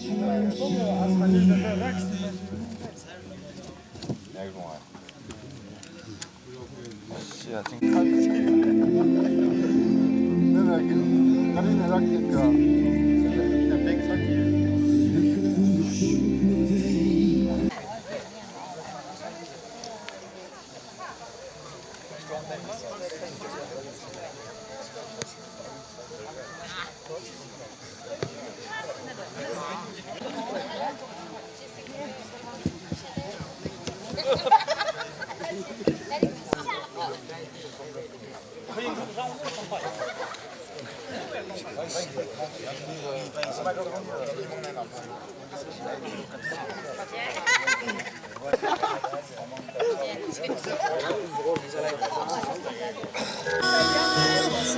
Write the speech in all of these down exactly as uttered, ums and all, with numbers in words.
Next one. Yeah, I think.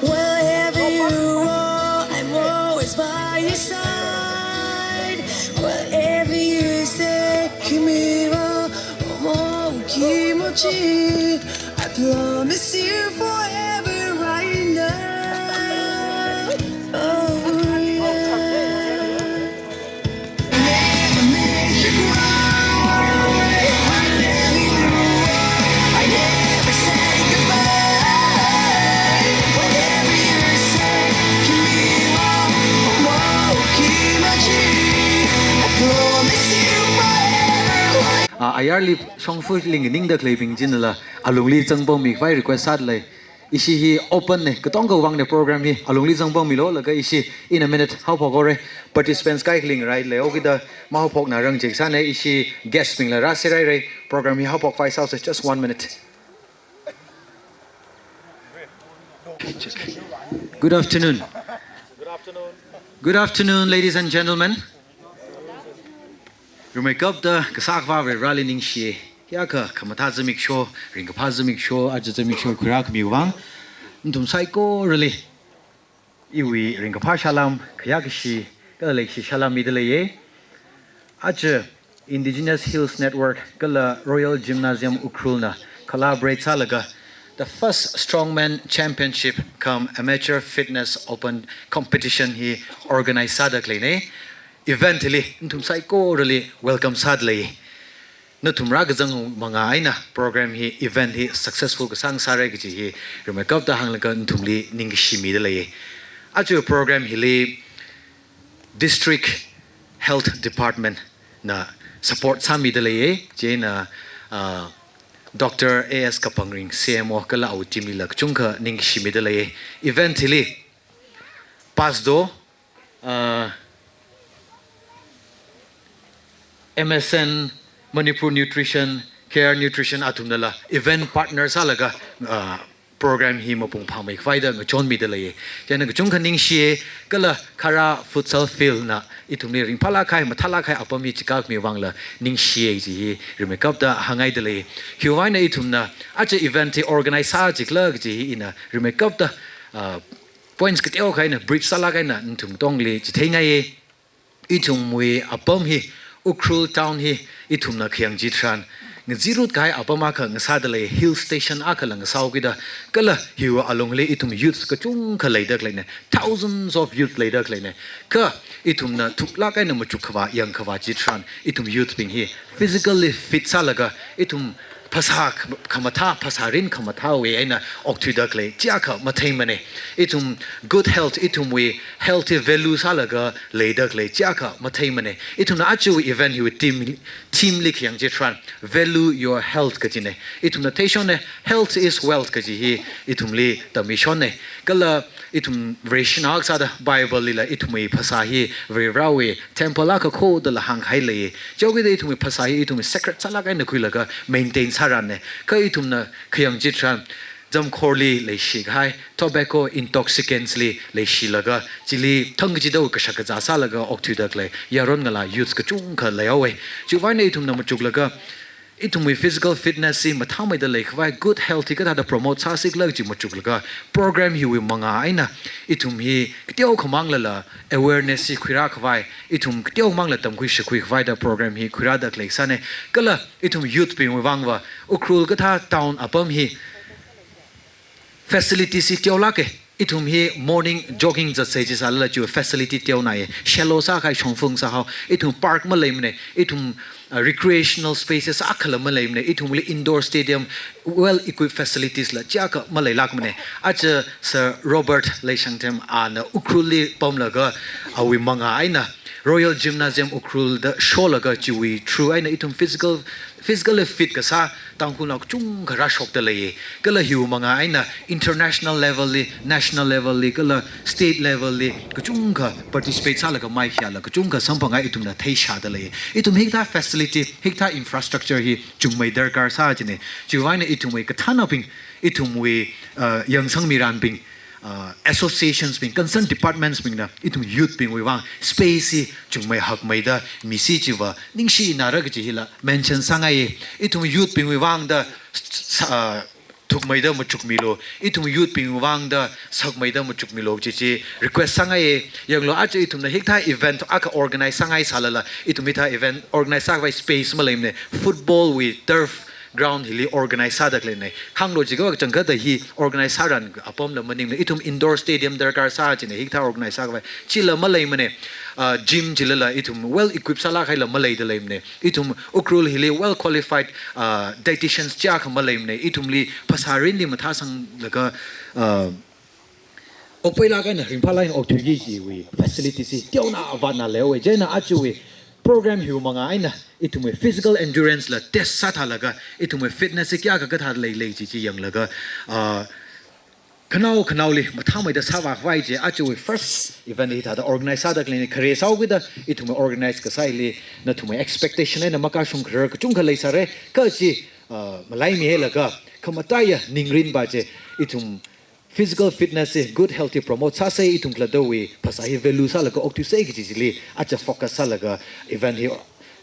Wherever you are, I'm always by your side. Whatever you say, kimira, omo kimochi. I promise you forever right now. Oh, yeah. Ah, ayarli shongfa lingning da khaleibing chinala, alungli zangpammi khavai request sāda lei. Ishi hi open ne, katonga vang ne program hi, alungli zangpammilu, laga ishi in a minute haophok haora. Participants kaikhaling rai lei, okida mahaophokna rangchik sāne, ishi guest bingla rāserhaira, program hi haophok khavai sāsa, just one minute. Good afternoon. Good afternoon, ladies and gentlemen. Rimeikapta kasā Akhava Vareli ningshi. Hiyākha khamathā zimiksho, ringkaphā zimiksho, aja zimiksho khuirākhami vang, nathum saikorali iwui ringkaphā salām, khayākashi, kala leikashi salām mida leiya. Aja Indigenous Hills Network kala Royal Gymnasium Ukhrulna collaborate sālaga the first Strongman Championship cum Amateur Fitness Open Competition hi organize sāda khaleina. Event hili nathum saikorali welcome sāda lei. Nathum rākazang manga eina program hi, event hi successful kasā ngasāra kaji hi rimeikapta hānglaga nathumli ningkashi mida leiya. Aja program hili District Health Department na support sāmida leiya. Chieina, ah, Doctor A S Kapangring, C M O kala awui team lila kachungkha ningkashi mida leiya. Event hili PASDO, ah, M S N, Manipur Nutrition, Care Nutrition athumnala event partner sālaga, ah, program hi mapung phāmei khavaida ngachonmida leiya. Chieina kachungkha ningshiya, kala Khara Futsal Field na ithumli ringphālāk kahai, mathālāk kahai apam hi chikākhami vangla ningshiya kaji hi rimeikapta hāngngaida lei. Khiwuivang eina ithumna aja event hi organize sā chikhala kaji hi ina rimeikapta, ah, points kateokha eina brief sālāk eina nathum tongli chitheingai. Ithumwui apam hi, Ukhrul town hi, ithumna khayang chitharan ngazirut kahai apam akha ngasāda lei, hill station akhala ngasāhaokida, kala hiwui alungli ithum youths kachungkha leida khaleina, thousands of youth leida khaleina. Kha ithumna thuklāk eina machuk khavā, yang khavā chitharan, ithum youth bing hi physically fit sālaga, ithum phasā khamathā, phasā rin khamathāwui eina okthuida khalei chiakha matheimana. Ithum good health, ithumwui healthy value sālaga leida khalei chiakha matheimana. Ithumna ajawui event hiwui theme, theme li khayang chitharan, value your health kajina. Ithumna theishonna, health is wealth kaji hi ithumli tamishonna. Kala ithum Vareshinao akha sāda Bible lila ithumwui phasā hi Varivarawui temple akha khodala hāngkahai lei. Chihaokida ithumwui phasā hi ithumwui sacred sālāk eina khuilaga maintain sāranna. Kha ithumna khayang chitharan, zamkhorli leishikahai, tobacco intoxicants li leishilaga, chili thangkachida kashak kazā sālaga okthuida khalei yaron ngalā youths kachungkha leihaowa. Chiwuivang eina ithumna machuklaga, ithumwui physical fitness hi mathāmeida leikhavai, good health hi kathāda promote sāsi khala kaji machuklaga, program hiwui manga eina ithum hi kateokha manglala awareness hi khuirākhavai, ithum kateokha mangla tamkhui shākhui khavaida program hi khuirāda khalei sāna. Kala ithum youth bingwui vangva, Ukhrul kathā town apam hi facilities hi teolāka. Ithum hi morning jogging zatsei jisālala chiwui facility teonāya. Shallow sākahai shongfa sāhao. Ithum park maleimana. Ithum, uh, recreational spaces akhala maleimana. Ithumli indoor stadium, well equipped facilities la chiyākha maleilākmana. Aja Sir Robert Leishangthem ana Ukhrulli pamlaga awui mangā eina Royal Gymnasium Ukhrul da sholaga chiwui through eina ithum physical, physically fit kasā Tangkhulnao kachungkha rāshokda leiya. Kala hiwui mangā eina international level li, national level li, kala state level li kachungkha participate sālaga maikhayāla kachungkha samphangai ithumna theishāda leiya. Ithum hikathā facility, hikathā infrastructure hi chungmei darkar sā jina. Chiwui eina ithumwui kathānabing, ithumwui, uh, yangsangmiranbing, uh, associations bing, concerned departments bingna ithum youth bingwui vang space hi chungmei hakmeida misi chiva ningshinara kaji hila mention sāngaiya. Ithum youth bingwui vangda s-, s-, uh, thukmeida machukmilu. Ithum youth bingwui vangda sakmeida machukmilu kaji chi request sāngaiya. Yanglu aja ithumna hikathā event akha organize sāngaisālala, ithum hikathā event organize sākhavai space maleimana. Football wui turf ground hili organize sāda khaleina. Khanglo jiakha kachangkhatta hi organize sāran apamla maningmana. Ithum indoor stadium darkar sā jina hikathā organize sākhavai. Chila maleimana. Uh, gym chilala ithum well equipped sālāk kahaila maleida leimana. Ithum Ukhrul hili well qualified, uh, dietitians chiyākha maleimana. Ithumli phasā rinli mathāsanglaga, uh, okpailāk eina ringphālāk eina okthuiki kajiwui facilities hi teonā avātna leiya. Chieina ajawui program hiwui mangā eina ithumwui physical endurance la test sāthālaga ithumwui fitness hi kayākha kathā leilei kaji chi yanglaga, ah, khanao khanaoli mathāmeida sāvākhavai chi ajawui first event hithāda organize sāda khaleina. Khare sāhaokida ithumwui organize kasā hili nathumwui expectation eina makashung kharar kachungkha leisāra. Kha chi, ah, malaimihailaga khamataiya ningrin pa chi ithum physical fitness hi, good health hi promote sāsa, ithum khalattawui phasā hi value sālaga okthuisa kaji chili aja focus sālaga event hi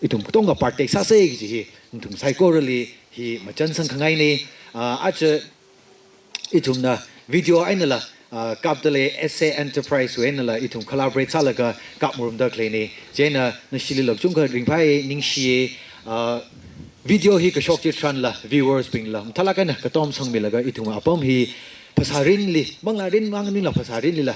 ithum katonga partake sāsa kaji hi nathum saikorali hi machansang khangaina. Ah, aja ithumna video einala, ah, kapda lei, S A Enterprise wui einala ithum collaborate sālaga kapngarumda khaleina. Chieina nashilila kachungkha ringphāya, ningshiya, ah, video hi kashok chitharanla viewers bingla mathālāk eina katom sangmilaga ithum apam hi phasā rinli, manglā rin mang nila phasā rinlila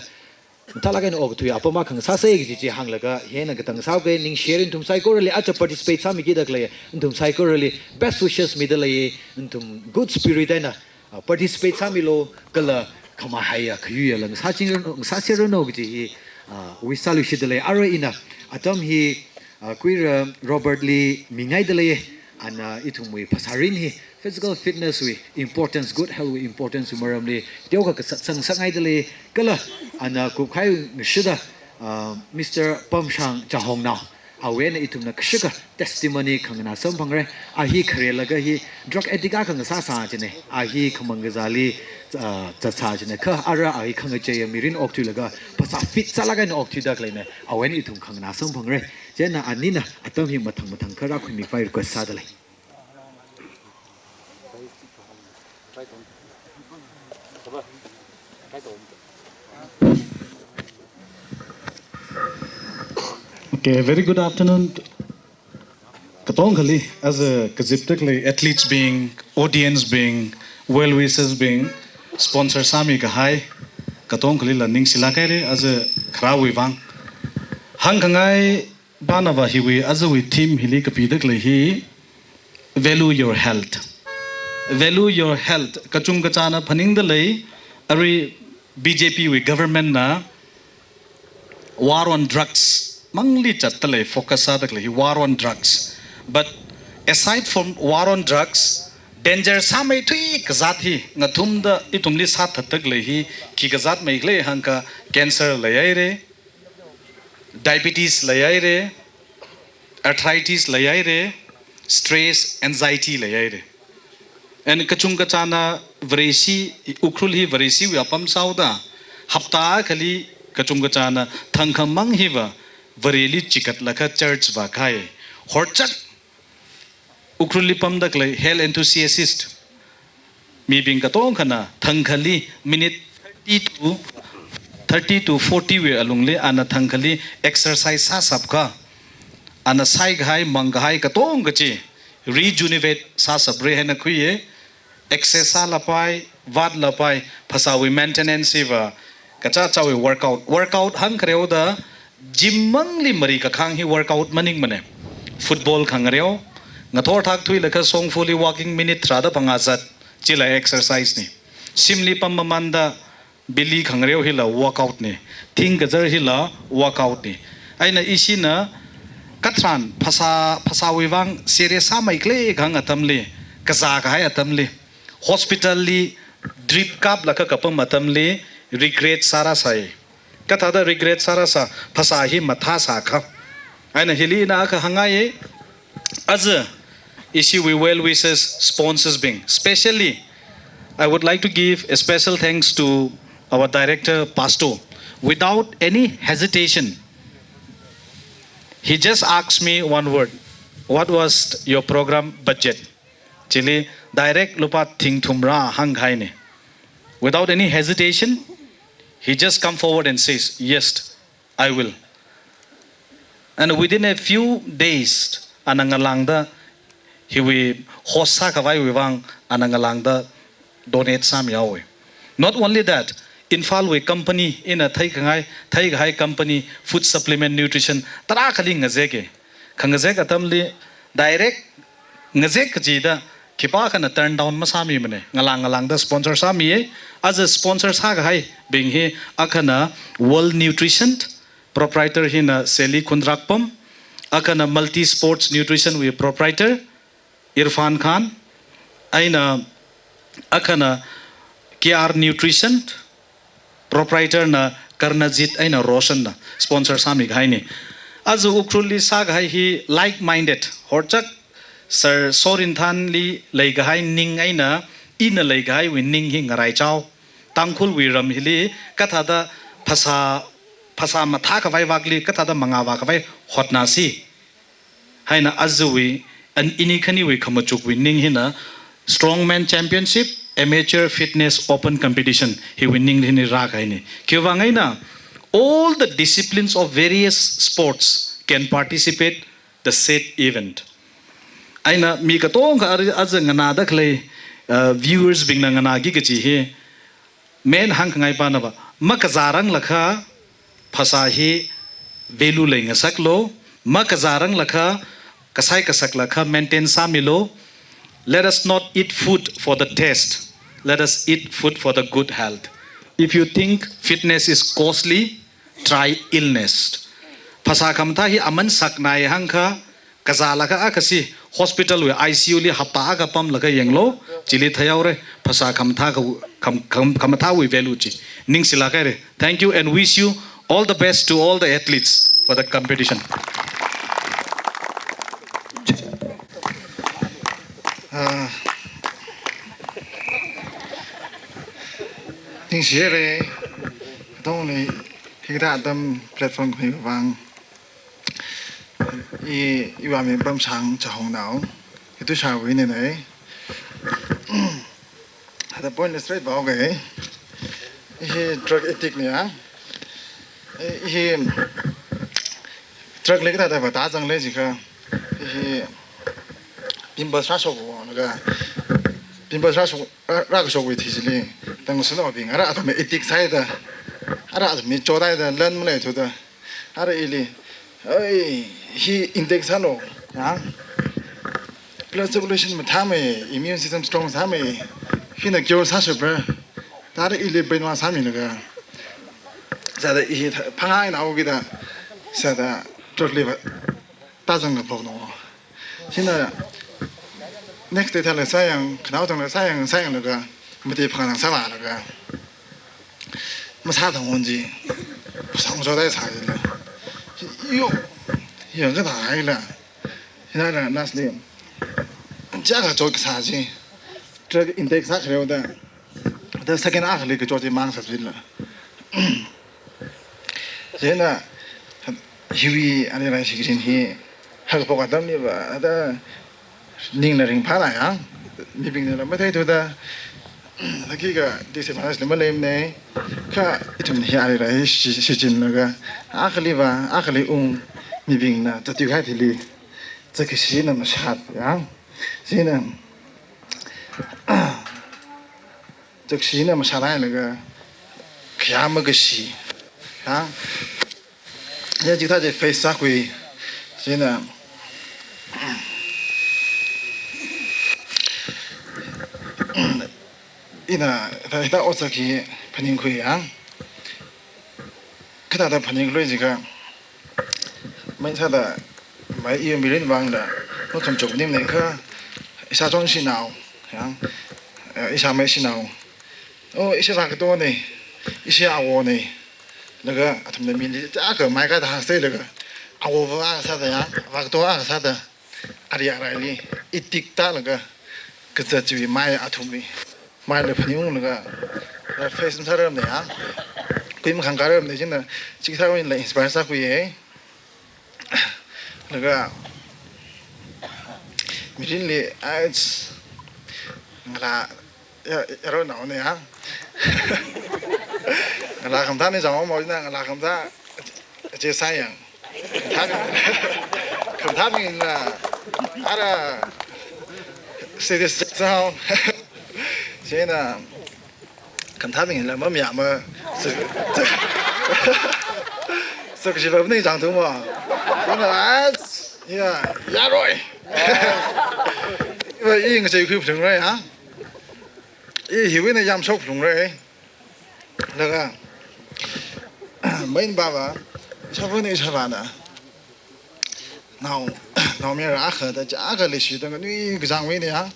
mathālāk eina okthui apam akha ngasāsa kaji chi hānglaga hieina katang sāhaoka. Ningshiya nathum saikorali, aja participate sāmikida khalei nathum saikorali best wishes mida lei. Nathum good spirit eina, ah, participate sāmilu, kala khamahaiya khayuiyala ngasāching, ngasāserranu kaji hi, ah, wish sāluishida lei. Arui ina atam hi, ah, Kuira Robert li mingaida lei. Ana ithumwui phasā rin hi physical fitness wui importance, good health wui importance wui maramli teokha kasatsang sāngaida lei. Kala ana kupkahai ngashida, ah, Mister Pamshang Chahongnao, awui eina ithumna kashakha testimony khanganā samphangra. A hi kharelaga hi drug addict akha ngasāsa jina. A hi khamang kazāli, ah, zatsā jina. Kha ara a hi khangacheiya mirin okthuilaga phasā fit sālāk eina okthuida khaleina. Awui eina ithum khanganā samphangra. Chieina anina atam hi mathang mathangkha rākhuimikhavai request sāda lei. Okay, very good afternoon. Katongkhali, as a kaziptak lei athletes bing, audience bing, well wishers bing, sponsor sāmikahai, katongkhalila ningshilāk haira, as a kharāwui vang. Hāngkhangai panava hiwui, ajawui theme hili kapitak lei hi, value your health. Value your health. Kachungkachāna phaningda lei, arui B J P wui government na war on drugs mangli zatda lei, focus sāda lei hi war on drugs. But aside from war on drugs, danger sāmeithui kazāt hi ngathumda ithumli sāthatda lei hi, khi kazāt mei khala hāngkha cancer leihaira, diabetes leihaira, arthritis leihaira, stress, anxiety leihaira. And kachungkachāna Vareshi, Ukhrul hi Vareshiwui apam sāhaoda, hapta akhali kachungkachāna thangkhamang hiva Vareli chikatlaga church vākahai. Horchak Ukhrulli pamda khalei health enthusiast mibing katongkhana thangkhali minute thirty to, thirty to forty wui alungli ana thangkhali exercise sāshapkha, ana shaikahai mangkahai katongkachi rejuvenate sāshapra haina khuiya. Exercise sālapai, vātlapai, phasāwui maintenance hiva Kachichāwui workout. Workout hāngkhareo da gym mangli mari kakhang hi workout maningmana. Football khangareo, ngathor thak thuilaga shongfali walking minute tharāda phangā zat, chila exercise na. Shimli pam mamanda billi khangareo hila workout na. Thing kazar hila workout na. Eina ishina katharan phasā, phasāwui vang serious sāmeikhala kahāng atamli, kazā kahai atamli, hospital li drip kaplaga kapam atamli regret sārāsai. Kathāda regret sārāsā, phasā hi mathāsākha. Eina hili ina akha hāngngaiya, aja ishiwui well wishers, sponsors bing. Specially, I would like to give a special thanks to our director, Pastor. Without any hesitation, he just asked me one word, "What was your program budget?" Chili direct lupā thing thum rā hāngkahaina. Without any hesitation, he just come forward and says, "Yes, I will." And within a few days, ana ngalāngda hiwui host sākhavaiwui vang, ana ngalāngda donate sāmihaowa. Not only that, Imphal wui company, ina theikhangai, theikahai company, food supplement, nutrition, tarākhali ngazeka. Khangazek atamli direct ngazek kachida khipākhana turn down masāmimana. Ngalāng ngalāngda sponsor sāmiya. Aja sponsor sākahaibing hi akhana World Nutrition, proprietor hina Sally Khundrakpam, akhana Multi Sports Nutrition wui proprietor Irfan Khan, eina akhana K R Nutrition, proprietor na Karnajit eina Roshan na sponsor sāmikahaina. Aja Ukhrulli sākahai hi like-minded, horchak Sir Sorinthanli leikahai ning eina ina leikahaiwui ning hi ngaraichao. Tangkhulwui ram hili kathāda phasā, phasā mathākhavai vakli kathāda mangā vākhavai hotnāsi. Haina ajawui, an ini khaniwui khamachukwui ning hina Strongman Championship, Amateur Fitness Open Competition, hiwui ning hina rākahaina. Khiwui vang eina, all the disciplines of various sports can participate the said event. Eina mi katongkha ari aja nganāda khalei, uh, viewers bingna nganāki kaji hi, main hāngkhangai pana va, makazāranglakha phasā hi value leingasaklu, makazāranglakha kasai kasaklakha maintain sāmilu. Let us not eat food for the taste. Let us eat food for the good health. If you think fitness is costly, try illness. Phasā khamathā hi aman saknai hāngkha, kazālaga akhasi hospital wui I C U li hapta akha pamlaga yanglu, chili theihaora, phasā khamathā kha, kham, kham, khamathāwui value chi. Ningshilāk haira. Thank you and wish you all the best to all the athletes for the competition. Ah, ningshi haira, katongli hikathā atam platform khami vang. I, iwui aming Pamshang Chahongnao. Hi Tusharwui ina nei. Hithāda point straight vāhaoga. I hi drug addict na ya. I, i hi drug li kathāda vātā zangli jiakha, i hi pimples rāshok haowa laga, pimples rāshok, rā, rākashokwui thili, tangkhul naobing ara athum addict sāhaida, ara athum chothaida, lan maleithuda, ara ili, "Oi, hi intake sālu, ya. Blood circulation mathāmei, immune system strong sāmei, hina cure sāshapra," da ara ili brainwash sāmilaga, sāda i hi phangā eina haokida, sāda drug li vātā zangkaphokna. Hina next day thāla sāyang, khanao thangla sāyang, sāyanglaga, mati phangā thang sāvālaga, masāthang won chi, sāng chothai sā chila. Yo, yangkatā haila. Hina lastly, chiyākha chot kasā chi, drug intake sākhareo da, da second akhali kachot chi mang sā chila. Chieina, hiwui ani rai shikrin hi, hakaphok atamli va, da ningna ringphālāk ya, mibingna la matheithuda, thāki ka disadvantage la maleimana, kha ithum hi ani rai shi, shichinlaga, akhali va, akhali ung, mibingna tatui kahai thili, zakkashina mashat ya, chieina, zakkashina mashat hailaga, khayā makashi. Ha? Ya, chikathā chi face sākhui. Chieina, ina, hithā, hithā otsak hi phaningkhui ya. Kathāda phaningkhui jiakha, mai sāda, mai iwui mirin vangda, makhamachuk maningmana kha, ishāchon shanao, ya, eh, ishāmei shanao. Oh, ishi vākatonei, ishi awonei. Laga athumna mili chaka mai kathā sālaga, awo vā sāda ya, vākato a sāda, ari araili, itik tālaga, kazat chiwui mai athumwui maila phaningunglaga, eh, face masārarmana ya. Khui makhangkārarmana, chieina, chikathā eina inspire sākhuiya. Laga, mirinli, ai, ngalā, ya, yaronnaona ya. Ngalā khamathā ni jang mo, ina ngalā khamathā, chi sāyang. Khamathā ni, khamathā ni na, ara, status sound. Chieina, khamathā bingla mamayāma, sā, sā, sākashi va ni jang thuma. Ina, ai, ya, yaroi. Iva i ngacheikhui phalungra ya. I hiwui eina yamshok phalungra. Laga, main baba, ishāvā eina ishāvāna. Nao, naomayara akha da chaka leishida nganui kachang wui eina ya.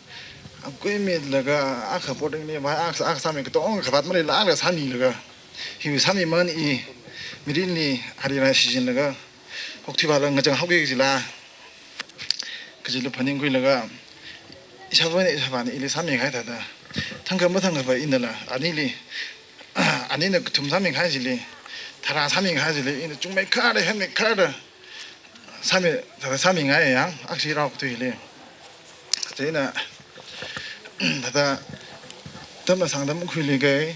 Akui mitlaga akha boarding li vai akha, akha sāmi katonga khavāt maleilākla sāmilaga. Hiwui sāmi man i mirinli ari rai shichinlaga. Hokthuiva la ngachang haoki kajila. Kajila phaningkhuilaga. Ishāvā eina ishāvāna ili sāmikahai thāda. Thangkha mathangkhava inala. Anili. Anina kathum sāmikahai chili. Tharā sāmikahai chili. Ina chungmeikharda, henmeikharda. Sāmi, thāda sāmingaiya, akshi rao katuili. Chieina, thāda, tamna sangtam khuili kai,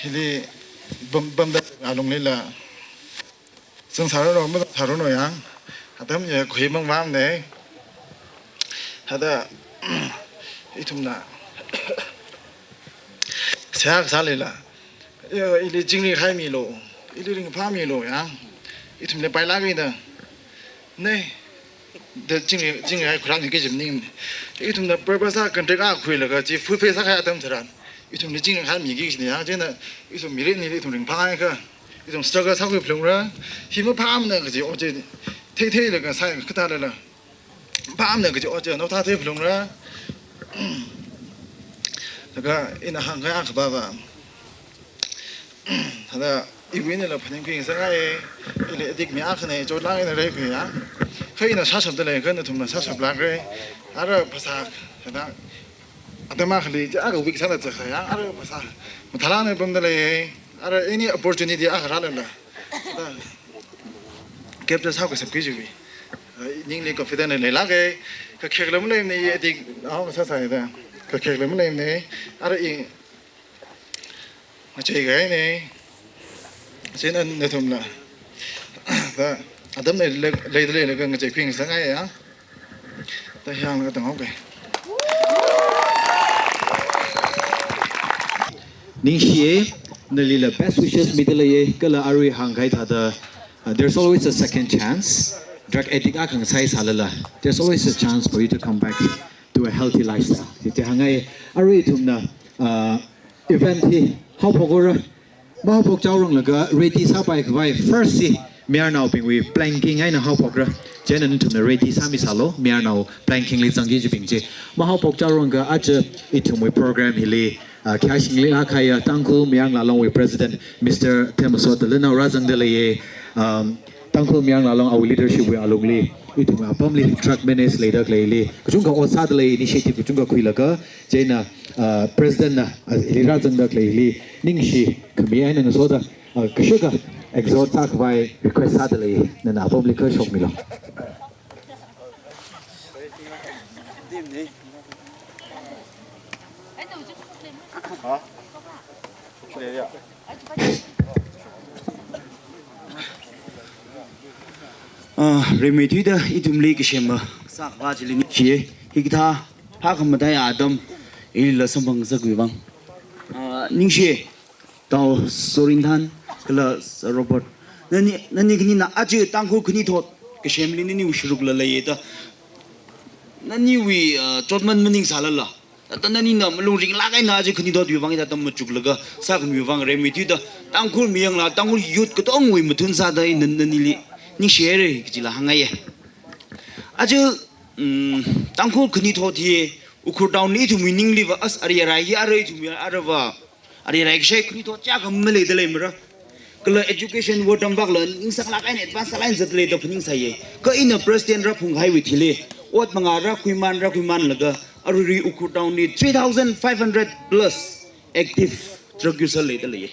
hili pam, pamda alunglila. Zangsāranu, mazangsāranu ya, atam ya khuimang vāmana. Thāda, ithumna, seihā kasālila. Ya, ili chingri haimilu, ili ringphāmilu ya. Ithumli pailāk eina. Nei, da chingri, chingri hai khurang ni kajim ning. Ithumna purpose a contract a khuilaga chi fulfill sākahai atam tharan. Ithumli chingri haimiki kajina ya. Chieina ithum mirinli ithum ringphāngaikha. Ithum struggle sākhui phalungra. Hi maphāmana kaji, o chi, theitheilaga sāi kathālala. Pamna kaji ot chi, nao thāthei phalungra. Laga ina hāngkahai akha baba. Thāda iwui einala phaningkhui ngasakngai, ili addict mi akhana, chotlāk eina reikhuiya. Kha ina sāshapda lei, kha nathumna sāshaplākra. Ara phasā, thāda, atam akhali, chi akha weak sāda zakhaya, ara phasā. Mathālāk eina pamda lei, ara any opportunity akha rālala. Thāda, capture sākhuishapki jiwui. Ningli confident leilāka, kakhek lam leimana, addict, ah, sāsāya da. Kakhek lam leimana, ara i, ngacheikahaina, chieina nathumla. Da, atam lei, lei, leida leilaga ngacheikhui ngasakngaiya. Da hiyang katang, okay. Ningshiya, nalila best wishes mida leiya, kala arui hāngkahai thāda, uh, there's always a second chance. Drug addict akha ngasāsālala, there's always a chance for you to come back to a healthy lifestyle. Chi hāngngai, arui ithumna, uh, event hi haophokra, mahaophok chaoranglaga ready sāpai khavai first hi mayarnaobingwui planking eina haophokra. Chieina nathumna ready sāmisālu, mayarnao planking li zangki kajibing chi. Mahaophok chaoranglaga aja ithumwui program hili, ah, khayāshingli akha ya Tangkhul Mayar Ngalālongwui President Mister Themmasot Tallenao rāzangda leiya, um, Tangkhul Mayar Ngalālong awui leadership wui alungli, ithumwui apamli drug menace leida khaleili, kachungkha ot sāda lei, initiative kachungkha khuilaga, chieina, ah, President na, ah, hili rāzangda khaleili, ningshi khami eina ngasoda, ah, kashika exhort sākhavai request sāda lei, nana apamli kha shokmilu. Ah, rimeithuida ithumli kasem, ah, sākhavā chili ningshiya, hikathā phākhamataiya atam ilila samphang ngasakmi vang. Ah, ningshiya, Tao Sorinthan, kala Sir Robert. Nani, nani khanina aja Tangkhul khanuithot kasemli naniwui sharuk la leiya da. Naniwui, uh, chotman maningsālala, ata nanina malung ringlāk eina aja khanuithotwui vang hithāda machuklaga sākhamiwui vang remithuida Tangkhul mayangla Tangkhul youth katongwui mathun sāda ina nanili ningshihaira kajila hāngngaiya. Aja, mm, Tangkhul khanuithot hi Ukhrul town li ithumwui ningliva as ari arai hi ara ithumwui arava ari arai kashai khanuithot chiyākha maleida leimara. Kala education va tamvākla ningsanglāk eina advance sālāk eina zatleida phaningsāya. Kha ina president rāphungkahaiwui thili ot mangā rākhuiman rākhuimanlaga aruirui Ukhrul town li three thousand five hundred plus active drug user leida leiya.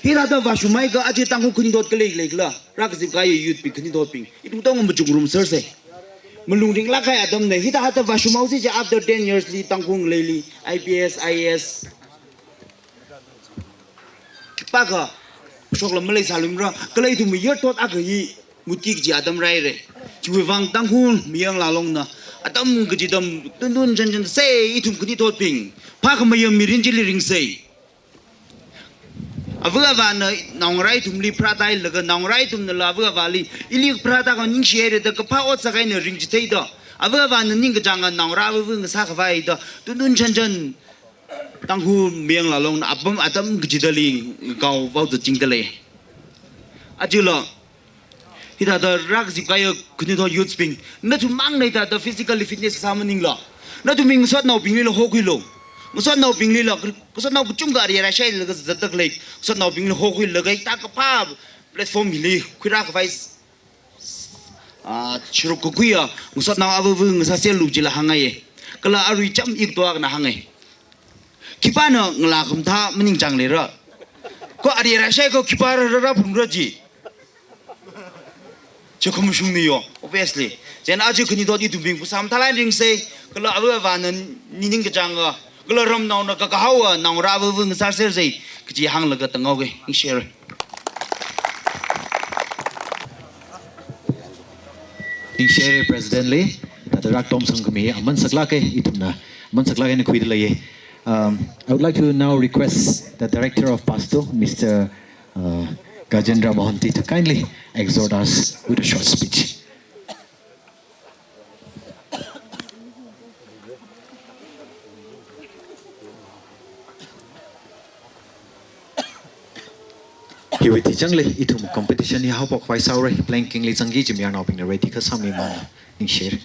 Hithāda vāshungmihaiakha aja Tangkhul khanuithot khalei leikhala, rākazipkahai youth bing khanuithotbing, ithum tong machukngarumsersa. Malung ringlāk kahai atamna, hithāda vāshunghaosi chi after ten years li Tangkhul ngaleili I P S, I A S khipākha shoklaga maleisāluimara, kala ithum mayarthot akha hi muti kaji atam rāhaira. Chiwui vang Tangkhul mayangla longna atam kaji atam tuntun chanchan sei ithum khanuithotbing phākhamayam mirin chili ringsei. Ava avāna naongarā ithumli pharātāhailaga naongarā ithumnala ava avāli ili pharātākha ningshihaira da kaphā ot sākahai eina ringchitheida, ava avāna ningkachānga naongarā avava ngasākhavai da tuntun chanchan Tangkhul mayangla longna apam atam kachidali ngaovaozatchingda lei. Ajala hithāda rākazipkahai khanuithot youths bing, nathum mangna hithāda physically fitness kasā maningla, nathumwui ngasotnaobinglila hokhuilu. Ngasotnaobinglila, ngasotnao kachungkha ari arai shailaga zatda khalei ngasotnaobingli hokhuilaga hithā kaphā platform hili khuirākhavai, ah, sharuk kakhuiya ngasotnao avava ngasāserlu jila hāngngaiya. Kala arui cham ikto akhana hāngngai. Khipāna ngalā khamathā maningchāng leira? Kha ari arai shai kha khipā rā, rā, rāphungra ji. Chi khamashungna yo, obviously. Chieina aja khanuithot ithumbing phasā mathālāk eina ringsei, kala ava avāna ningkachānga, kala ramnaona kakahaowa naongarā avava ngasāsersei kaji hānglaga tānghaoga, ningshihaira. Ningshihaira President li, thāda rākatom samkhami aman saklāka, ithumna aman saklāk eina khuida leiya. Um, I would like to now request the Director of PASTU, Mister, uh, Gajendra Mohanty, to kindly exhort us with a short speech. Hiwui thichangle ithum competition hi haophok khavai sāhaora, blank kingli zangki, chi mayarnaobingna ready kasā mi mana, ningshihaira.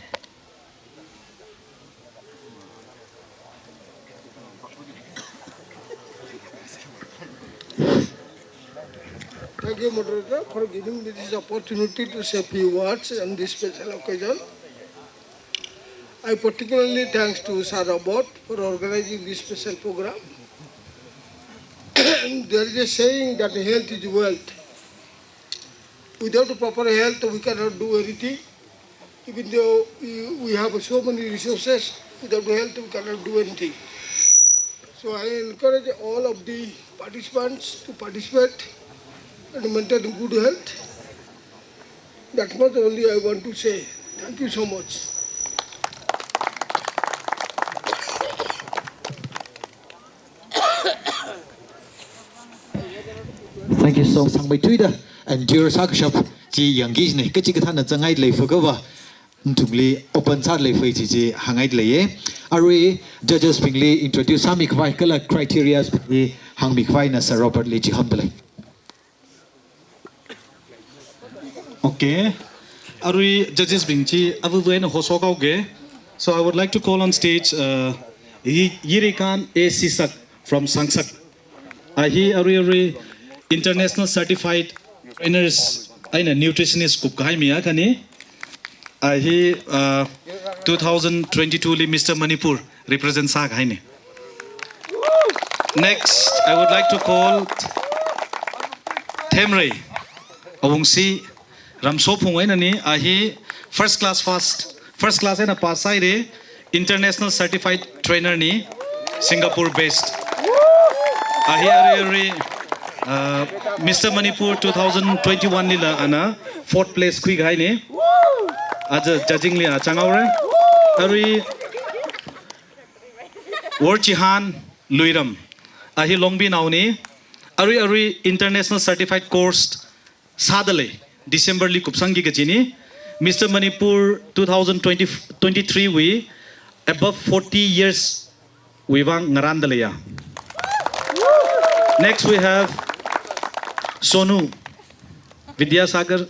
Thank you, moderator, for giving me this opportunity to say few words on this special occasion. I particularly thanks to Sir Robert for organizing this special program. There is a saying that health is wealth. Without proper health, we cannot do anything. Even though we, we have so many resources, without health, we cannot do anything. So I encourage all of the participants to participate and maintain good health. That much only I want to say. Thank you so much. Thank you so much. Sangmeithuida endure sākashap chi yangki jina, kachikathāna zangngai leiphakava nathumli open sāda leiphai chi chi hāngngai leiya. Arui judges bingli introduce sāmi khavai kala criteria bingli hāngmi khavaina Sir Robert li chihomda lei. Okay. Arui judges bing chi avava eina hoshok haoga. So I would like to call on stage, uh, Yi-, Yirikan A Sisak from Sangsak. A hi arui arui international certified trainers eina nutritionist kupkahai mi akhana. A hi, uh, two thousand twenty-two li Mister Manipur represent sākahaina. Next, I would like to call Themrei Awungsi, Ramsophung einana. A hi first class first, first class eina pass sāhaira, international certified trainer na, Singapore based. A hi arui arui, uh, Mister Manipur two thousand twenty-one lila ana fourth place khuikahaina. Aja judging li achang haora. Arui Worchihan Luiram. A hi Longbinaona. arui arui international certified course sādalei, December li kupsangki kachini. Mister Manipur two thousand twenty, twenty-three wui above forty years wui vang ngarāndaleiya. Next we have Sonu Vidyasagar.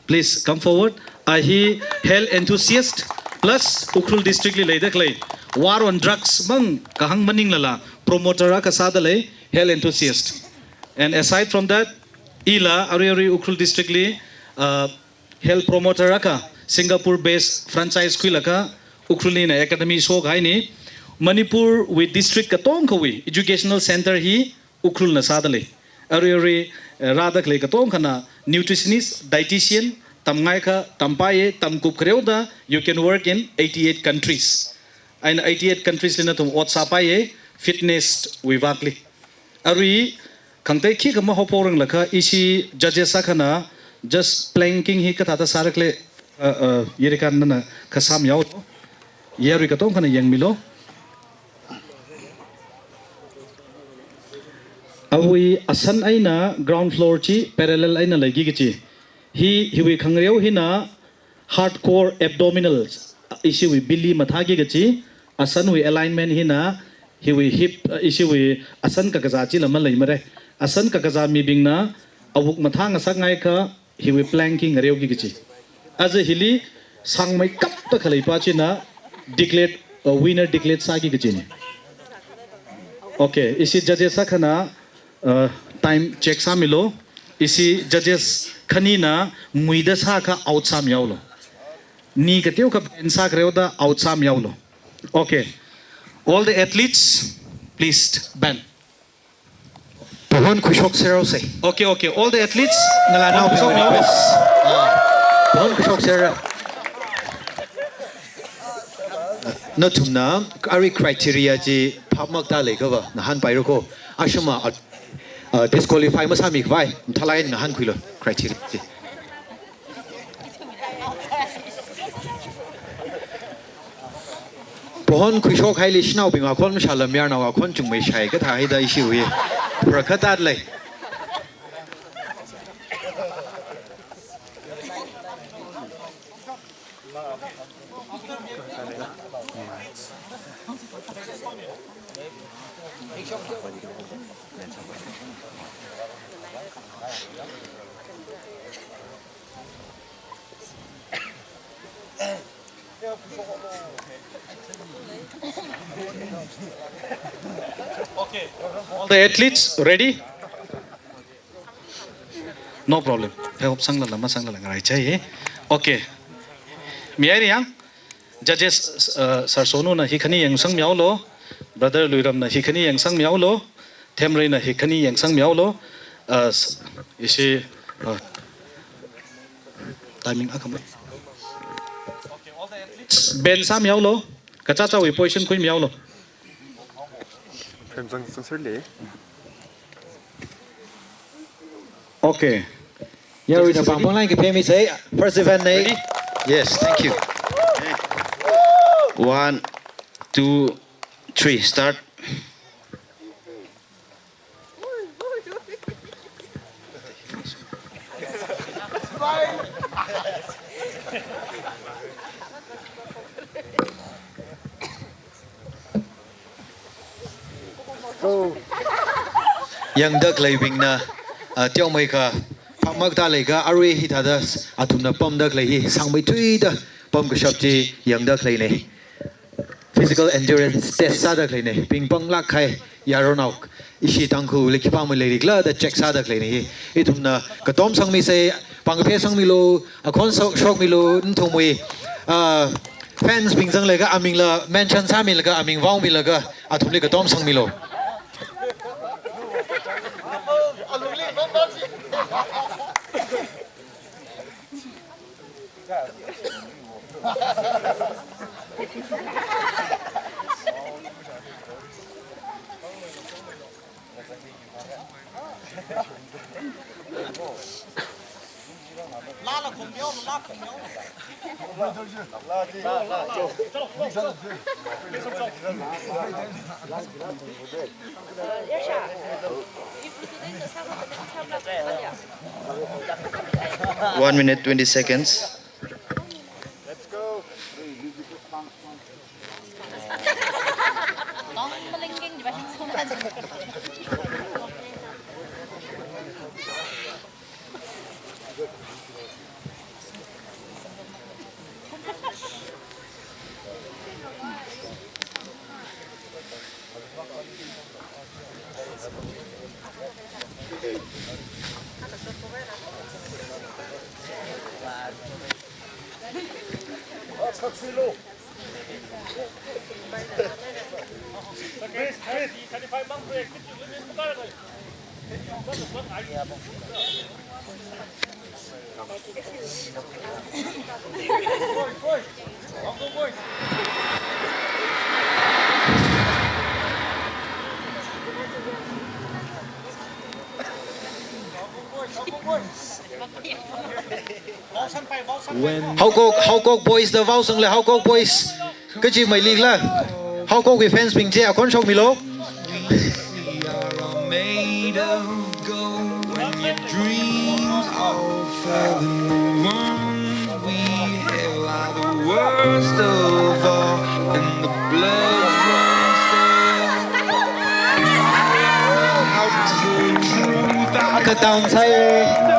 Please come forward. A hi health enthusiast plus Ukhrul district li leidakhalei war on drugs mang kahāng maninglala promoter akha sādalei, health enthusiast. And aside from that, ila arui arui Ukhrul district li, uh, health promoter akha Singapore based franchise khuilaga Ukhrul li eina academy shokahaini. Manipur wui district katongkhawui educational center hi Ukhrulna sādalei. Arui arui, eh, rādakhalei katongkhana nutritionist, dietitian, tamngaikha tampaiye, tamkup khareoda, you can work in eighty-eight countries. Eina eighty-eight countries li nathum ot sāpaiye, fitness wui vakli. Arui khangatei khikha mahaophokranglakha ishi judges akhana just planking hi kathāda sārakhala, uh, uh, yarikan nana kha sāmihaolu. Yarui katongkhana yangmilu. Awui asan eina ground floor chi parallel eina leiki kachi. Hi, hiwui khangareo hina hardcore abdominals, ishiwui belly mathāki kachi, asanwui alignment hina, hiwui hip, ishiwui asan kakazā chila maleimara. Asan kakazā mibingna awuk mathā ngasakngaikha, hiwui planking ngareoki kachi. Aja hili sangmeikapda khaleipa china declared, uh, winner declared sāki kachini. Okay, ishi judges akhana, uh, time check sāmilu. Ishi judges khanina muida sākha out sāmihaolu. Ni kateokha bend sākhareoda out sāmihaolu. Okay. All the athletes, please bend. Pohon khuishok serrao sei. Okay, okay. All the athletes, ngalānao, khuishok serrao. Ah. Pohon khuishok serrao. Nathumna arui criteria chi phapmakta leikhava ngahānpairako. Ashama, ah, ah, disqualify masāmikhavai mathālāk eina ngahānkhuilu criteria chi. Pohon khuishok haili shanaobing akhon mashāla mayarnao akhon chungmeishai kathā haida ishiwui. Phara khatat lei. Okay. All the athletes ready? No problem. Phehop sanglala masanglala ngaraichai. Okay. Mihairi yang? Judges, uh, Sir Sonuna hi khani yangsangmihaolu, Brother Luiramna hi khani yangsangmihaolu, Themreina hi khani yangsangmihaolu, uh, s-, ishi, uh, timing akhamai. Bend sāmihaolu, kachāchāwui position khuimihaolu. Frame zang, zang sir le. Okay. Yaruina pāng pāng line kaphemi sei, first event nei. Ready? Yes, thank you. One, two, three, start. Yangda khaleibingna, ah, teomeikha, phapmakta leiakha, arui hithāda athumna pamda khalei hi sangmeithuida pamkashap chi yangda khaleinei. Physical endurance test sāda khaleinei. Pingpanglāk kahai yaronao, ishi Tangkhulli khipāmei leirikhala da check sāda khaleinei hi. Ithumna katom sangmisei, pāng kaphei sangmilu, akhon shok, shokmilu, nathumwui, ah, fans bing zanglaga amingla mention sāmilaga aming vaomilaga athumli katom sangmilu. One minute, twenty seconds. Haokok, Haokok Boys da Vaosangli Haokok Boys. Kaji mai likla. Haokok wui fans bing chi akhon shokmilu. Made of gold. When your dreams all fell, and the ones we held are the worst of all, and the blood runs stale. How to the truth, I Aka down side.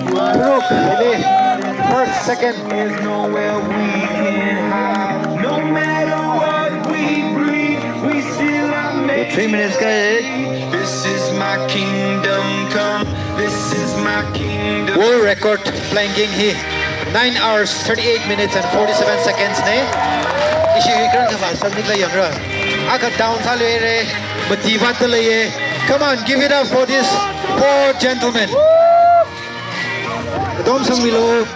Brooke, ini first, second. There's nowhere we can hide. No matter what we breathe, we still are made. Three minutes ka, eh? This is my kingdom come. This is my kingdom. World record planking hi nine hours, thirty-eight minutes and forty-seven seconds ne. Ishi hi kran kha masam nik la yangra. Aka down side le re. Mati vat le ye. Come on, give it up for these four gentlemen. Katom sangmilu.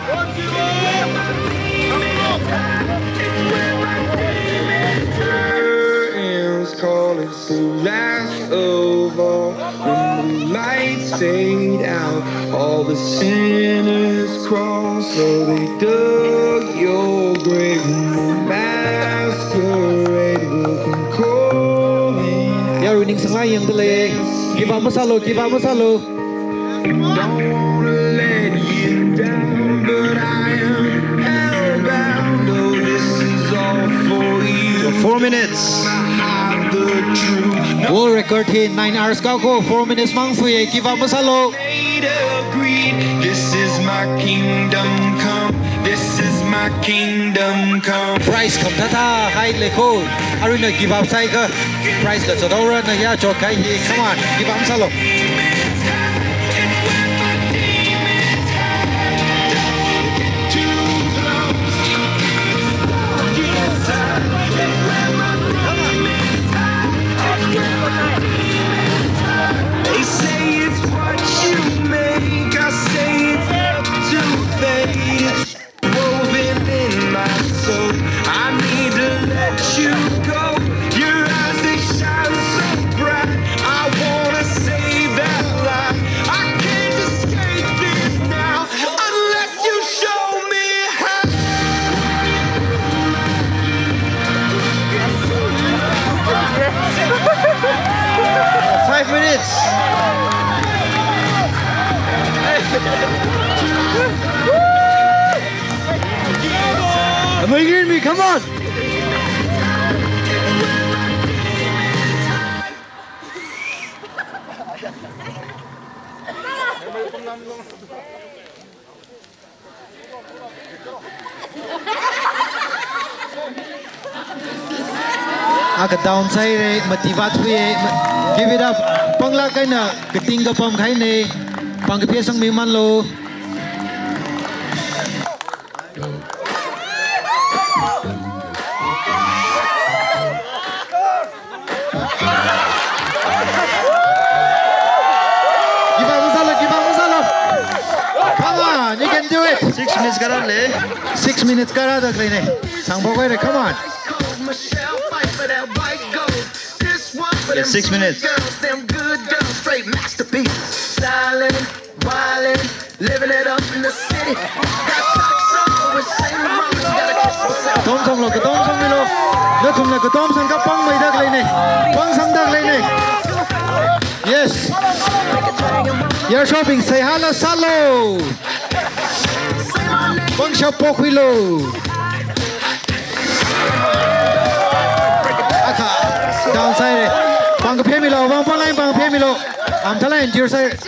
It's the last of all. When the lights fade out, all the sinners crawl. So they dug your grave, and the masquerade will come crawling out. Yarui ningsanglāk yangda lei. Give up masālu, give up masālu. Don't wanna let you down, but I am hellbound. Oh, this is all for you. Four minutes. Hide the truth. World record hi nine hours ka ko, four minutes mang fui, give up masālu. Made of greed. This is my kingdom come. This is my kingdom come. Prize khamathā thāhai lei ko. Aruina give up sāakha. Prize la zathaora na ya chot kahai hi. Come on, give up masālu. They say it's what you make, I say it's up to fate. Woven in my soul, I need to let you go. Your eyes, they shine so bright. I wanna save that light. I can't escape this now unless you show me how. Five minutes. Am I hearing me? Come on! Aka down sāhaira, mati vat fui, give it up. Panglāk eina kating kapam kahaina, pāng kaphā sangmi manlu. Give up masālu, give up masālu. Come on, you can do it. Six minutes kara lei. Six minutes kara da lei ne. Sangphok haira, come on. It's six minutes. Katom sanglu, katom sangmilu. Nathumla katom sangakha pāngmeida lei ne. Pāng sangda lei ne. Yes. Yarshopingsei hala sālu. Pangshap pokhuilu. Akha, down side. Pangkaphemilu, pang pang line pangkaphemilu. Amthala endure side.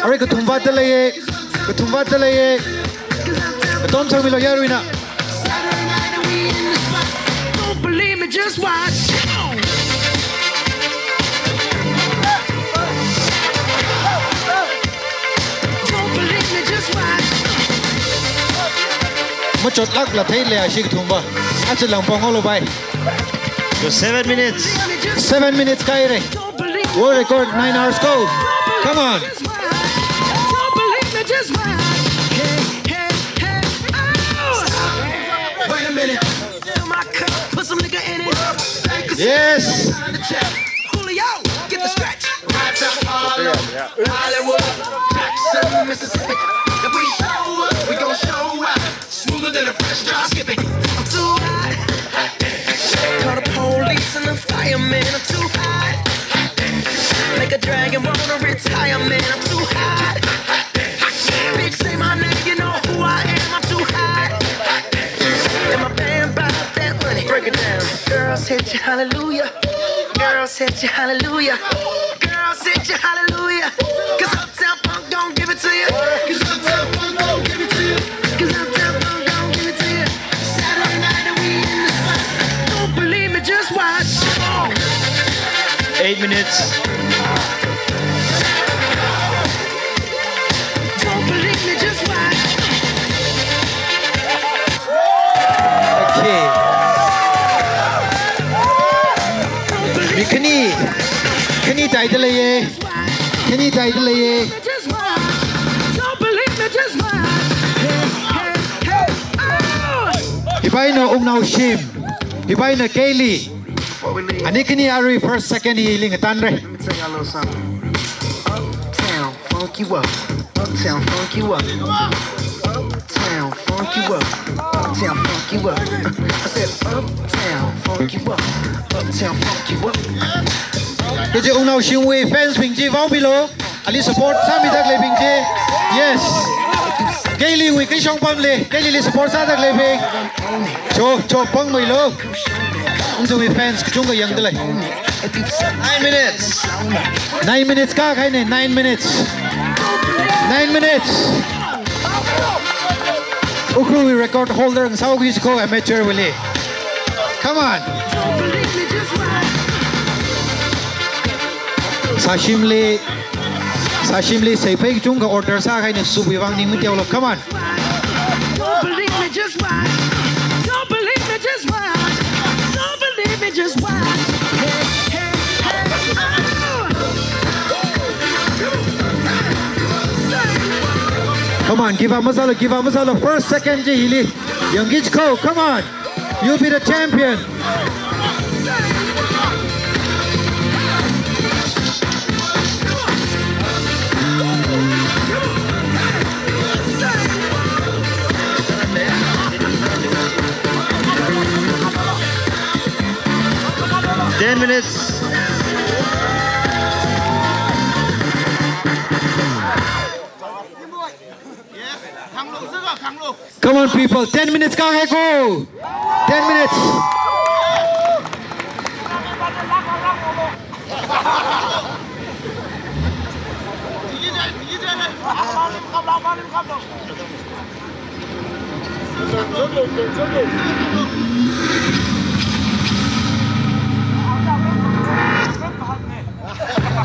Arui kathum vātda leiya. Kathum vātda leiya. Katom sangmilu yaruina. Don't believe me, just watch. Don't believe me, just watch. Machotlākla theilei ashi kathumva. Achalang pongolo bai. So seven minutes. Seven minutes kahaira. Don't believe. World record, nine hours go. Come on. Just watch. Don't believe me, just watch. Hey, hey, hey, oh. Wait a minute. Fill my cup, put some nigga in it. Yes. Julio, get the stretch. Right to Harlem, Hollywood, Jackson, Mississippi. If we show up, we gon' show out. Smoother than a fresh drop. Skip it. I'm too hot. Call the police and the firemen. I'm too hot. Make a dragon wanna retire, man. I'm too hot. Bitch, say my name, you know who I am. I'm too hot. And my band bought that money. Break it down. Girls hit you, hallelujah. Girls hit you, hallelujah. Girls hit you, hallelujah. 'Cause Uptown Funk don't give it to you. 'Cause Uptown Funk don't give it to you. 'Cause Uptown Funk don't give it to you. Saturday night and we in the spot. Don't believe me, just watch. Eight minutes. Don't believe me, just watch. Okay. Don't believe. Mi khani, khani taida leiya. Khani taida leiya. Just watch. Don't believe me, just watch. Hey, hey, hey, oh. Hi paina Wungnaoshim. Hi paina Kaylee. Before we leave, ani khani arui first, second hili ngatanra. Let me tell y'all a little something. Uptown funk you up. Uptown funk you up. Uptown funk you up. Uptown funk you up. I said uptown funk you up. Uptown funk you up. Kaje Wungnaoshimwui fans bing chi vāomilo. Ali support sāmida khaleibing chi. Yes. Kayleewui kashong pamli. Kayleeli support sāda khaleibing. Cho, cho pangmeilo. Wungzawui fans kachungkha yangda lei. Nine minutes. Nine minutes kahaina, nine minutes. Nine minutes. Ukhrulwui record holder ngasāki ko amateur wuili. Come on. Sāshimli, sāshimli seiphei kachungkha order sākahaina, soup wui vang ning mateolok. Come on. Don't believe me, just watch. Don't believe me, just watch. Don't believe me, just watch. Hey, hey, hey, oh. Come on, give up masālu, give up masālu. First, second chi hili yangki ko. Come on. You'll be the champion. Ten minutes. Come on, people. Ten minutes kahai ko. Ten minutes.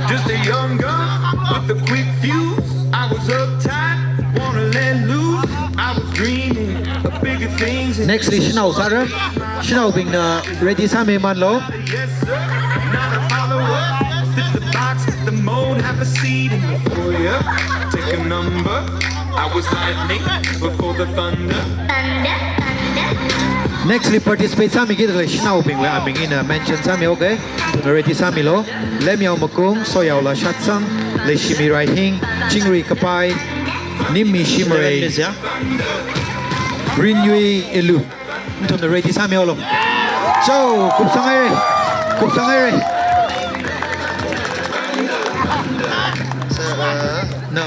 Just a young gun with a quick fuse. I was uptight, wanna let loose. I was dreaming of bigger things. Next li shanao sāra. Shanaobingna ready sāmimanlo. Yes, sir. Not a follower. Fit the box, fit the mold, have a seat in the foyer. Take a number. I was lightning before the thunder. Next li participate sāmiki dalei shanaobingwui aming ina mention sāmi, okay? Ready sāmilo. Lemyao Makung, Soyao Lashatsang, Leishimi Raihing, Chingri Kapai, Nimmi Shimrei, Eleven minutes, yeah? Rinyui Elu. Nathumna ready sāmihaolo. Cho, kupsang haira. Kupsang haira. No.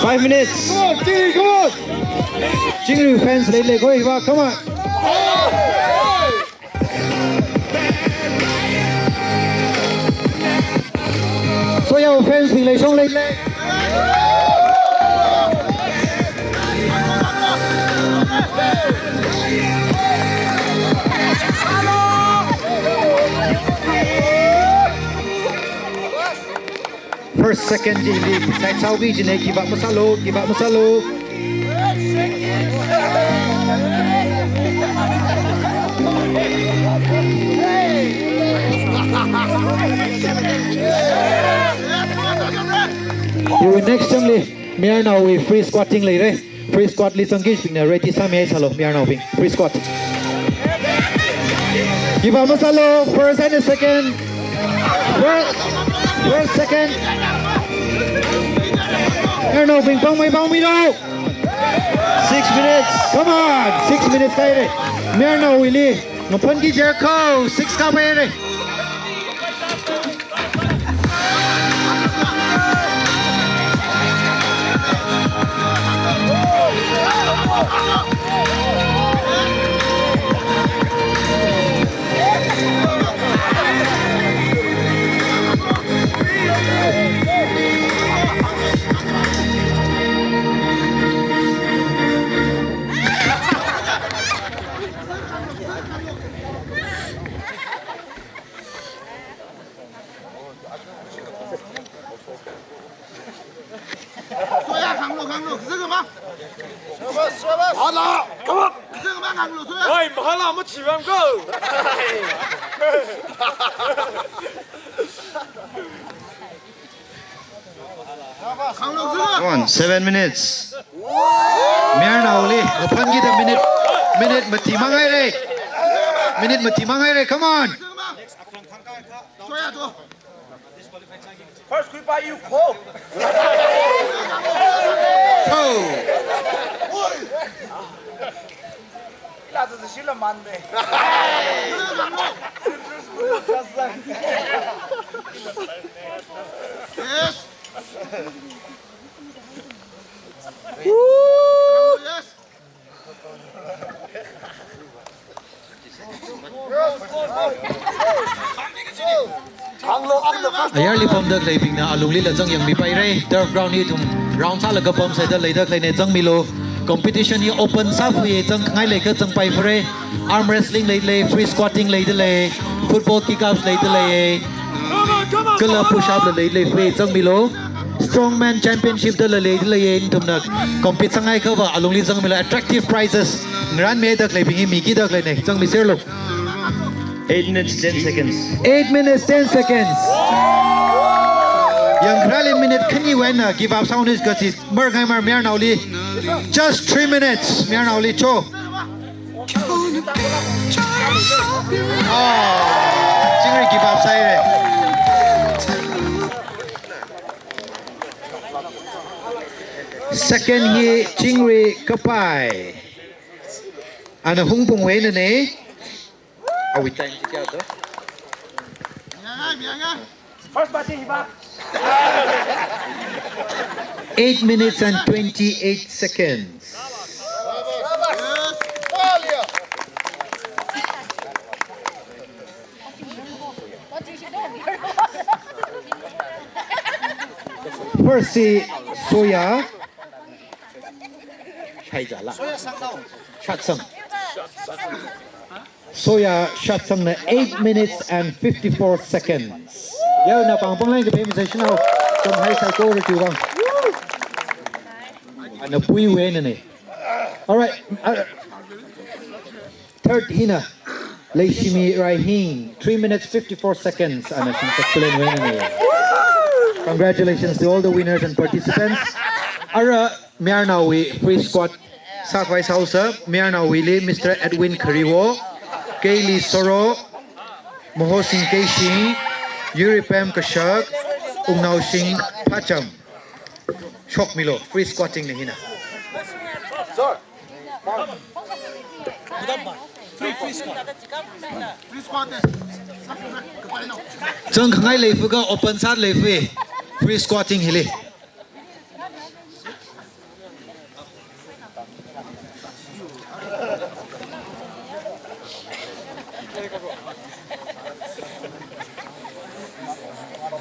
Five minutes. Come on, Chingri, come on. Chingri fans leilei koi va, come on. Soya fans bing leishong leilei. First, second ji li side saoki jine, give up masālu, give up masālu. Iwui next time li, Mayarnaowui free squatting leira. Free squat li zangki jibingna ready sāmi sālu, Mayarnaobing. Free squat. Give up masālu, first and second. First, first, second. Mayarnaobing pāngmei pāngmilu. Six minutes. Come on, six minutes kāhaira. Mayarnaowuili ngaphanki jikha, six kāpaira. Soya, khanglu, khanglu, kazakama. Shabas, shabas. Ala, come on. Kazakama, khanglu, Soya. Oi, mahala machiram ko. Khanglu, Soya. Come on, seven minutes. Mayarnaoli, ngaphankida minute, minute mati manghaira. Minute mati manghaira, come on. First, khuipa yu kho. Kho. Ila tu shila man de. Yes. Yes. Ayarli pamda khaleibingna alunglila zangyangmipaira. Turf ground hi ithum round sālaga pamsāda leida khaleina, zangmilu. Competition hi open sāphuiya, zangkhangai leikha zangpaiphura. Arm wrestling leilei, free squatting leidalei, football kick-ups leidalei, kala push-up la leilei, zangmilu. Strongman championship dala leidalei, ithumna compete sāngaikhava alungli zangmilu, attractive prizes ngaranmida khaleibing hi mikida khaleina, zangmiserlu. Eight minutes, ten seconds. Eight minutes, ten seconds. Yangkharali minute khaniwui eina give up sāhaosa kachi, marngai mar Mayarnaoli. Just three minutes, Mayarnaoli cho. Oh, Chingri give up sāhaira. Second hi Chingri kapai. Ana Hungpungwui einana. Awui time chi kayāda? First party hiba. Eight minutes and twenty-eight seconds. First hi Soya. Shaizala. Shatsang. Soya Shatsangna eight minutes and fifty-four seconds. Yaona pāng pāng line kaphā message nao. Tamhai sai ko ri tiwang. Ana Puiwui einana. All right. Uh, third hina Leishimi Raihing, three minutes fifty-four seconds. Ana Shingsak Kulenwui einana. Congratulations to all the winners and participants. Ara Mayarnaowui free squat sākhavai sāhaosa, Mayarnaowuili Mister Edwin Khariwo, Kaylee Soro, Mohosing Keishing, Yuripem Kashak, Wungnaoshing Phacham. Shokmilu, free squatting na hina. Zangkhangai leifukha open sāda leifui, free squatting hili.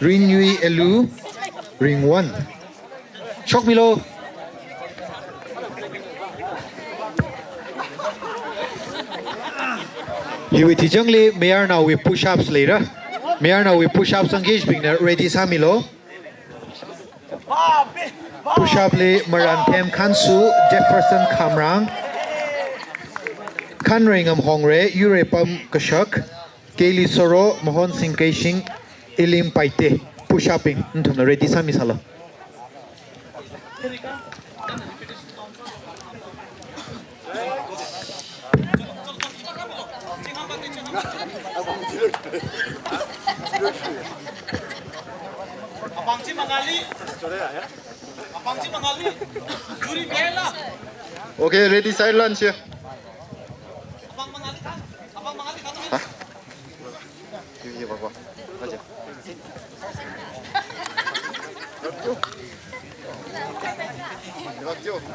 Ringyui Elu, ring one. Shokmilo. Hiwui thijangli mayarnaowui push-ups leira. Mayarnaowui push-ups zangki, ishibingna ready sāmilo. Push-up li Maranthem Khansu, Jefferson Khamrang, Khanreingam Hongre, Yureipam Kashak, Kaylee Soro, Mohonsing Keishing, Ilim Paite. Push-up bing, nathumna ready sāmisālo. Okay, ready, side lunge here. Hah?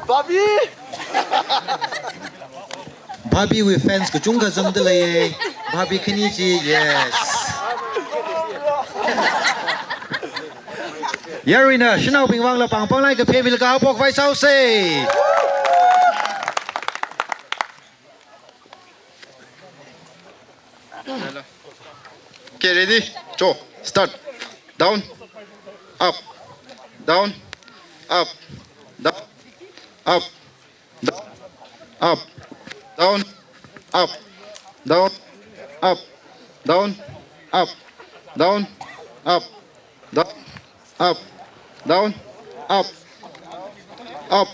Barbie! Barbie wui fans kachungkha zangda leiye. Barbie khani chi, yes. Yaruina shanaobing vangla pāng pānglāk kaphā milaga haophok khavai sāsa. Okay, ready? Cho, start. Down, up, down, up, down, up, down, up, down, up, down, up, down, up, down, up, down, up, down, up, up,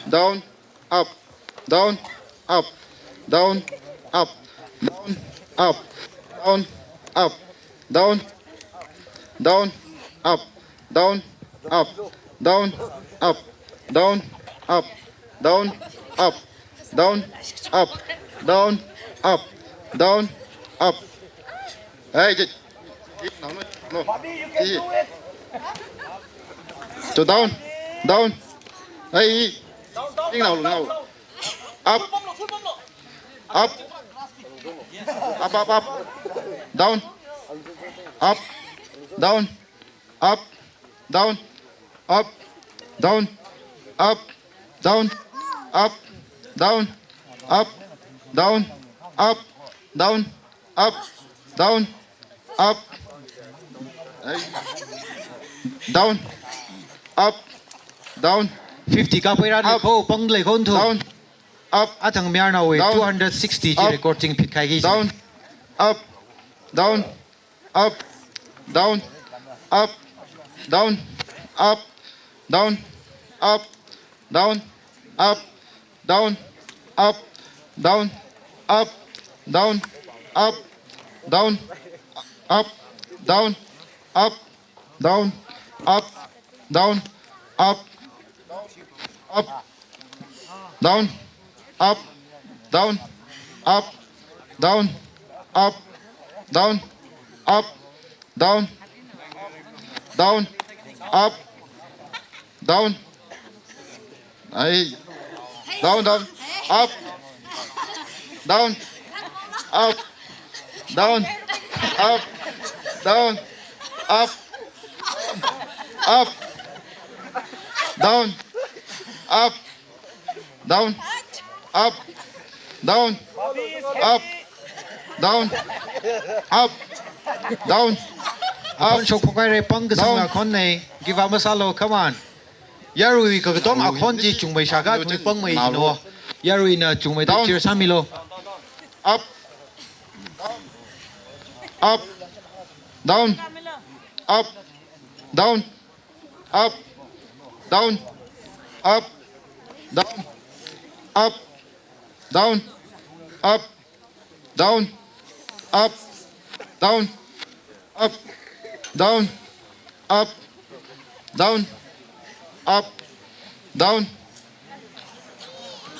down, up, down, up, down, up, down, up, down, up, down, down, up, down, up, down, up, down, up, down, up, down, up, down, up, down, up. Hey, get. No, no, no. Bobby, you can do it. So down, down. Hey. Down, down, down, down, down. Up. Full pump lo, full pump lo. Up. Up, up, up. Down. Up. Down. Up. Down. Up. Down. Up. Down. Up. Down. Up. Down. Up. Down. Up, down, up, down, up, down. Fifty kapai rani up, kho, pāng lei kho nathum. Down, up, athang mayarnaowui, down, two hundred sixty chi up, record chingphit kahai chi. Down, up, down, up, down, up, down, up, down, up, down, up, down, up, down, up, down, up, down, up, down, up, down, up, down, up, up, down, up, down, up, down, up, down, up, down, down, up, down. Ai. Down, down, up, down, up, down, up, down, up, up, down, up, down, up, down, up, down, up, down, up. Akhon shokphok haira, pāng kasāng akhonna. Give up masālo, come on. Yarui kakatom akhon chi chungmei shākha, tui pāngmei jino. Yaruina chungmeida cheer sāmilo. Up, up, down, up, down, up, down, up, down, up, down, up, down, up, down, up, down, up, down, up, down,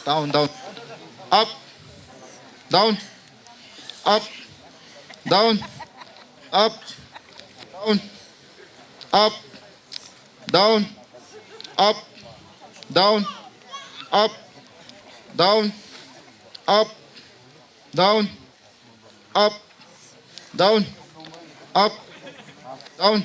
down, down, up, down, up, down, up, down, up, down, up, down, up, down, up, down, up, down, up, down,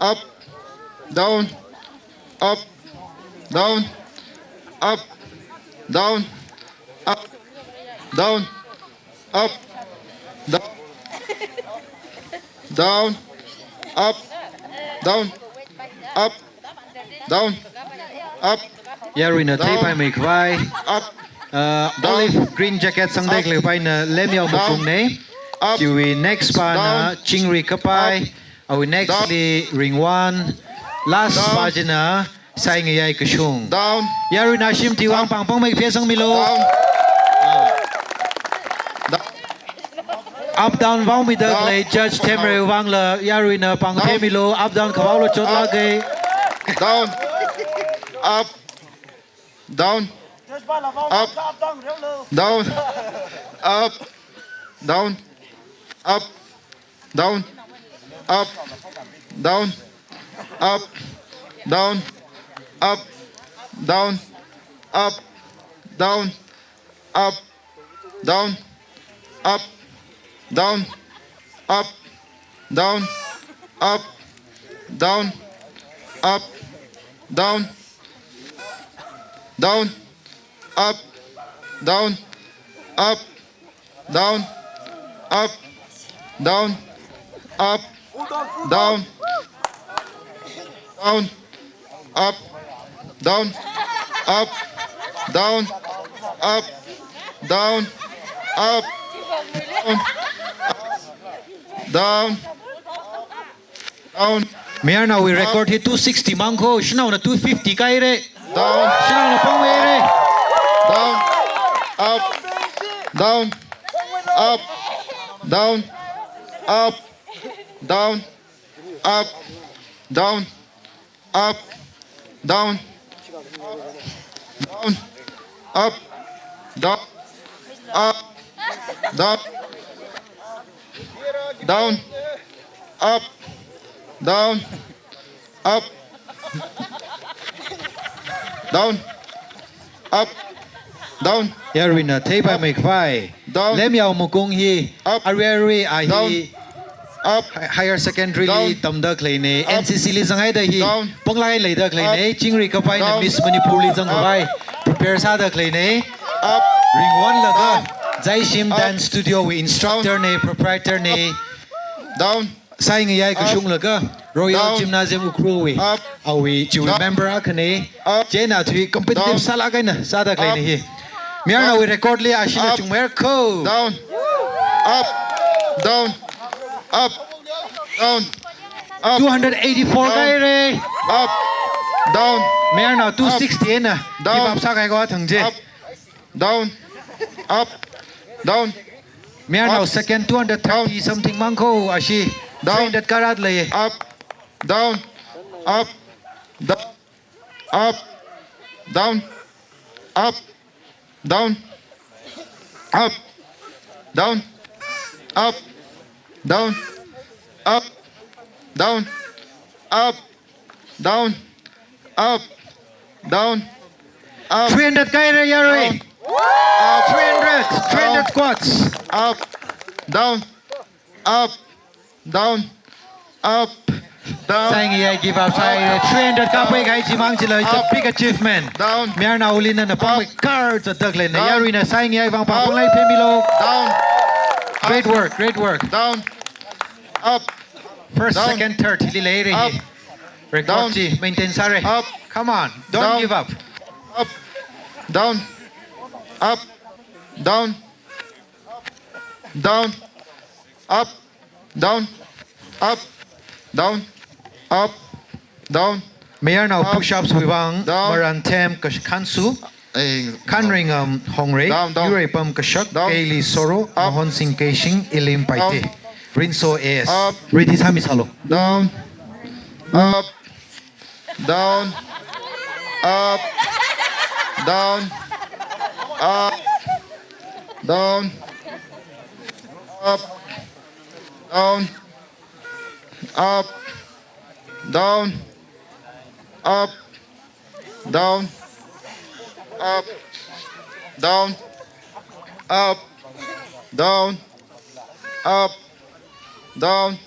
Up, down, up, down, up, down, up, down, up, down, down, up, down, up, down, up. Yaruina theipaimei khavai. Up. Uh, down. Olive green jacket sangdai khalei paina Lemyao Makung ne. Up. Chiwui next pana Chingri Kapai. Awui next li Ringwan. Last pa china Saingayai Kashung. Down. Yaruina shim tiwang pangpangmei phesangmilu. Down. Up down vaomida khalei judge Themrei vangla yaruina pangphemilu. Up down khavao lo chot lage. Down. Up. Down. Up. Down. Up. Down. Up. Down. Up. Down. Up. Down. Up. Down. Up. Down. Down. Up. Down. Up. Down. Up. Down. Up. Down. Down. Up. Down. Up. Down. Up. Down. Up. Down. Down. Up. Down. Up. Down. Up. Down. Up. Down. Down. Down. Mayarnaowui record hi two sixty mang ko, shanaona two fifty kaire. Down. Shanaona pangmeire. Down. Up. Down. Up. Down. Up. Down. Up. Down. Up. Down. Down. Up. Down. Up. Down. Down. Up. Down. Up. Down. Up. Down. Yaruina theipaimei khavai. Down. Lemyao Makung hi. Up. Arui arui a hi. Down. Up. Hi-, higher secondary li tamda khaleine. Up. N C C li zanghaida hi. Down. Ponglai leida khaleine. Up. Chingri Kapaina Miss Manipur li zangkhavai. Up. Prepare sāda khaleine. Up. Ringwanlaga. Down. Zaishim Dance Studio wui instructor ne, proprietor ne. Down. Saingayai Kashunglaga Royal Gymnasium Ukhrul wui. Awui chiwui member akhane. Chieina thui competitive sālāk eina sāda khaleine hi. Mayarnaowui record li ashina chungmer ko. Down. Up. Down. Up. Down. Up. Two hundred eighty-four kaire. Up. Down. Mayarnao two sixty eina. Down. Give up sākahai ko thangje. Up. Down. Up. Down. Mayarnao second two hundred thirty something mang ko ashi. Down. Three hundred karat lei. Up. Down. Up. Down. Up. Down. Up. Down. Up. Down. Up. Down. Up. Down. Up. Down. Up. Down. Up. Three hundred kaire yarui. Down. Up. Three hundred. Three hundred squats. Up. Down. Up. Down. Up. Down. Saingayai give up sāi. Three hundred kapai kahai chimang chila. It's a big achievement. Down. Mayarnaoli nana pangmei kar zatda khaleine. Down. Yaruina Saingayai vang pangphanglai phemilu. Down. Great work. Great work. Down. Up. First, second, third hili leire hi. Record chi maintain sāre. Up. Come on, don't give up. Up. Down. Up. Down. Down. Up. Down. Up. Down. Up. Down. Mayarnao push-ups wui vang. Down. Maranthem Khansu. Khanringam Hongrei, Yureipam Kashak, Keili Soro, Mahonsing Keishing, Ilim Paite, Rinso A S. Ready sāmi sālu. Down. Up. Down. Up. Down. Up. Down. Up. Down. Up. Down. Up. Down. Up. Down. Up. Down. Up. Down.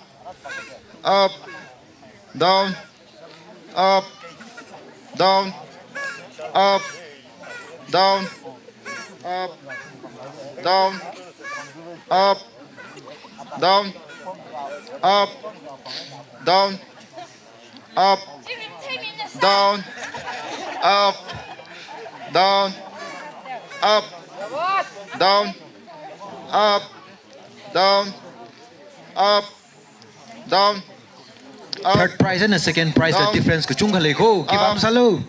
Up. Down. Up. Down. Up. Down. Up. Down. Up. Down. Up. Down. Up. Down. Up. Down. Up. Down. Up. Down. Up. Down. Up. Third prize and second prize, the Down. Difference kachungkha lei ko. Keep Up. Up, salo.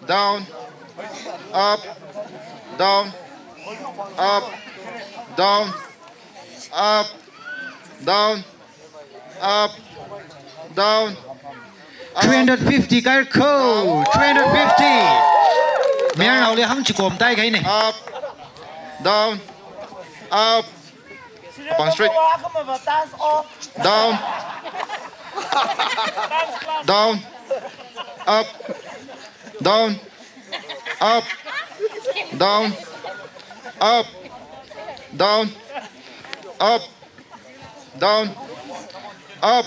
Down. Up. Down. Up. Down. Up. Down. Up. Down. Up. Three hundred fifty kai ko. Down. Three hundred fifty. Mayarnaoli hangchikom tai kahaina. Up. Down. Up. Apam straight. Down. Down. Up. Down. Up. Down. Up. Down. Up. Down. Up.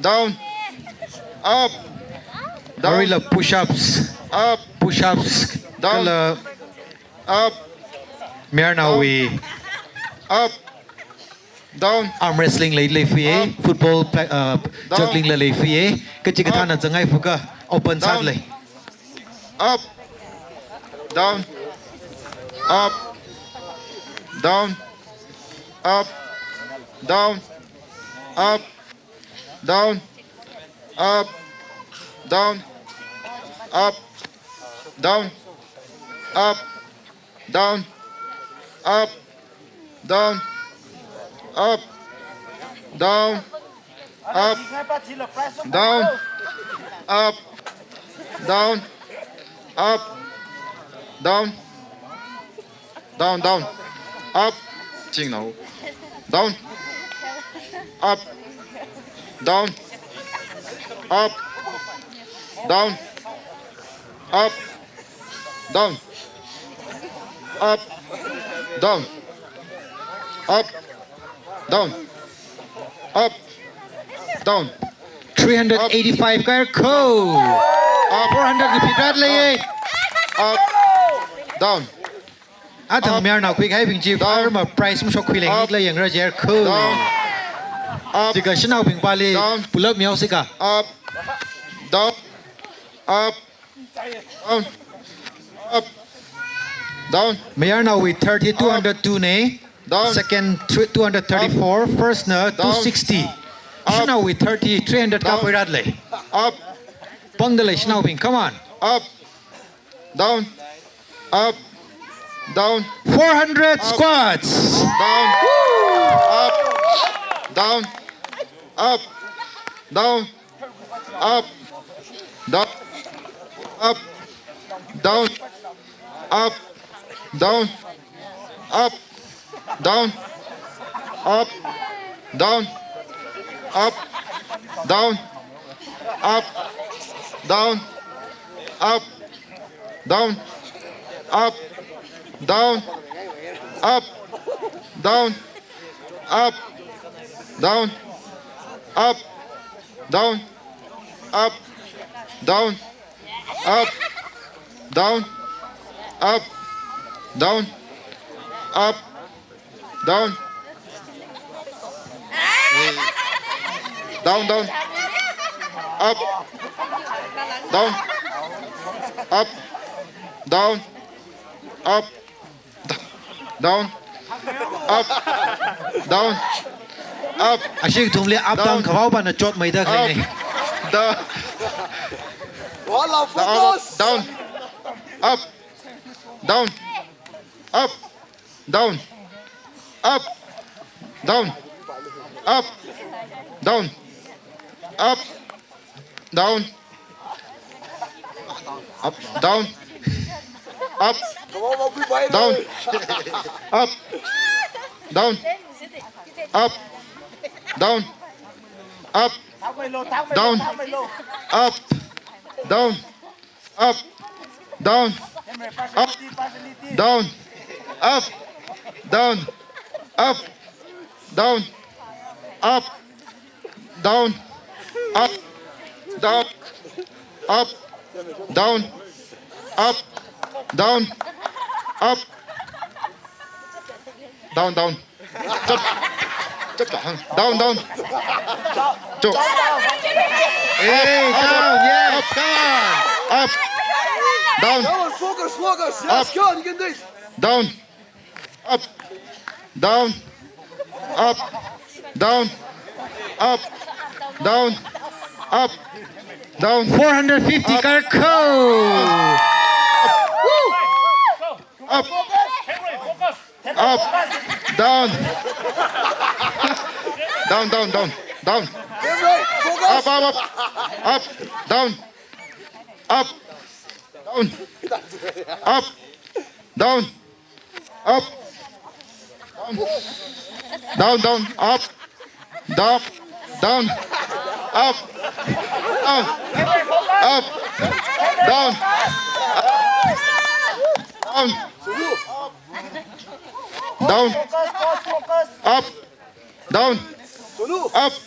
Down. Up. Down. Arila push-ups. Up. Push-ups. Down. Kala Up. Mayarnaowui. Up. Down. Arm wrestling la leifui. Up. Football pla-, uh, Down. Juggling la leifui. Kachikathāna Up. Zangai fuka open Down. Sālei. Up. Down. Up. Down. Up. Down. Up. Down. Up. Down. Up. Down. Up. Down. Up. Down. Up. Down. Up. Down. Up. Down. Up. Down. Down, down. Up. Chingnao. Down. Up. Down. Up. Down. Up. Down. Up. Down. Up. Down. Up. Down. Three hundred eighty-five kai ko. Up. Four hundred ki phit rat lei. Up. Down. Athang Up. Mayarnao khuikahaibing chi, Down. Arma prize mashok khui lei Up. Nit la yangra jer ko. Down. Up. Chika shanaobing pali Down. Pulap miao sika. Up. Down. Up. Down. Up. Down. Mayarnaowui thirty, Up. Two hundred two nei. Down. Second, thr-, two hundred thirty-four. Up. First na Down. Two sixty. Up. Shanaowui thirty, three hundred Down. Kapoi rat lei. Up. Pangda lei shanaobing. Come on. Up. Down. Up. Down. Four hundred Up. Squats. Down. Up. Down. Up. Down. Up. Down. Up. Down. Up. Down. Up. Down. Up. Down. Up. Down. Up. Down. Up. Down. Up. Down. Up. Down. Up. Down. Up. Down. Up. Down. Up. Down. Up. Down. Up. Down. Down, down. Up. Down. Up. Down. Up. Down. Up. Down. Up. Ashi kathumli up down. Down khavao pana chotmeida Up. Khalei nei. Down. Wala Down. Focus. Down. Up. Down. Up. Down. Up. Down. Up. Down. Up. Down. Up. Down. Up. Down. Up. Down. Up. Down. Up. Down. Up. Down. Up, down, up, down, up, down, up, down, up, down, up, Down. Up. Down. Up. Down. Up. Down, down. Chap. Chap, hang. Down, down. Chop. Hey, up, down, up, yes, up, come on. Up. Down. Come on, focus, focus. Yes, up. Come on, you can do it. Down. Up. Down. Up. Down. Up. Down. Up. Down. Four hundred fifty up. Karko. Up. Up. Down. Down, down, down. Down. Up, up, up. Up. Down. Up. Down. Up. Down. Up. Down. Down, down. Up. Down. Down. Up. Down. Up. Down. Down. Down. Up. Down. Up.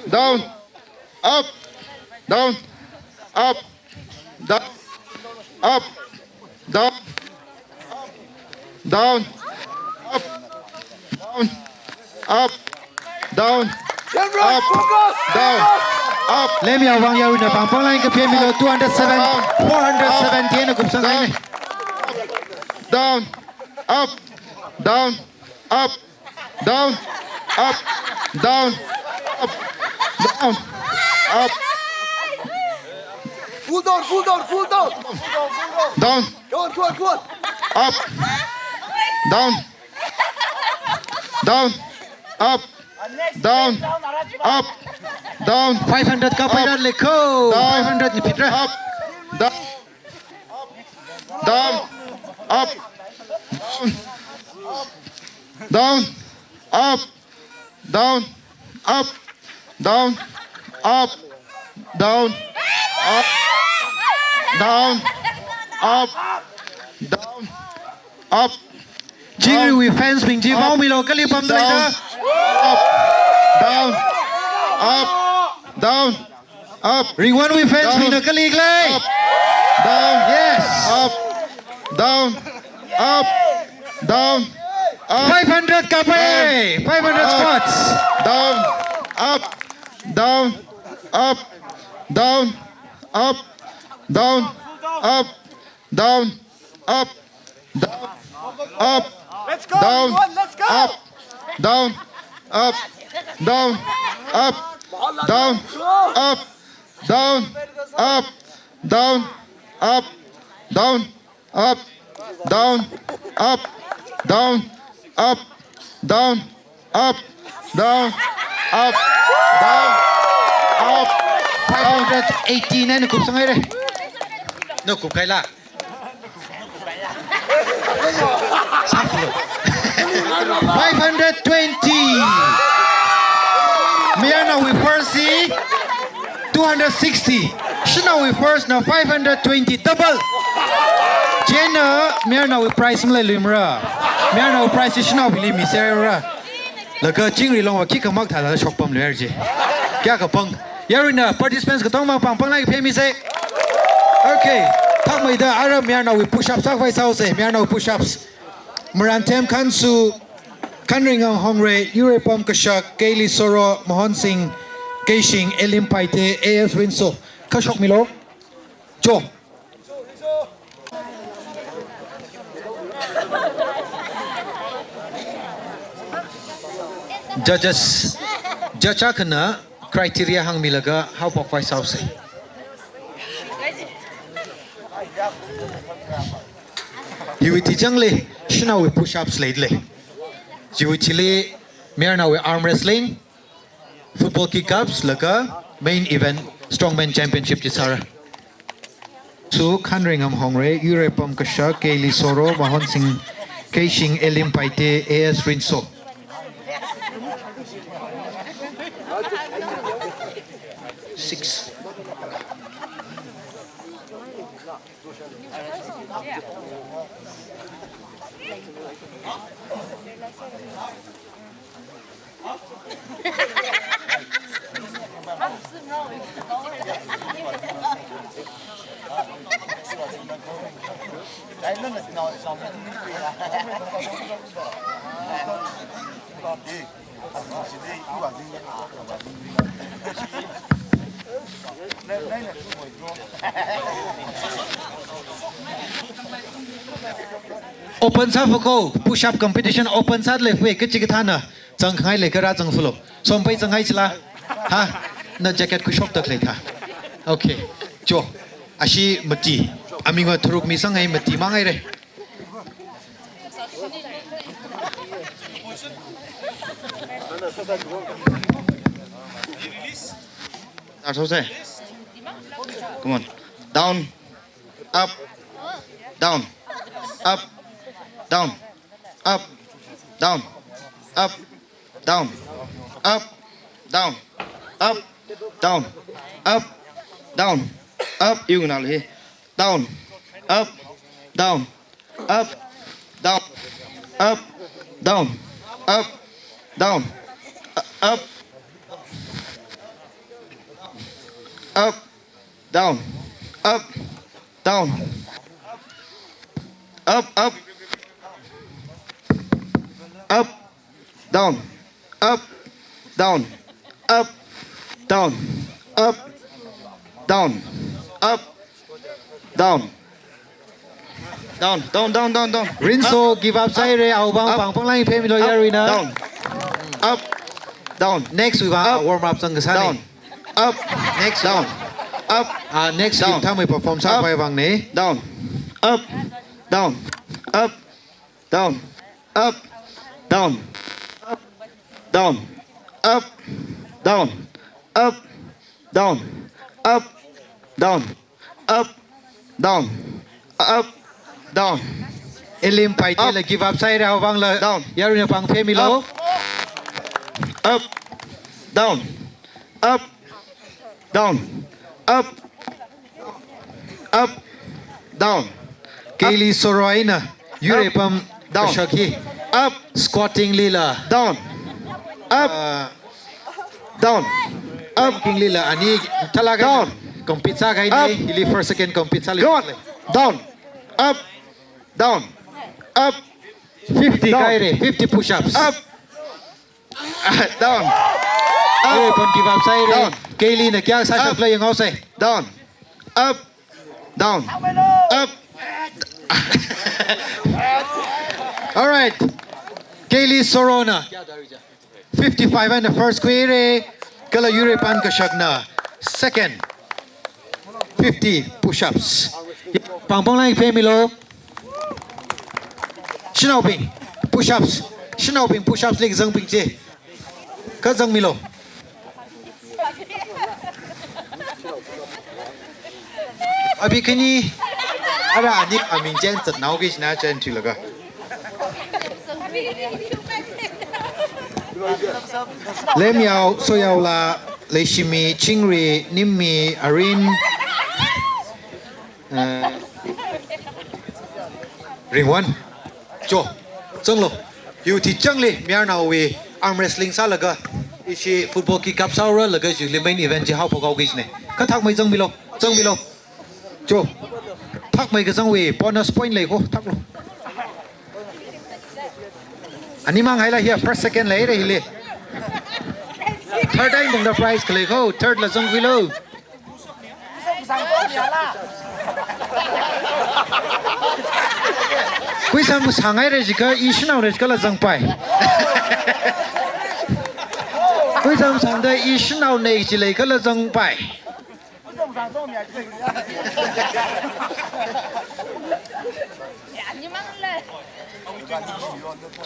Down. Up. Down. Up. Down. Up. Down. Up. Down. Up. Down. Up. Down. Up. Lemya Wangyao na pangpang line kaphemilo, two hundred seven, four hundred seventy na kupsang down. Down. Up. Down. Up. Down. Up. Down. Up. Down. Up. Full down, full down, full down. Down. Go on, go on, go on. Up. Down. Down. Up. Down. Up. Down. Five hundred kapaida leko. Down. Five hundred ni pitra. Up. Down. Down. Up. Down. Down. Up. Down. Up. Down. Up. Down. Up. Down. Up. Down. Up. Chingriwui fans bing chi, down, maomilo, kali pamda leida. Down. Up. Down. Up. Down. Up. Ringwonwui fans bingna kali khalei. Up. Down. Yes. Up. Down. Up. Down. Up. Five hundred kapai. Five hundred spots. Down. Up. Down. Up. Down. Up. Down. Up. Down. Up. Down. Up. Let's go, down, everyone, let's go. Up. Down. Up. Down. Up. Down. Up. Down. Up. Down. Up. Down. Up. Down. Up. Down. Up. Down. Up, down, up, down, up. Five hundred eighty na kupsang haira. Na kup kahaila. Five hundred twenty. Mayarnaowui first hi two hundred sixty. Shanaowui first na five hundred twenty, double. Chieina mayarnaowui prize maleiluimara. Mayarnaowui prize hi shanaobingli miserra. Laga Chingri Longva khikha makthāda shokpamluira ji. Kayākha pāng. Yaruina participants katonga pāng pāng line phemisa. Okay. Thakmeida ara mayarnaowui push ups sākhavai sāsa. Mayarnao push ups. Maranthem Khansu, Khanringam Hongre, Yurepom Kashak, Kaylee Soro, Mohonsing Keishing, Elim Paite, A S Rinso. Kha shokmilo. Cho. Judges, judge akhana criteria hāngmilaga haophokkhavai sāsa. Hiwui thijang lei, shanaowui push ups leilei. Chiwui thili mayarnaowui arm wrestling, football kick ups laga main event strongman championship chi sāra. Su Khanringam Hongre, Yurepom Kashak, Kaylee Soro, Mohonsing Keishing, Elim Paite, A S Rinso. Six. Open sāfako, push-up competition open sālei fui, kachikathāna zangkhangai leikha rāzangfalo. Sompai zanghai chila. Ha? Na jacket khuishokda khalei tha. Okay. Cho. Ashi mati. Amingva tharuk misang ai mati mang ai re. Start ho se. Come on. Down. Up. Down. Up. Down. Up. Down. Up. Down. Up. Down. Up. Down. Up. Down. Up. Down. Up. Iwui nganāli. Down. Up. Down. Up. Down. Up. Down. Up. Down. Up. Up. Down. Up. Down. Up, up. Up. Down. Up. Down. Up. Down. Up. Down. Up. Down. Down, down, down, down, down. Rinso, up, give up sāhaire, awui vang, up, pāng pāng lang phemilo, up, yaruina. Down. Up. Down. Next wui vang, up, warm up zangkasāna. Down. Up. Next. Down. Up. Ah, next. Down. Kim thamei perform sākhavai vangna. Down. Up. Down. Up. Down. Up. Down. Up. Down. Up. Down. Up. Down. Up. Down. Up. Down. Up. Down. Elim pai, up, tela give up sāhaire, awui vangla. Down. Yaruina pāng phemilo. Up. Up. Down. Up. Down. Up. Up. Down. Kaylee Soro eina yurei, up, pam, down, kashak hi. Up. Squatting lila. Down. Up. Uh, down. Up. King lila ani thala ka. Down. Compete sākahaina. Up. Hili first, second compete sāli. Come on. Down. Up. Down. Up. Fifty, down, kahaire, fifty push-ups. Up. Down. Up. Ei, pam give up sāhaire. Down. Kaylee na kayākha sāshap, up, khala yanghaosa. Down. Up. Down. Up. All right. Kaylee Sorona fifty-five eina first khuihaire, kala yurei pam kashakna second. Fifty push-ups. Pāng pāng lang phemilo. Shanaobing, push-ups. Shanaobing, push-ups li kazangbing chi. Kazangmilo. Abi khani, ara ani aming chen zatnao kishna chen thuilaga. Lemyao, Soyaola, Leishimi, Chingri, Nimmi, Arin, uh, Ringwan. Cho, zanglo. Yuthi changli, mayarnaowui arm wrestling sālaga, ishi football kick up sāhaora laga, chili main event chi haophok haoki kajina. Kha thakmei zangmilo, zangmilo. Cho. Thakmei kazangwui bonus point lei ko, thaklo. Animang haila hiya, first, second leira hili. Third eina tangda prize khalei ko, third la zangkhuilo. Khuisang sāngaira jiakha, i shanaona jiakha la zangpai. Khuisang sāngda i shanaona jiakha la zangpai.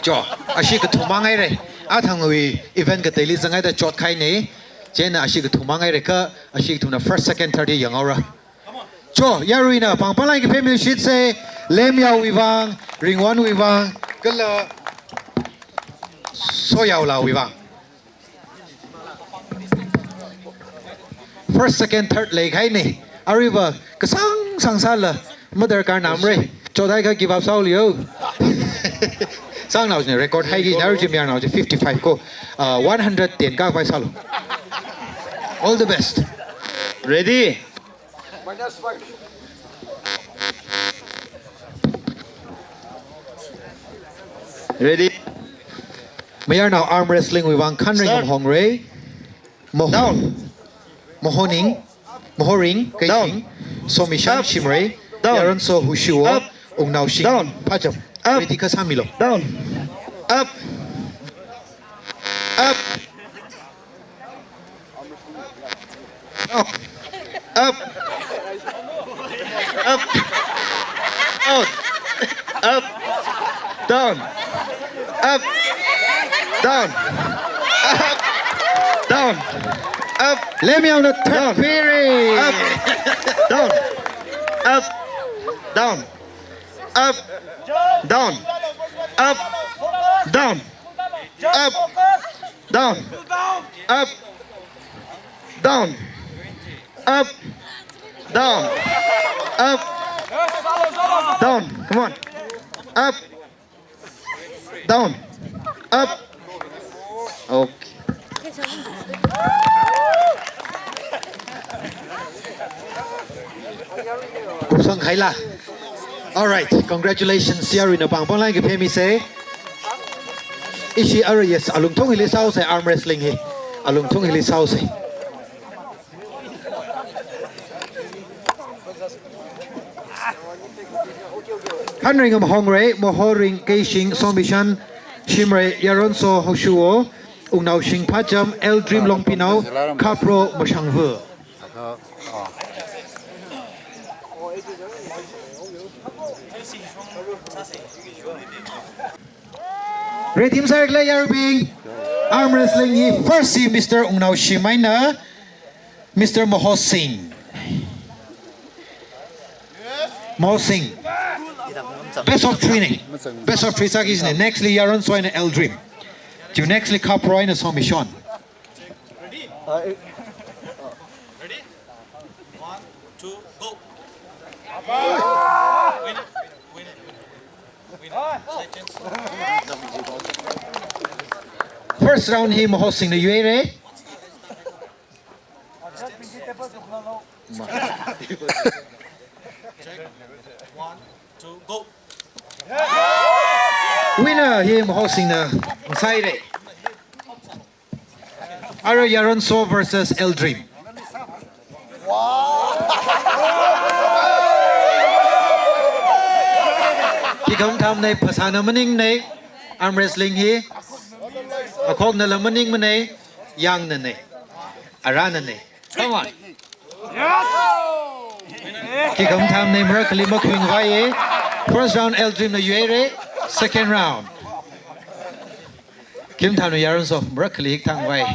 Cho, ashi kathum mang haira. Athangwui event kateili zangaida chotkahaina. Chieina ashi kathum mang haira kha, ashi kathumna first, second, third hi yanghaora. Cho, yaruina pāng pāng lang phemilo shitsa, Lemyaowui vang, Ringwanwui vang, kala Soyaolawui vang. First, second, third leikahaina. Aruiva kasāng sāngsāla madarkar namra. Chothai kha give up sāhaolio. Sāngnao china record haiki, naru chi mayarnao chi fifty-five ko. Uh, one hundred ten kakhavai sālo. All the best. Ready? Minus five. Ready? Mayarnao arm wrestling wui vang khanring Start. Mahongrei. Moho-, Down. Mohoning, Mohoring, Down. Keishing, Somishan, Up. Shimrei, Down. Yaronso, Hushuo, Up. Wungnaoshing, Down. Phacham. Up. Ready kasāmilo. Down. Up. Up. Up. Up. Up. Down. Up. Down. Up. Down. Up. Down. Up. Let me on the third Down. Period. Up. Down. Up. Down. Up. Down. Up. Down. Up. Down. Up. Down. Up. Down. Up. Down. Come on. Up. Down. Up. Okay. Kupsang khaila. All right, congratulations. Yaruina pāng pāng line kaphe misa. Ishi ara, yes, alungthung hili sāusa, arm wrestling hi. Alungthung hili sāusa. Khanring Mahongrei, Mohoring Keishing, Somishan, Shimrei, Yaronso, Hushuo, Wungnaoshing Phacham, Eldrim Longpinao, Khapro Mashangvu. Red team side le yarubing. Arm wrestling hi first hi Mister Wungnaoshim eina Mister Mohosing. Mohosing. Best of three ne. Best of three sāki ne. Next li Yaronso eina Eldrim. Chiwui next li Khapro eina Somishan. Ready? One, two, go. Winner. Winner. Winner. First round hi Mohosingna yuire. One, two, go. Winner hi Mohosingna sāire. Ara Yaronso versus Eldrim. Khikha mathāmana, phasāna maningne, arm wrestling hi. Akhoknala maningmana, yangnane. Aranane. Come on. Khikha mathāmana, marakhali makhuingvai. First round Eldrimna yuire, second round. Khikha mathāmana Yaronso, marakhali hikthangvai.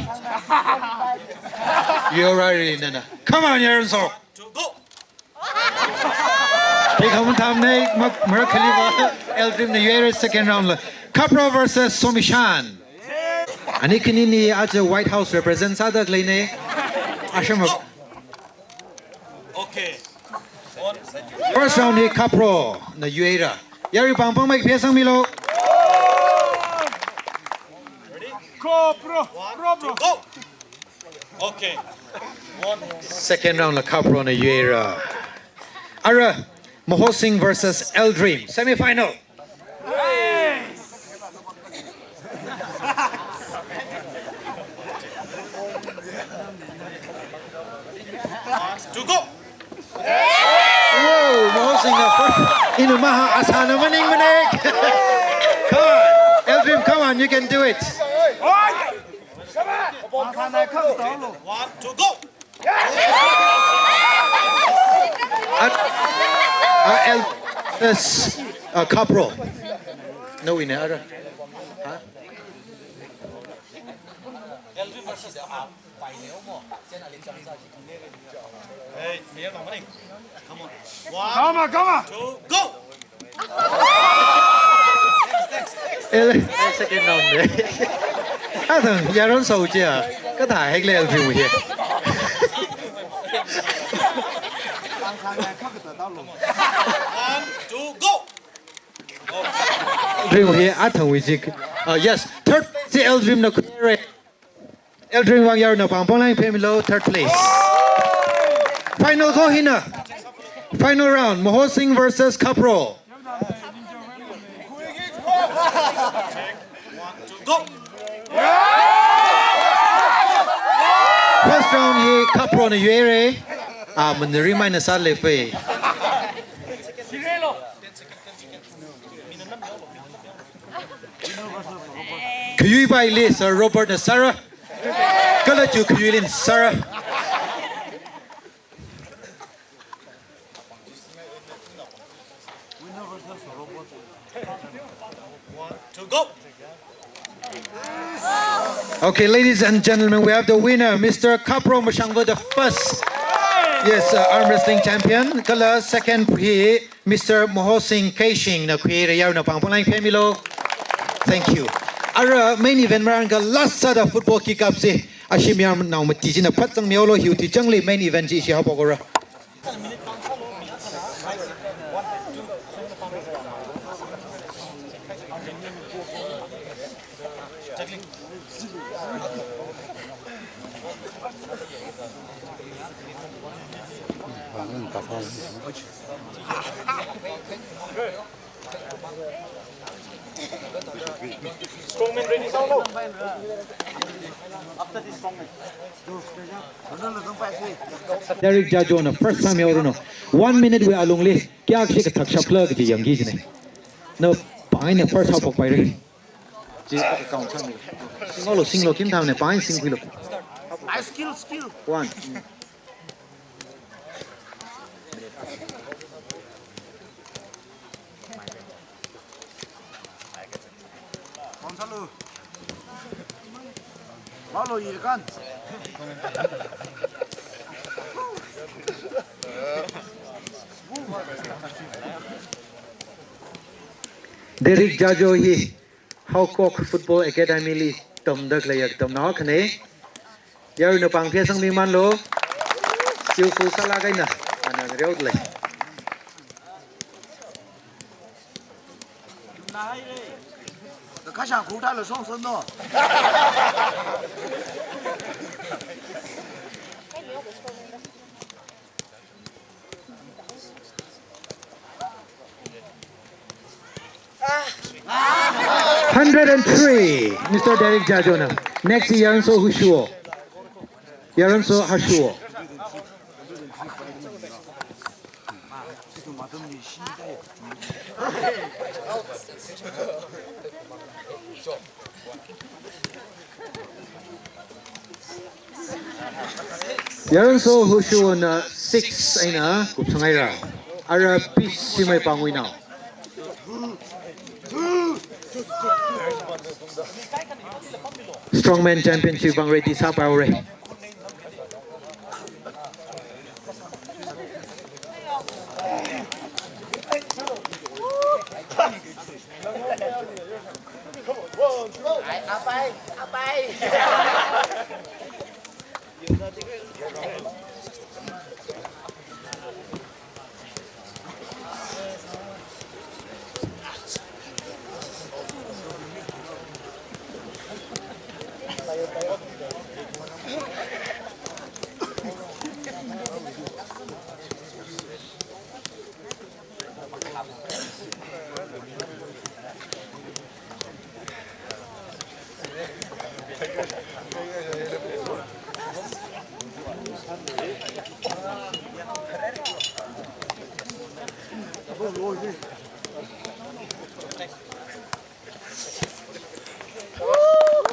You're right, Nana. Come on, Yaronso. Khikha mathāmana, ma-, marakhaliva, Eldrimna yuire second round la. Khapro versus Somishan. Ani khanini aja White House represent sāda khaleine. Ashama. Okay. First round hi Khaprona yuira. Yarui pāng pāng mic phasangmilo. Ready? Go, bro. One, bro, bro. Two, go. Okay. One. Second round la Khaprona yuira. Ara, Mohosing versus Eldrim. Semi-final. One, two, go. Whoa, Mohosingna first. Inu maha asana maning maning. Come on, Eldrim, come on, you can do it. One, two, go. At, uh, El, yes, uh, Khapro. No, in error. Huh? Hey, come on, come on. One, come on, come on. Two, go. El, el second round ne. Athang, Yaronso chia. Kathā hek le Eldrim hi. One, two, go. Eldrim hi athangwui jik. Uh, yes, third place Eldrimna khuire. Eldrim vang yaruina pāng pāng line phemilo, third place. Final ko hina. Final round, Mohosing versus Khapro. Round hi Khaprona yuire. Ah, manari maina sālei fei. Khayui paili Sir Robert na sāra. Kala chu khayuilin sāra. One, two, go. Okay, ladies and gentlemen, we have the winner, Mister Khapro Mashangva the first. Yes, uh, arm wrestling champion. Kala second hi Mister Mohosing Keishing na khuire. Yarui napāng pānglang phemilo. Thank you. Ara main event marānga last sāda football kick off si. Ashi mayarnao mati china phat zangmihaolo, hiwui thili changli main event chi ishi haophokra. Strongman ready, sound out. After this strongman. Derek Jajo na first time yaoruno. One minute wui alungli kayākha kathak shapla kaji yangki jine. No, pāng eina first half phokpaire. Chi account sang ni. Singlo, singlo, kim tham ne, pāng eina singkhuilo. I skill, skill. One. Konsalu. Malo yirkan. Derek Jajo hi Haokok Football Academy li tamda khaleiya tamnao akhane. Yarui napāng phasangmimanlo. Skillful sālāk eina ana ngareodalei. Kasha kuta lo song song no. Hundred and three, Mister Derek Jajona. Next is Yaranso Hushuo. Yaranso Hushuo. Yaranso Hushuona six eina kupsanghaira. Ara Peace Shimei Pangwinao. Strongman Championship vang ready sāpaire.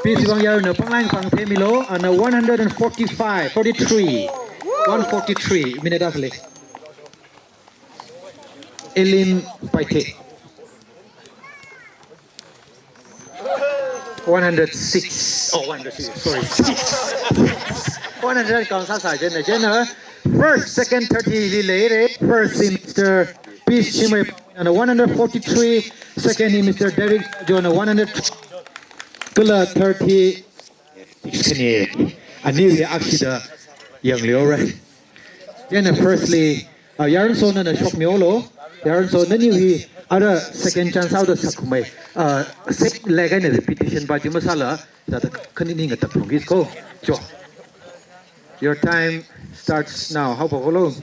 Peace Shimei Pangwinao pānglang pāng phemilo, ana one hundred and forty-five, forty-three, one forty-three, minute akhali. Elim Paithe. One hundred six. Oh, one hundred six. Sorry. Six. One hundred count sāsā jena, jena. First, second, third hili leire. First hi Mister Peace Shimei ana one hundred forty-three. Second hi Mister Derek Jajona one hundred. Kala third hi six khani. Aniwui akshida yangleore. Jena firstly, uh, Yaranso nana shokmiolo. Yaranso naniwui ara second chance out of sakmei. Uh, same leg eina repetition pa chi masāla. Zata khani ninga tak phungkis ko. Jo. Your time starts now. Haophoklo.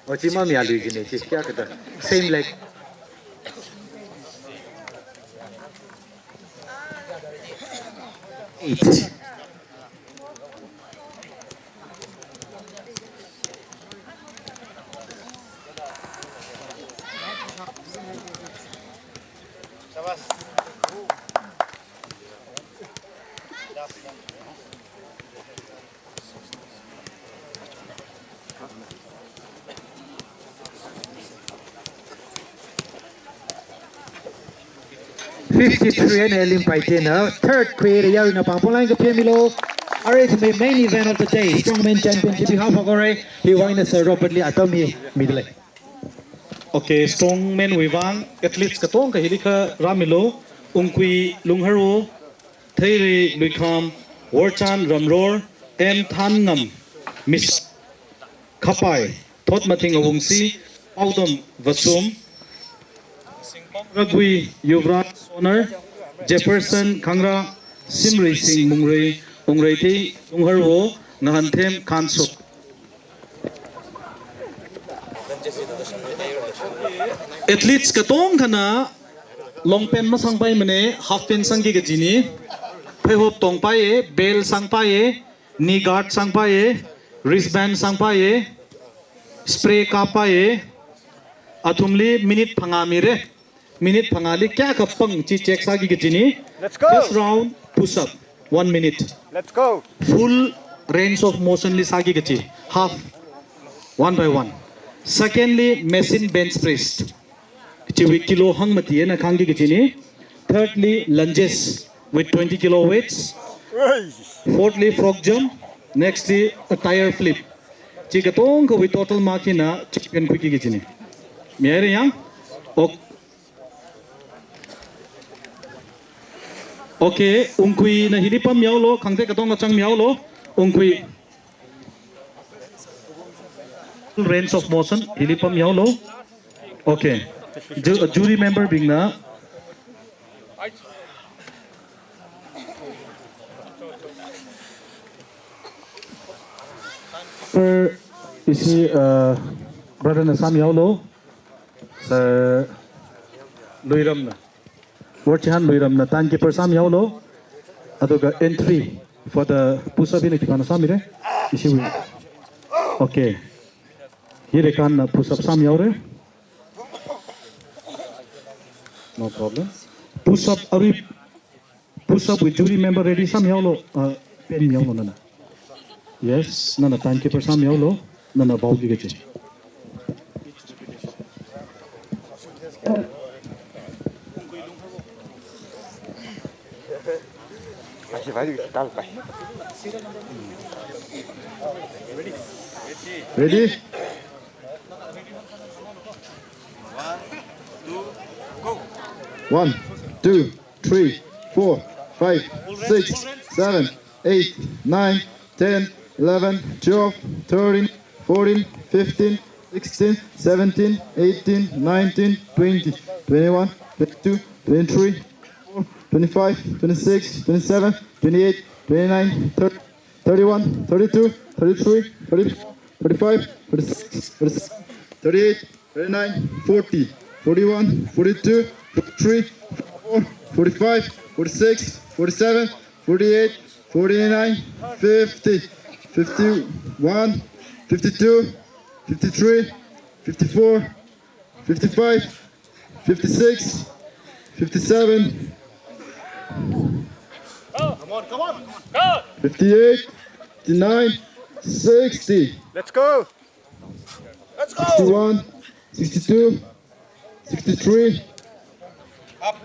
Oh, chi mamiya lui jine, chi kayākha da. Same leg. eight. Fifty-three eina Limpai china third khuiya, yaruina pangpong line kaphe milo. Arui ithumwui main event of the day, strongman championship hi haophok haora. Hiwui vang eina Sir Robert li atam hi midalei. Okay, strongman wui vang athletes katonga hili kharā milo. Ungkhui Lungharwo, Theiri Luikham, Worchan Ramror, M Thanngam, Miss Khapai, Thotmathing Awungsi, Paodom Vasum, Singpong Ragui, Yuvraj Sonar, Jefferson Khangra, Simrising Mungrei, Ungreithei Lungharwo, Ngahanthem Khanso. Athletes katongana long pant masangpaimana, half pant sangki kajina. Pheihop tongpaiya, belt sangpaiya, knee guard sangpaiya, wristband sangpaiya, spray kappaiya. Athumli minute phangā mira. Minute phangāli kayākha pang chi check sāki kajina. Let's go! First round, push up, one minute. Let's go! Full range of motion li sāki kaji, half, one by one. Secondly, machine bench press. Chiwui kilo hangmati eina khāngki kajina. Thirdly, lunges with twenty kilo weights. Hey! Fourthly, frog jump. Nextly, a tire flip. Chi katongawui total mark hina champion khuiki kajina. Mihaira yang? Ok. Okay, Ungkhuina hili pammihaolu, khangatei katonga changmihaolu, Ungkhui. Range of motion, hili pammihaolu. Okay. Ju-, jury member bingna. Sir, ishi, uh, brother na sāmihaolu. Sir Luiramna. Worchihan Luiramna timekeeper sāmihaolu. Aduga entry for the push-up hina khipāna sāmira? Ishiwui. Okay. Hi Rekanna push-up sāmihaora. No problem. Push-up arui, push-up wui jury member ready sāmihaolu. Uh, pen mihaolu nana. Yes, nana timekeeper sāmihaolu, nana vaoki kaji. Ready? One, two, three, four, five, six, seven, eight, nine, ten, eleven, twelve, thirteen, fourteen, fifteen, sixteen, seventeen, eighteen, nineteen, twenty, twenty-one, twenty-two, twenty-three, twenty-four, twenty-five, twenty-six, twenty-seven, twenty-eight, twenty-nine, thirty, thirty-one, thirty-two, thirty-three, thirty-four, thirty-five, thirty-six, thirty-seven, thirty-eight, thirty-nine, forty, forty-one, forty-two, forty-three, forty-four, forty-five, forty-six, forty-seven, forty-eight, forty-nine, fifty, fifty-one, fifty-two, fifty-three, fifty-four, fifty-five, fifty-six, fifty-seven, fifty-eight, fifty-nine, sixty. Let's go! Let's go! Sixty-one, sixty-two, sixty-three. Up.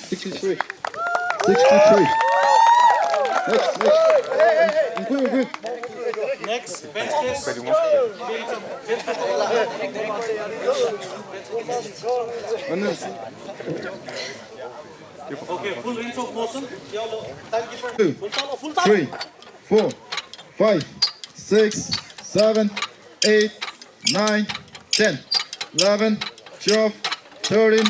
Sixty-three. Sixty-three. Next, next. Include, include. Next, bench press. And then Okay, full range of motion. Timekeeper. Two, full talo, full talo. Three, four, five, six, seven, eight, nine, ten, eleven, twelve, thirteen,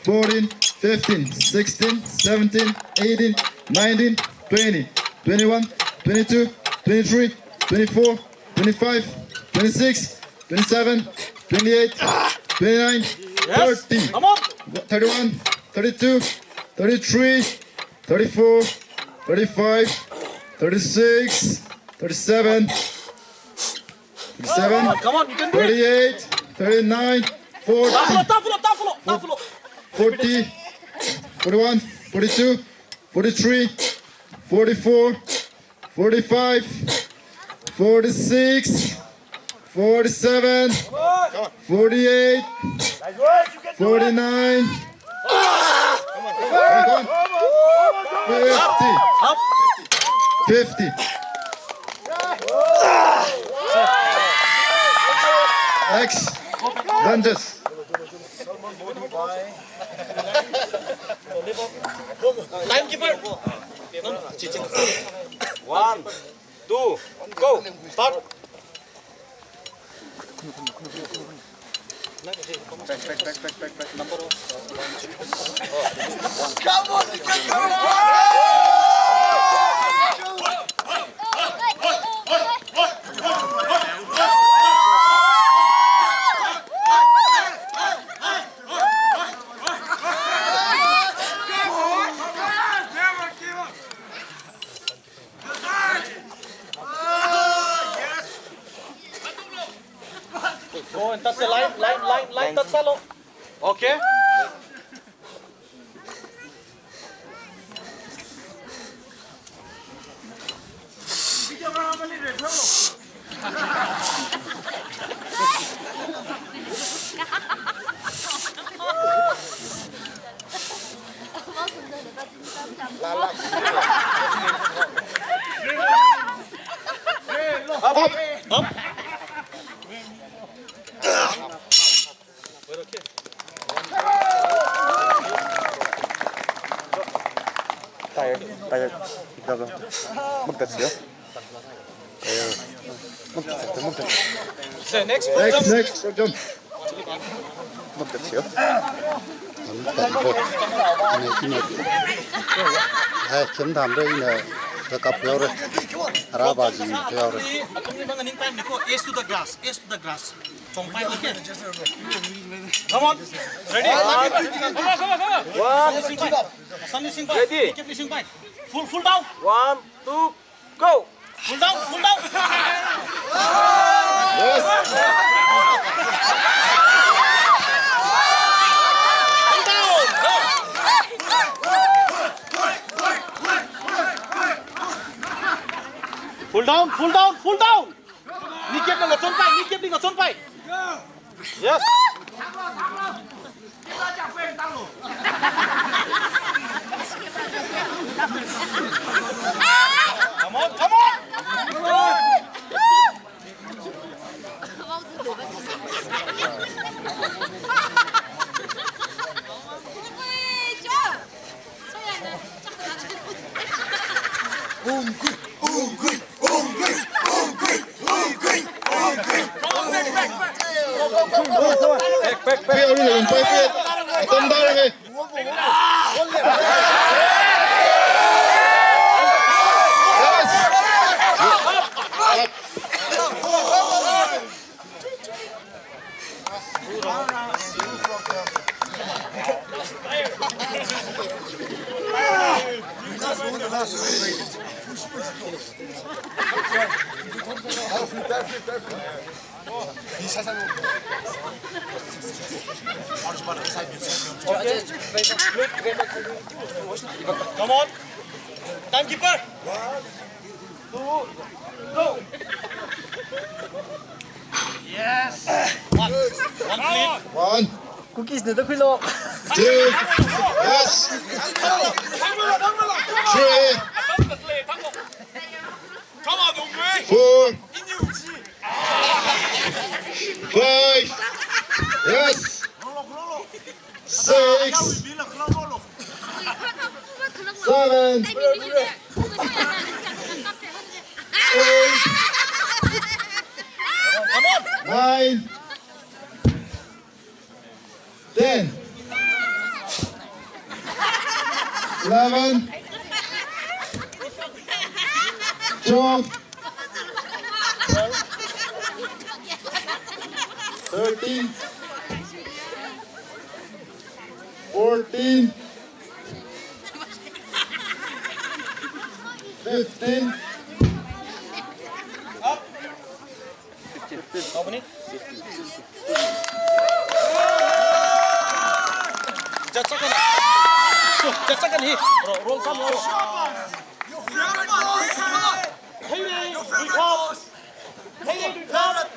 fourteen, fifteen, sixteen, seventeen, eighteen, nineteen, twenty, twenty-one, twenty-two, twenty-three, twenty-four, twenty-five, twenty-six, twenty-seven, twenty-eight, twenty-nine, Yes. thirty, Come on. thirty-one, thirty-two, thirty-three, thirty-four, thirty-five, thirty-six, thirty-seven, thirty-seven, come on, come on, you can do it. Thirty-eight, thirty-nine, forty, tough floor, tough floor, tough floor, tough floor. Forty, forty-one, forty-two, forty-three, forty-four, forty-five, forty-six, forty-seven, forty-eight, forty-nine, fifty. Fifty. X. Lunges. Timekeeper. One, two, go. Start. Back, back, back, back, back, back. Number of, uh, one, two. Come on, you can go. Go and touch the line, line, line, line, touch sālu. Okay. Up, up. Tired, tired. Double. Magdat siyo. Tired. Magdat, magdat. So next, next, next, jump. Magdat siyo. Magdat bo. Ine, ine. Ai, kem tham re ine. Kakap yaore. Araba ji yaore. Athumli mang ningpaimniko. Ears to the grass. Ears to the grass. Chongpai, okay. Come on. Ready? Come on, come on, come on. One. Sunny Singh pai. Sunny Singh pai. Ready? Keep Singh pai. Full, full down. One, two, go. Full down, full down. Yes. Full down, full down, full down. Kneecap li ngachonpai, kneecap li ngachonpai. Yes. Come on, come on. Back, back, back. Atam darang e. Yes. Come on. Timekeeper. Two, go. Yes. One. One clean. One. Cookies ne da khuilo. Two. Yes. Three. Four. Five. Yes. Six. Seven. Eight. Nine. Ten. Eleven. Twelve. Thirteen. Fourteen. Fifteen. How many? Jatsakan. Jatsakan hi. Roll, roll some, roll. Hey, hey, hey, hey.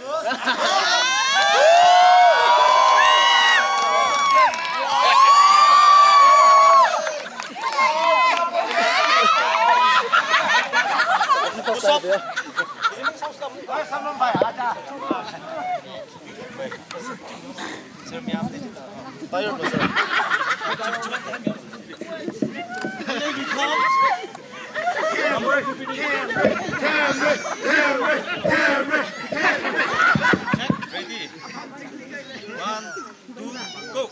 Ready. One, two, go.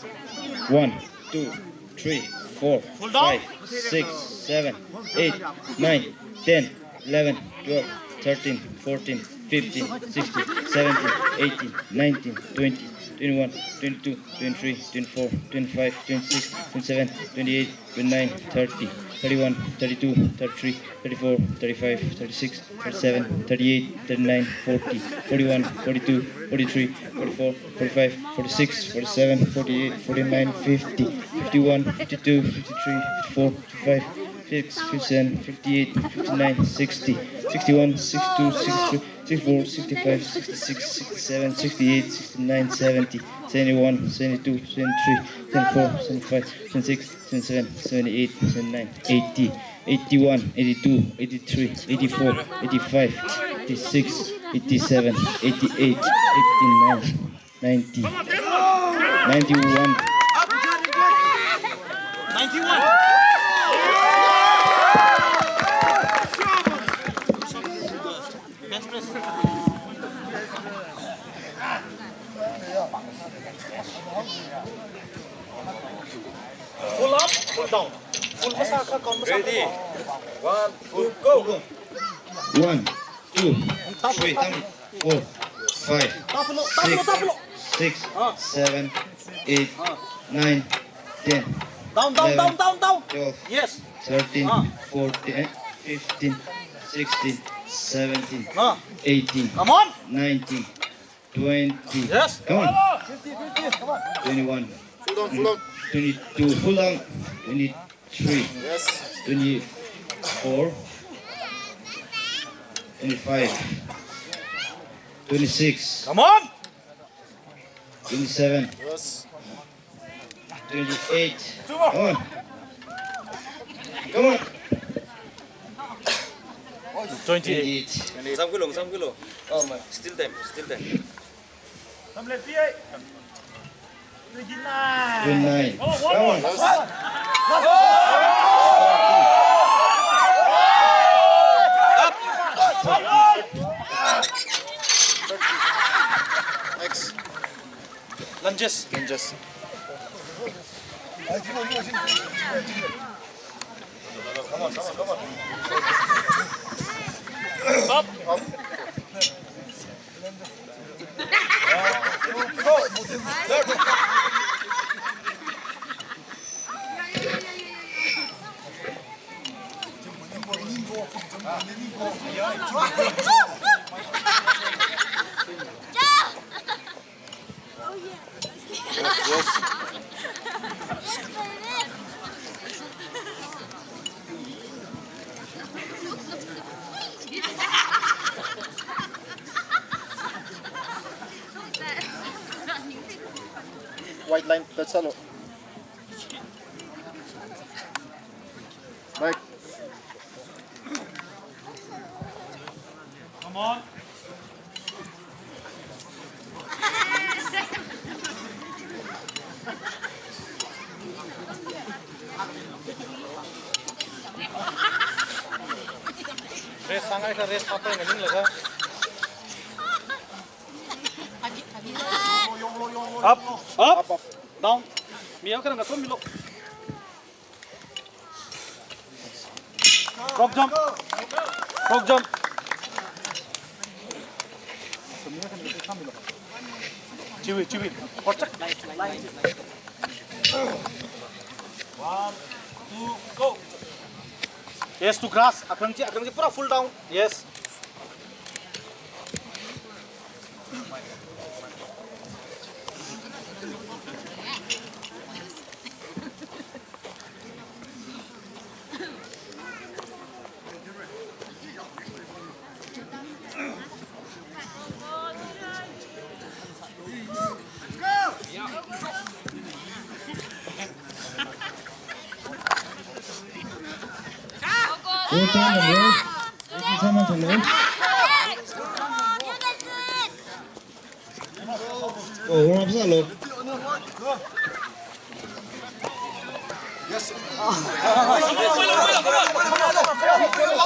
One, two, three, four, five, six, seven, eight, nine, ten, eleven, twelve, thirteen, fourteen, fifteen, sixteen, seventeen, eighteen, nineteen, twenty, twenty-one, twenty-two, twenty-three, twenty-four, twenty-five, twenty-six, twenty-seven, twenty-eight, twenty-nine, thirty, thirty-one, thirty-two, thirty-three, thirty-four, thirty-five, thirty-six, thirty-seven, thirty-eight, thirty-nine, forty, forty-one, forty-two, forty-three, forty-four, forty-five, forty-six, forty-seven, forty-eight, forty-nine, fifty, fifty-one, fifty-two, fifty-three, fifty-four, fifty-five, fifty-six, fifty-seven, fifty-eight, fifty-nine, sixty, sixty-one, sixty-two, sixty-three, sixty-four, sixty-five, sixty-six, sixty-seven, sixty-eight, sixty-nine, seventy, seventy-one, seventy-two, seventy-three, seventy-four, seventy-five, seventy-six, seventy-seven, seventy-eight, seventy-nine, eighty, eighty-one, eighty-two, eighty-three, eighty-four, eighty-five, eighty-six, eighty-seven, eighty-eight, eighty-nine, ninety, ninety-one. Ninety-one. Bench press. Full up, full down. Full masākha, count masākha. Ready. One, two, go. One, two, three, four, five, six, six, seven, eight, nine, ten, eleven, twelve, thirteen, fourteen, fifteen, sixteen, seventeen, eighteen, nineteen, twenty. Yes. Come on. Twenty-one. Full down, full down. Twenty-two. Full down. Twenty-three. Yes. Twenty-four. Twenty-five. Twenty-six. Come on. Twenty-seven. Yes. Twenty-eight. Come on. Come on. Twenty-eight. Twenty-eight. Samkilo, samkilo. Oh my. Still time, still time. Twenty-nine. Twenty-nine. Come on. Next. Lunges. Lunges. Come on, come on, come on. Up. Up. White line, that's all. Back. Come on. Rest sāngaikha, rest sāpai nganinglaga. Up, up, up, up. Down. Mi akha ngasomilo. Frog jump. Frog jump. Chiwi, chiwi. Porchak. One, two, go. Yes, to grass. Akhrang chi, akhrang chi pura full down. Yes. Go time and roll. Someone to roll. Oh, warm up sālu. Yes. Come on,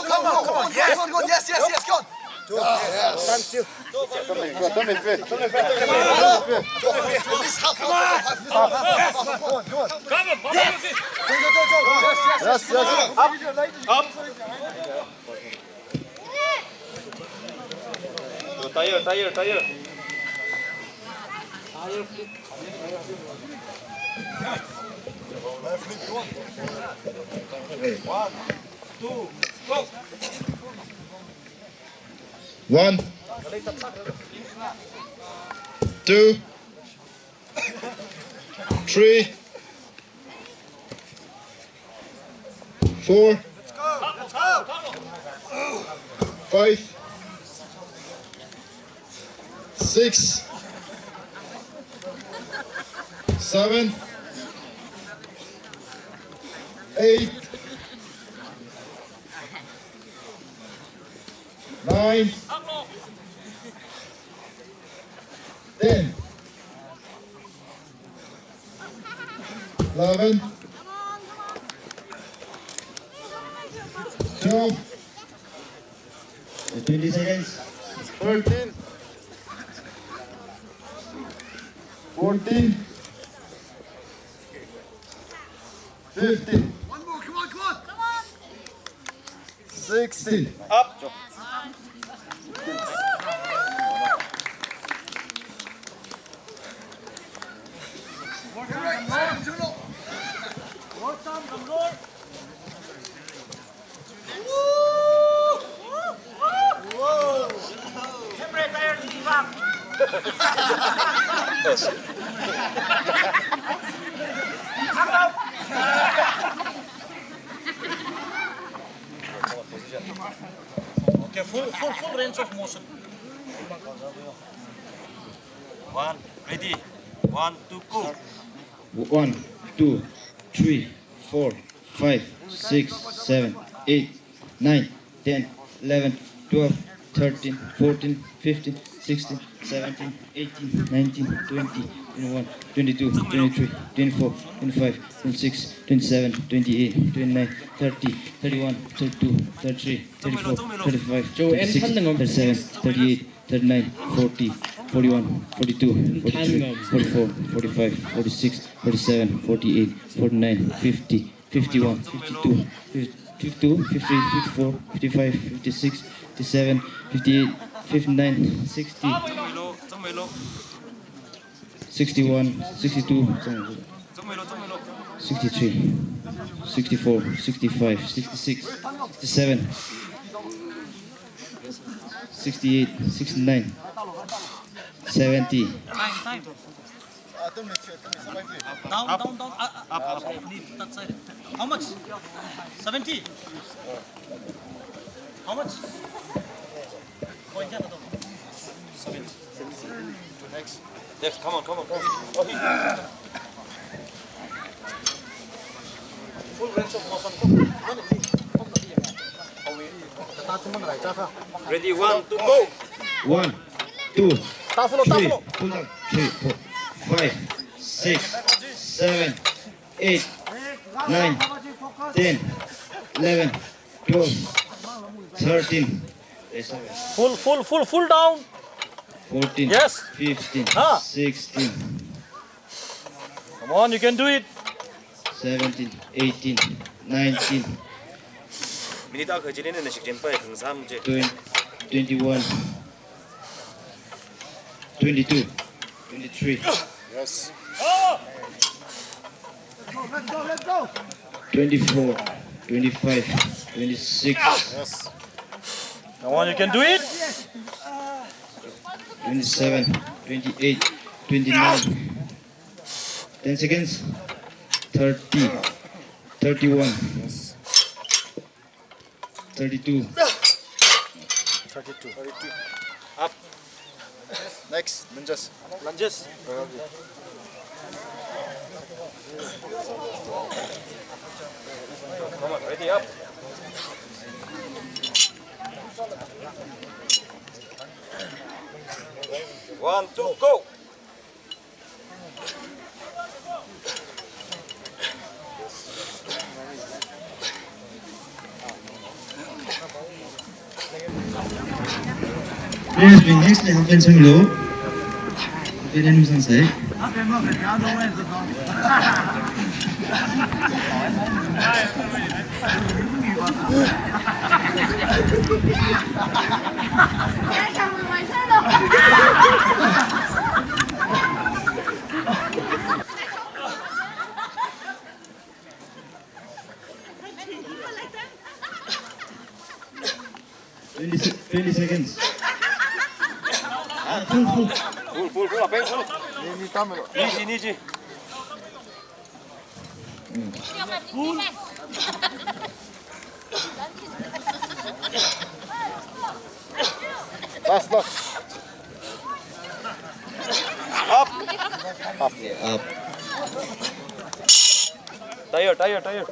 come on, come on. Yes. Come on, come on. Yes, yes, yes, yes, come on. Yes, yes, yes. Come on, come on, come on. Yes, yes. Up, up. Tire, tire, tire. One, two, go. One, two, three, four, five, six, seven, eight, nine, ten, eleven, twelve, twenty seconds, thirteen, fourteen, fifteen. One more, come on, come on. Sixteen. Up. Okay, full, full, full range of motion. One, ready. One, two, go. One, two, three, four, five, six, seven, eight, nine, ten, eleven, twelve, thirteen, fourteen, fifteen, sixteen, seventeen, eighteen, nineteen, twenty, twenty-one, twenty-two, twenty-three, twenty-four, twenty-five, twenty-six, twenty-seven, twenty-eight, twenty-nine, thirty, thirty-one, thirty-two, thirty-three, thirty-four, thirty-five, thirty-six, thirty-seven, thirty-eight, thirty-nine, forty, forty-one, forty-two, forty-three, forty-four, forty-five, forty-six, forty-seven, forty-eight, forty-nine, fifty, fifty-one, fifty-two, fifty-two, fifty-three, fifty-four, fifty-five, fifty-six, fifty-seven, fifty-eight, fifty-nine, sixty, sixty-one, sixty-two, sixty-three, sixty-four, sixty-five, sixty-six, sixty-seven, sixty-eight, sixty-nine, seventy. Down, down, down. Up, up, up. That side. How much? Seventy. How much? Point here, seventy. Next. Next, come on, come on, come on. Oh, he. Full range of motion. Ready, one, two, go. One, two, three, pull down. Three, four, five, six, seven, eight, nine, ten, eleven, twelve, thirteen. Full, full, full, full down. Fourteen, yes, fifteen, ah, sixteen. Come on, you can do it. Seventeen, eighteen, nineteen. Minute akha chili nana shikchenpai khangsam je. Twenty, twenty-one, twenty-two, twenty-three. Yes. Twenty-four, Twenty-five, twenty-six. Yes. Come on, you can do it. Twenty-seven, twenty-eight, twenty-nine. Ten seconds. Thirty, thirty-one, thirty-two. Thirty-two. Up. Next, lunges. Lunges. Come on, ready, up. One, two, go. Players bing next le half and sanglo. Half and sangsa. Twenty, twenty seconds. Ah, full, full. Full, full, full, apa yang full? Ni, ni, tamu. Ni, ni, ni, ni. Last, last. Up. Up. Up. Tired, tired, tired.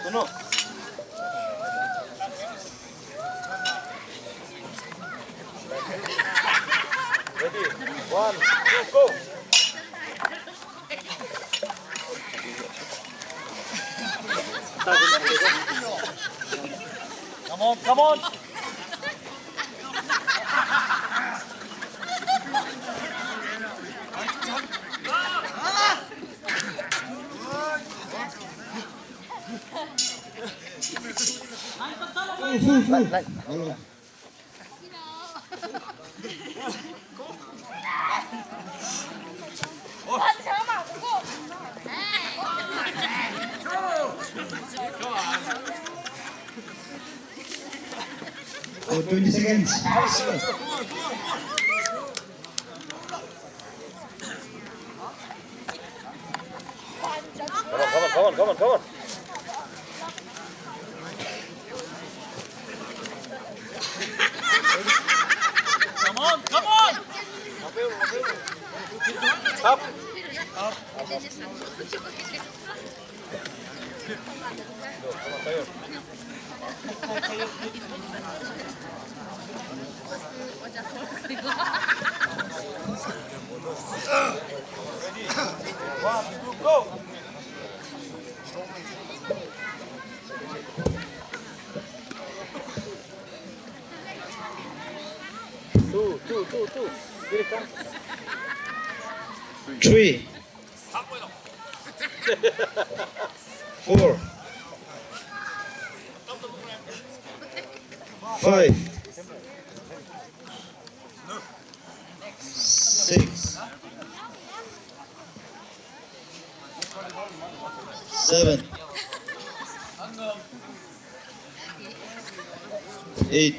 Suno. Ready? One, two, go! Come on, come on! Hello. Oh, twenty seconds. Come on, come on, come on, come on, come on. Come on, come on. Up. Up. Ready? One, two, go! Two, two, two, two. Here it comes. Three. Four. Five. Six. Seven. Eight.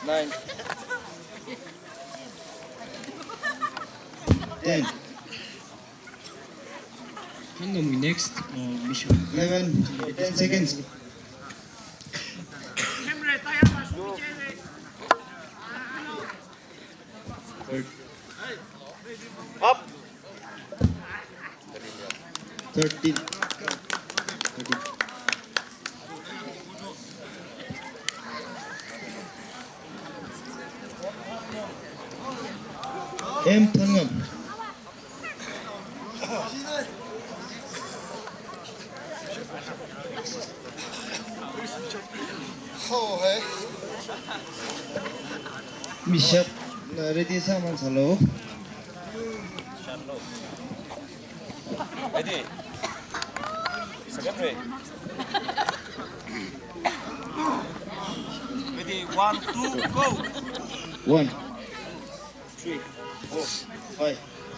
Nine. Ten. Hangam next, uh, mission. Eleven. Ten seconds. Up. Thirteen. Thirteen. M Thangam. Mishap, na ready sāman sālo. Ready. Second try. Ready, one, two, go. One. Three, four, five,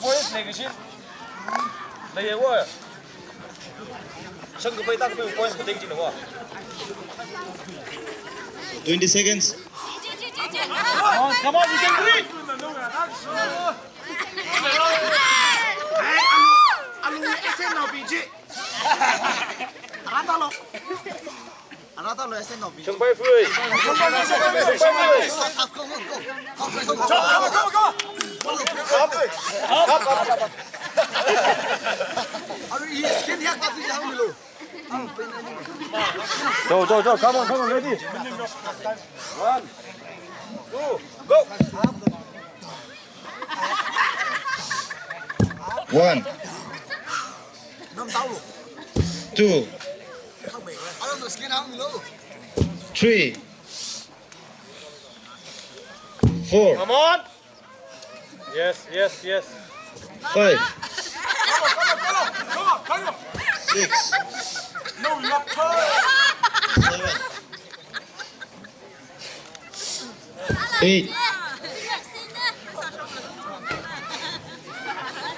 Points leikashin. Leiya wa. Shangkapai tākapai point kateichinna wa. Twenty seconds. Come on, come on, you can do it. Alu, alu, S N O B G. Arata lo. Arata lo S N O B G. Shangpai fui. Shangpai fui. Alu, yes, can you help us with the Go, go, go. Come on, come on, ready. One, two, go. One. Two. Three. Four. Come on. Yes, yes, yes. Five. Six. Seven. Eight.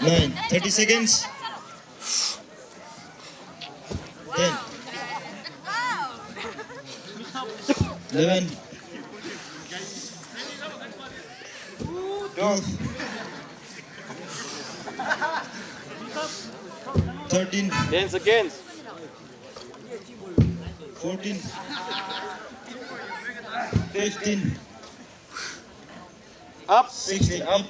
Nine. Thirty seconds. Ten. Eleven. Twelve. Thirteen. Ten seconds. Fourteen. Fifteen. Up. Sixteen. Up.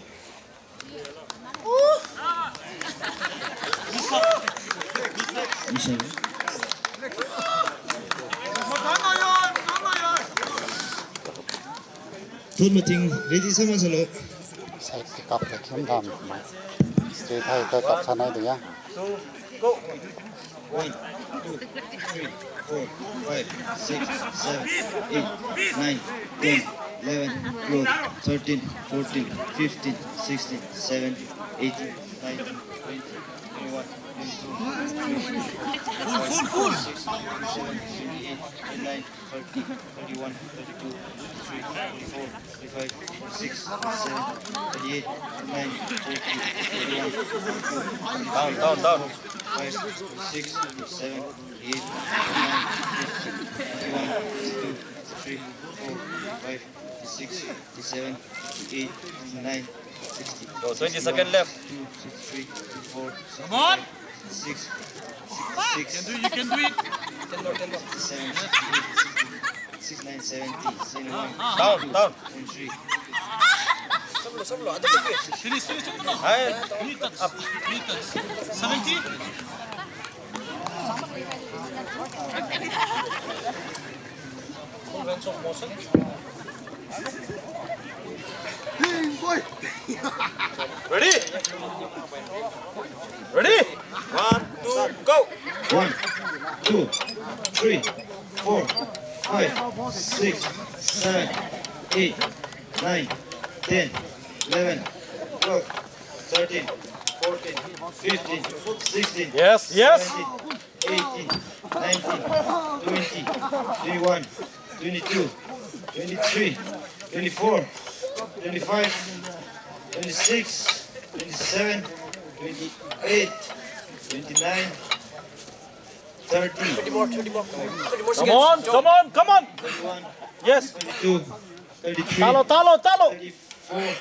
Thotmathing ready sāmasālu. Sai kikap le khim dam mai. Straight high kakap sānai ding ya. Two, go. One, two, three, four, five, six, seven, eight, nine, ten, eleven, twelve, thirteen, fourteen, fifteen, sixteen, seventeen, eighteen, nineteen, twenty, twenty-one, twenty-two, twenty-three, twenty-four, twenty-five, twenty-six, twenty-seven, twenty-eight, twenty-nine, thirty, thirty-one, thirty-two, thirty-three, thirty-four, thirty-five, thirty-six, thirty-seven, thirty-eight, thirty-nine, forty, forty-one, forty-two, forty-three, down, down, down. Five, forty-six, forty-seven, forty-eight, forty-nine, fifty, fifty-one, fifty-two, fifty-three, fifty-four, fifty-five, fifty-six, fifty-seven, fifty-eight, fifty-nine, sixty, so, twenty seconds left. Sixty-one, sixty-two, sixty-three, sixty-four, come on. Six, six, you can do it, you can do it. Seven, six, eight, six, nine, seventy, seventy-one, down, down. Seventy-three. Finish, finish, finish. Up. Seventy. Full range of motion. Ready? Ready? One, two, go! One, two, three, four, five, six, seven, eight, nine, ten, eleven, twelve, thirteen, fourteen, fifteen, sixteen, yes, yes, seventeen, eighteen, nineteen, twenty, twenty-one, twenty-two, twenty-three, twenty-four, twenty-five, twenty-six, twenty-seven, twenty-eight, twenty-nine, thirty. Thirty more, thirty more. Thirty more seconds. Come on, come on, come on. Thirty-one, yes, thirty-two, thirty-three, talo, talo, talo. Thirty-four,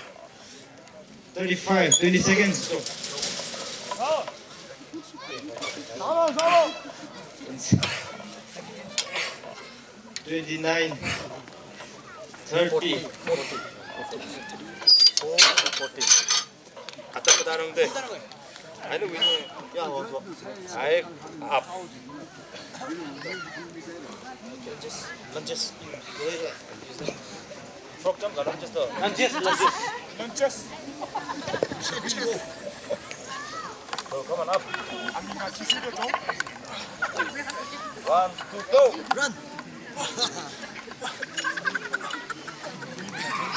thirty-five, twenty seconds. Twenty-nine, thirty. Four, forty. Atak kita dong deh. Aina win. Ya, what, what? Ai, up. Lunges. Lunges. Frog jump ka lunges to. Lunges, lunges. Lunges. So, come on, up. One, two, go. Run.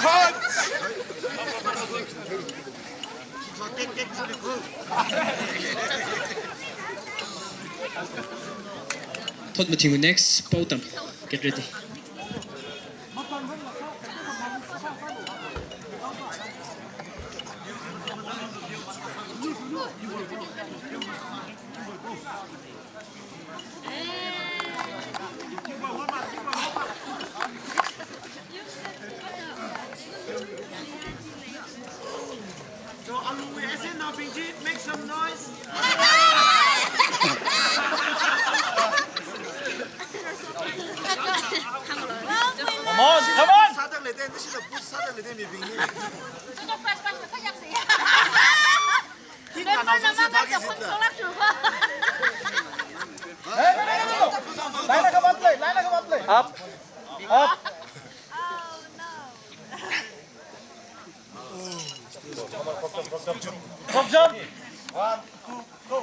Run. Thotmathing next, Poutam. Get ready. So, Alungwui S N now, Bingjit, make some noise. Come on, come on. Sāda leidei, nishida boost sāda leidei mibingli. Hit na nao zangsi phāki zitla. Line akha vātlei, line akha vātlei. Up. Up. Frog jump. One, two, go.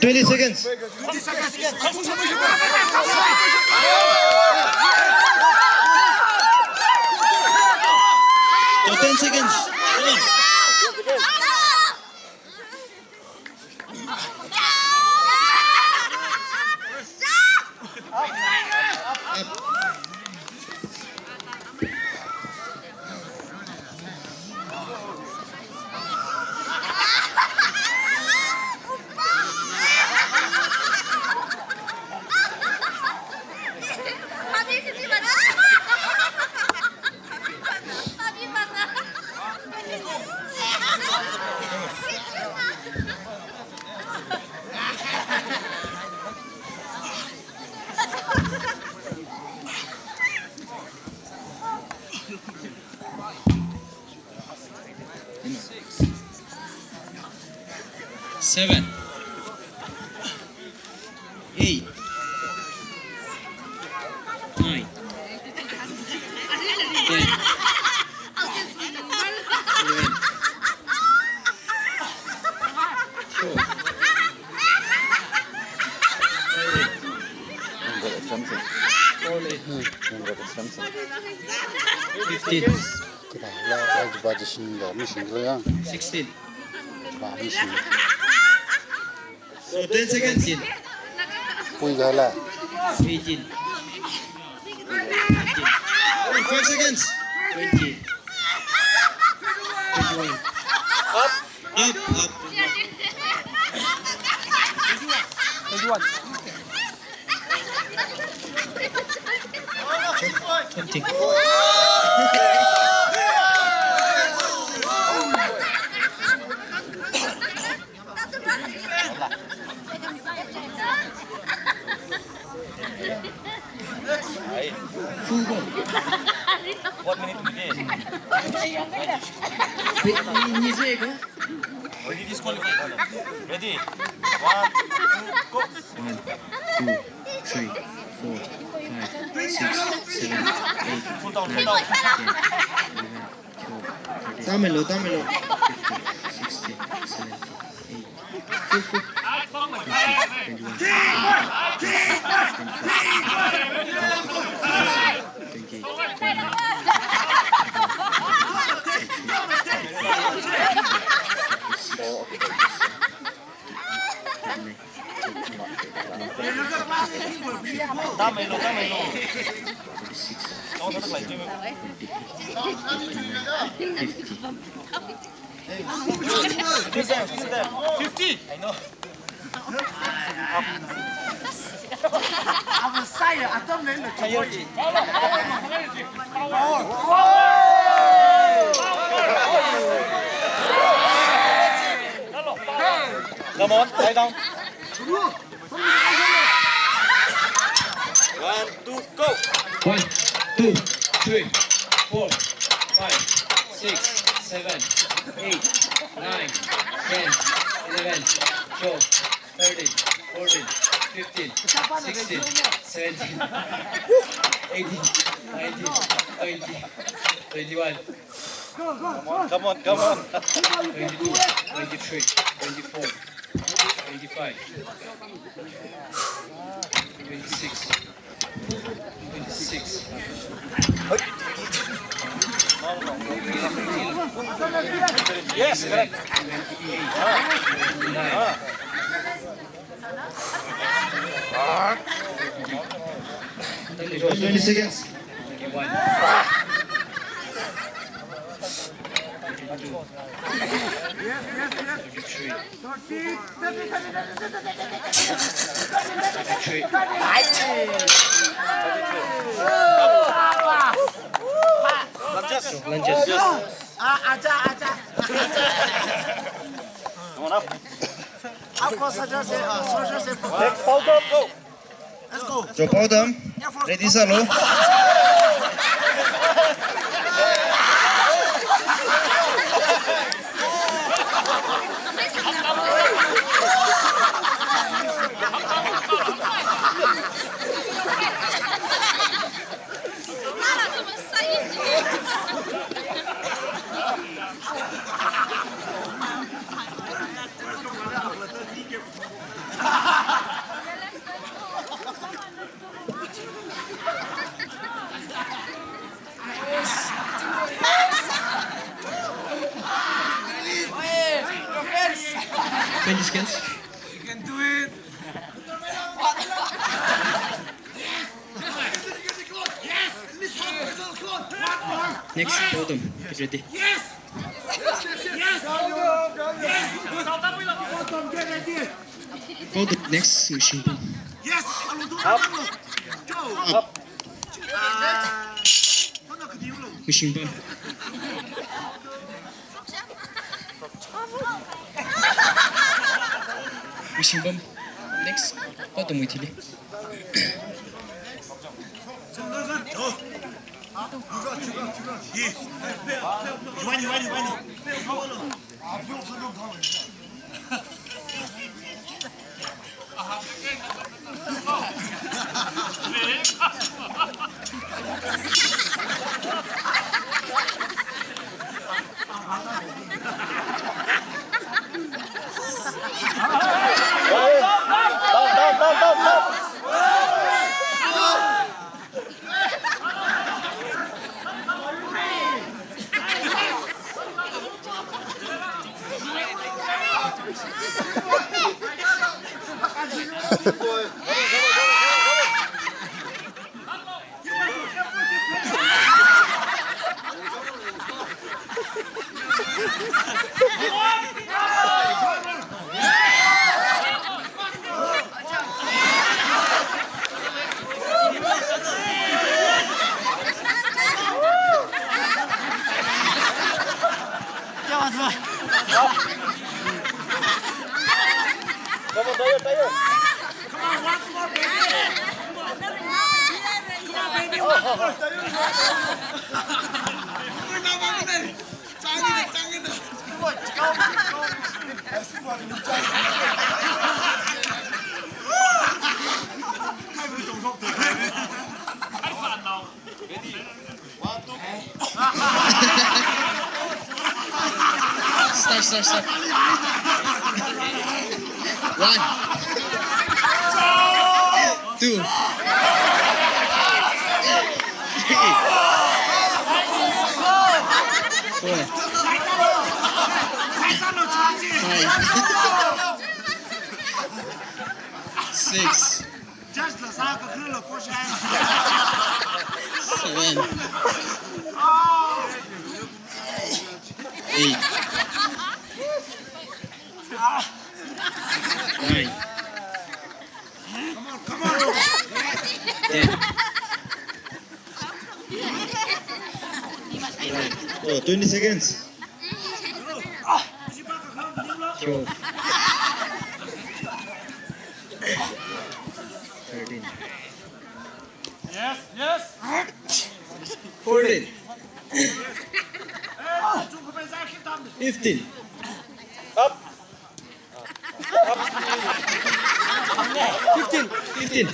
Twenty seconds. Oh, ten seconds. Come on. Seven. Eight. Nine. Ten. Eleven. Twelve. Thirteen. Fifteen. Sixteen. So ten seconds. Eighteen. Five seconds. Twenty. Twenty-one. Up, up. Twenty-one. Twenty. Full ball. What minute we did? Ni, ni, ni, Ready? One, two, go. One, two, three, four, five, six, seven, eight, nine, ten, eleven, twelve, thirteen. Tamilo, tamilo. Fifteen, sixteen, seventeen, eighteen. Full, full. Twenty, twenty-one, twenty-two, twenty-three, twenty-four, twenty-five, twenty-six, twenty-seven, twenty-eight, twenty-nine, thirty, thirty-one, thirty-two, thirty-three, thirty-four, thirty-five, thirty-six, thirty-seven, thirty-eight, thirty-nine, thirty, thirty-one, thirty-two, thirty-three, thirty-four, thirty-five, thirty-six, thirty-seven, thirty-eight, thirty-nine, fifty. Fifty. I know. Come on, lie down. One, two, go. One, two, three, four, five, six, seven, eight, nine, ten, eleven, twelve, thirteen, fourteen, fifteen, sixteen, seventeen, eighteen, nineteen, twenty, twenty-one. Come on, come on. Twenty-two, twenty-three, twenty-four, twenty-five, twenty-six, twenty-six. Yes, correct. Twenty seconds. One. Lunges. Lunges. Next, Paodam, go. Let's go. Jo Paodam, ready sālu. Twenty seconds. You can do it. Next, Paodam, get ready. Yes! Yes! Yes! Paodam, next, Ngashingbam. Yes! Go! Up. Ngashingbam. Ngashingbam. Next, Paodamwui thili. Start, start, start. One. Two. Three. Four. Five. Six. Seven. Eight. Nine. Ten. Oh, twenty seconds. Twelve. Thirteen. Yes, yes. Fourteen. Fifteen. Up. Fifteen. Fifteen.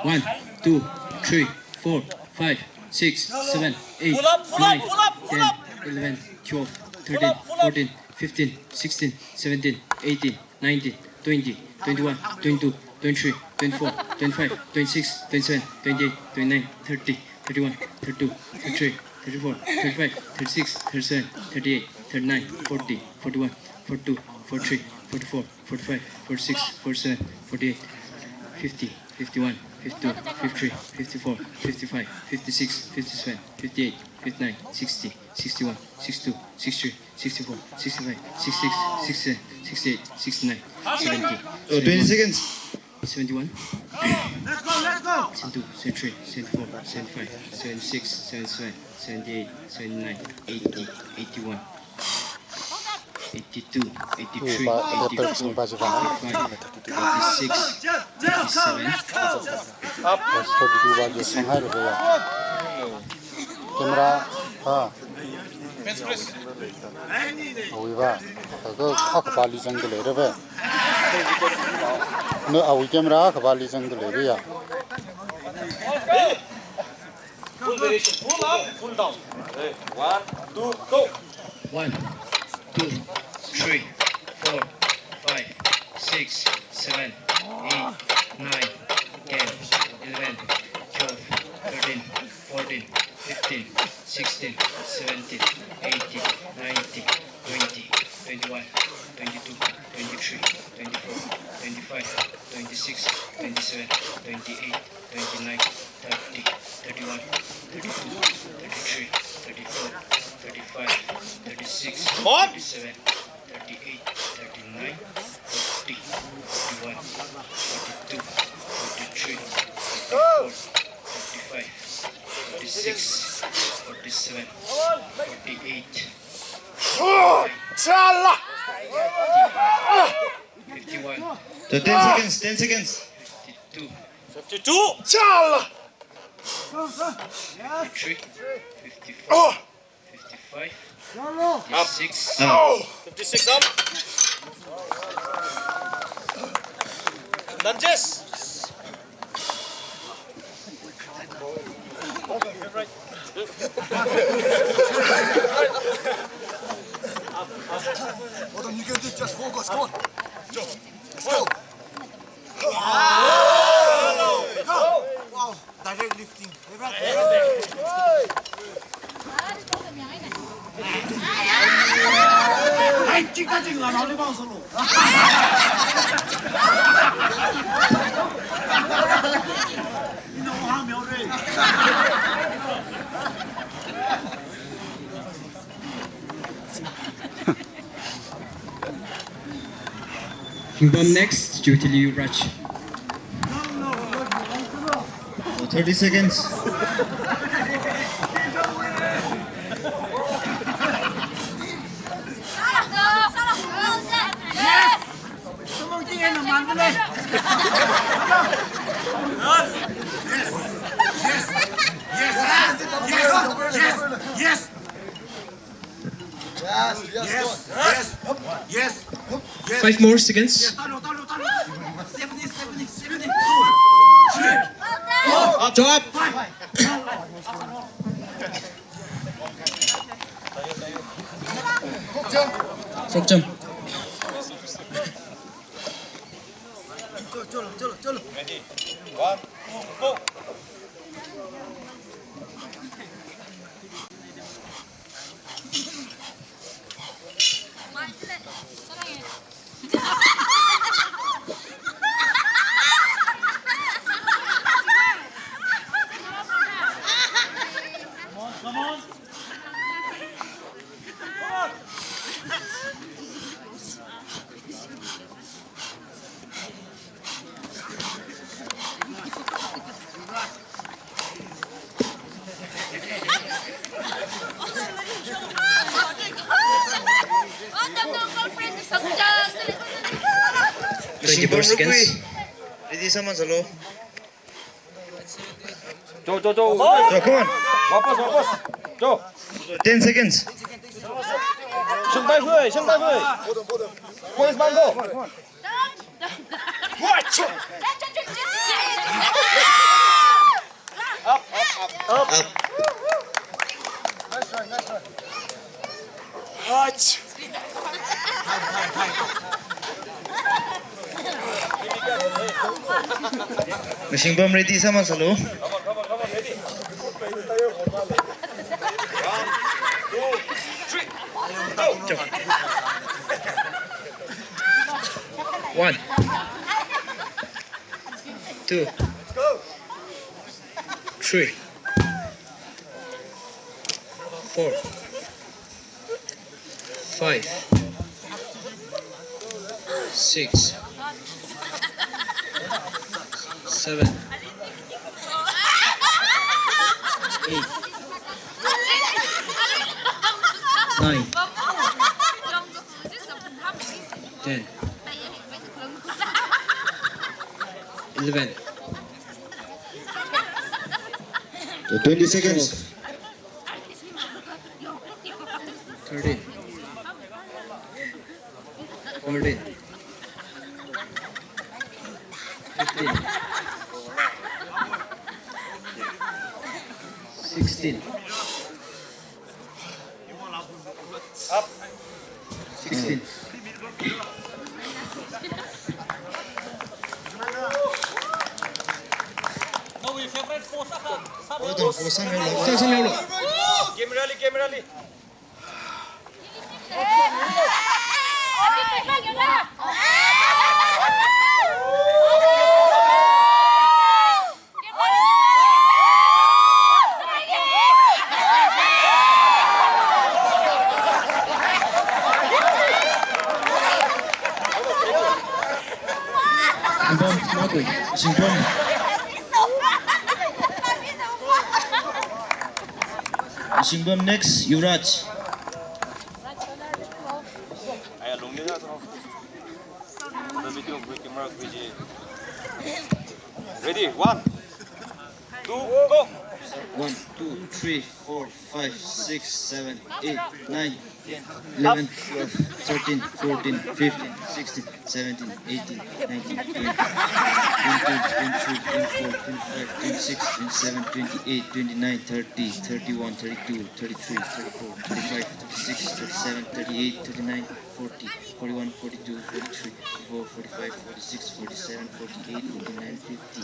One, two, three, four, five, six, seven, eight, nine, ten, eleven, twelve, thirteen, fourteen, fifteen, sixteen, seventeen, eighteen, nineteen, twenty, twenty-one, twenty-two, twenty-three, twenty-four, twenty-five, twenty-six, twenty-seven, twenty-eight, twenty-nine, thirty, thirty-one, thirty-two, thirty-three, thirty-four, thirty-five, thirty-six, thirty-seven, thirty-eight, thirty-nine, forty, forty-one, forty-two, forty-three, forty-four, forty-five, forty-six, forty-seven, forty-eight, fifty, fifty-one, fifty-two, fifty-three, fifty-four, fifty-five, fifty-six, fifty-seven, fifty-eight, fifty-nine, sixty, sixty-one, sixty-two, sixty-three, sixty-four, sixty-five, sixty-six, sixty-seven, sixty-eight, sixty-nine, seventy, oh, twenty seconds. Seventy-one. Let's go, let's go. Seventy-two, seventy-three, seventy-four, seventy-five, seventy-six, seventy-seven, seventy-eight, seventy-nine, eighty, eighty-one, eighty-two, eighty-three, eighty-four, eighty-five, eighty-six, eighty-seven. Up. Yes, forty-two ba jo sang hai ro ya. Camera, ha. Awui ba. Ka, ka, ka, ka pali jang de le re ba. No, awui camera ka pali jang de le re ya. Full variation, full up, full down. Ready? One, two, go. One, two, three, four, five, six, seven, eight, nine, ten, eleven, twelve, thirteen, fourteen, fifteen, sixteen, seventeen, eighteen, nineteen, twenty, twenty-one, twenty-two, twenty-three, twenty-four, twenty-five, twenty-six, twenty-seven, twenty-eight, twenty-nine, thirty, thirty-one, thirty-two, thirty-three, thirty-four, thirty-five, thirty-six, thirty-seven, thirty-eight, thirty-nine, forty, forty-one, forty-two, forty-three, forty-four, forty-five, forty-six, forty-seven, forty-eight, fifty-one. So ten seconds, ten seconds. Fifty-two. Fifty-two. Chala. Fifty-three, fifty-four, fifty-five, fifty-six. Up. Fifty-six up. Nanjes. Hold on, you can do it. Just focus. Come on. Let's go. Wow. Direct lifting. Hai, chika chika na ni bang solo. Ina wa ha myo re. Khingbam next, Jubilee Raj. Thirty seconds. Yes. Yes. Yes. Yes. Yes. Yes. Yes, yes, yes, yes, yes. Five more seconds. Yes, talo, talo, talo. Seventy, seventy, seventy. Two, three, four, five. Drop. Frog jump. Chalo, chalo, chalo, chalo. Ready? One, two, go. Come on, come on. Twenty-four seconds. Ready, someone solo. Cho, cho, cho. Cho, come on. Wapas, wapas. Cho. Ten seconds. Shungpai hui, shungpai hui. Boys, man, go. Up, up, up, up. Up. Nice try, nice try. Ngashingbam ready sāmasālu. One. Two. Three. Four. Five. Six. Seven. Eight. Nine. Ten. Eleven. Twenty seconds. Thirteen. Fourteen. Fifteen. Sixteen. Sixteen. Hold on, hold on. Sir, sir, sir. Camera li, camera li. Ngashingbam, Makui, Ngashingbam. Ngashingbam next, Yuvraj. Ready, one, two, go. One, two, three, four, five, six, seven, eight, nine, ten, eleven, twelve, thirteen, fourteen, fifteen, sixteen, seventeen, eighteen, nineteen, twenty, twenty-one, twenty-two, twenty-three, twenty-four, twenty-five, twenty-six, twenty-seven, twenty-eight, twenty-nine, thirty, thirty-one, thirty-two, thirty-three, thirty-four, thirty-five, thirty-six, thirty-seven, thirty-eight, thirty-nine, forty, forty-one, forty-two, forty-three, forty-four, forty-five, forty-six, forty-seven, forty-eight, forty-nine, fifty,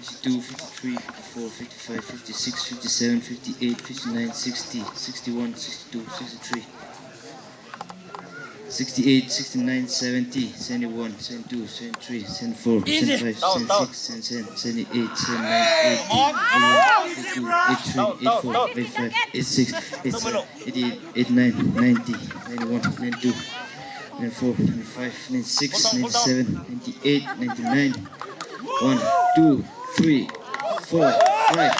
fifty-two, fifty-three, fifty-four, fifty-five, fifty-six, fifty-seven, fifty-eight, fifty-nine, sixty, sixty-one, sixty-two, sixty-three, sixty-eight, sixty-nine, seventy, seventy-one, seventy-two, seventy-three, seventy-four, seventy-five, seventy-six, seventy-seven, seventy-eight, seventy-nine, eighty, eighty-one, eighty-two, eighty-three, eighty-four, eighty-five, eighty-six, eighty-seven, eighty-eight, eighty-nine, ninety, ninety-one, ninety-two, ninety-four, ninety-five, ninety-six, ninety-seven, ninety-eight, ninety-nine. One, two, three, four, five,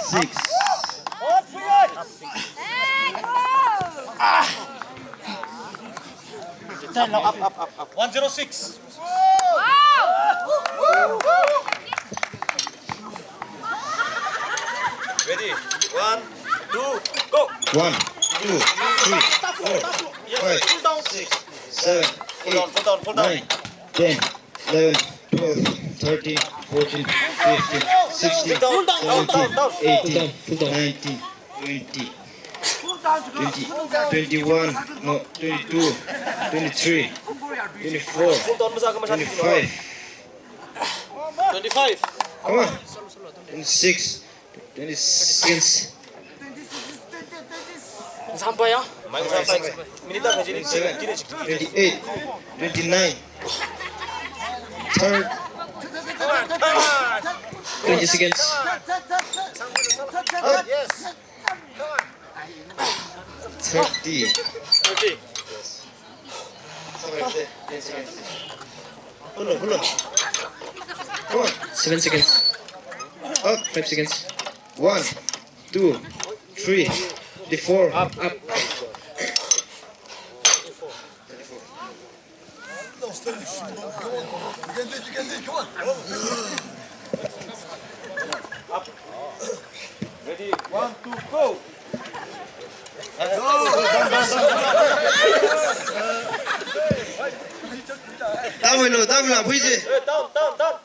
six. Up, up, up, up. One zero six. Ready? One, two, go. One, two, three, four, five, six, seven, eight, nine, ten, eleven, twelve, thirteen, fourteen, fifteen, sixteen, seventeen, eighteen, nineteen, twenty, twenty, twenty-one, no, twenty-two, twenty-three, twenty-four, twenty-five. Twenty-five. Come on. Twenty-six. Twenty seconds. Sampai ya? Minute dah, jadi. Twenty-seven, twenty-eight, twenty-nine, thirty, twenty seconds. Up. Yes. Thirty. Thirty. Hold on, hold on. Come on. Seven seconds. Up. Five seconds. One, two, three, four. Up, up. Ready, one, two, go. Down, down, down, down.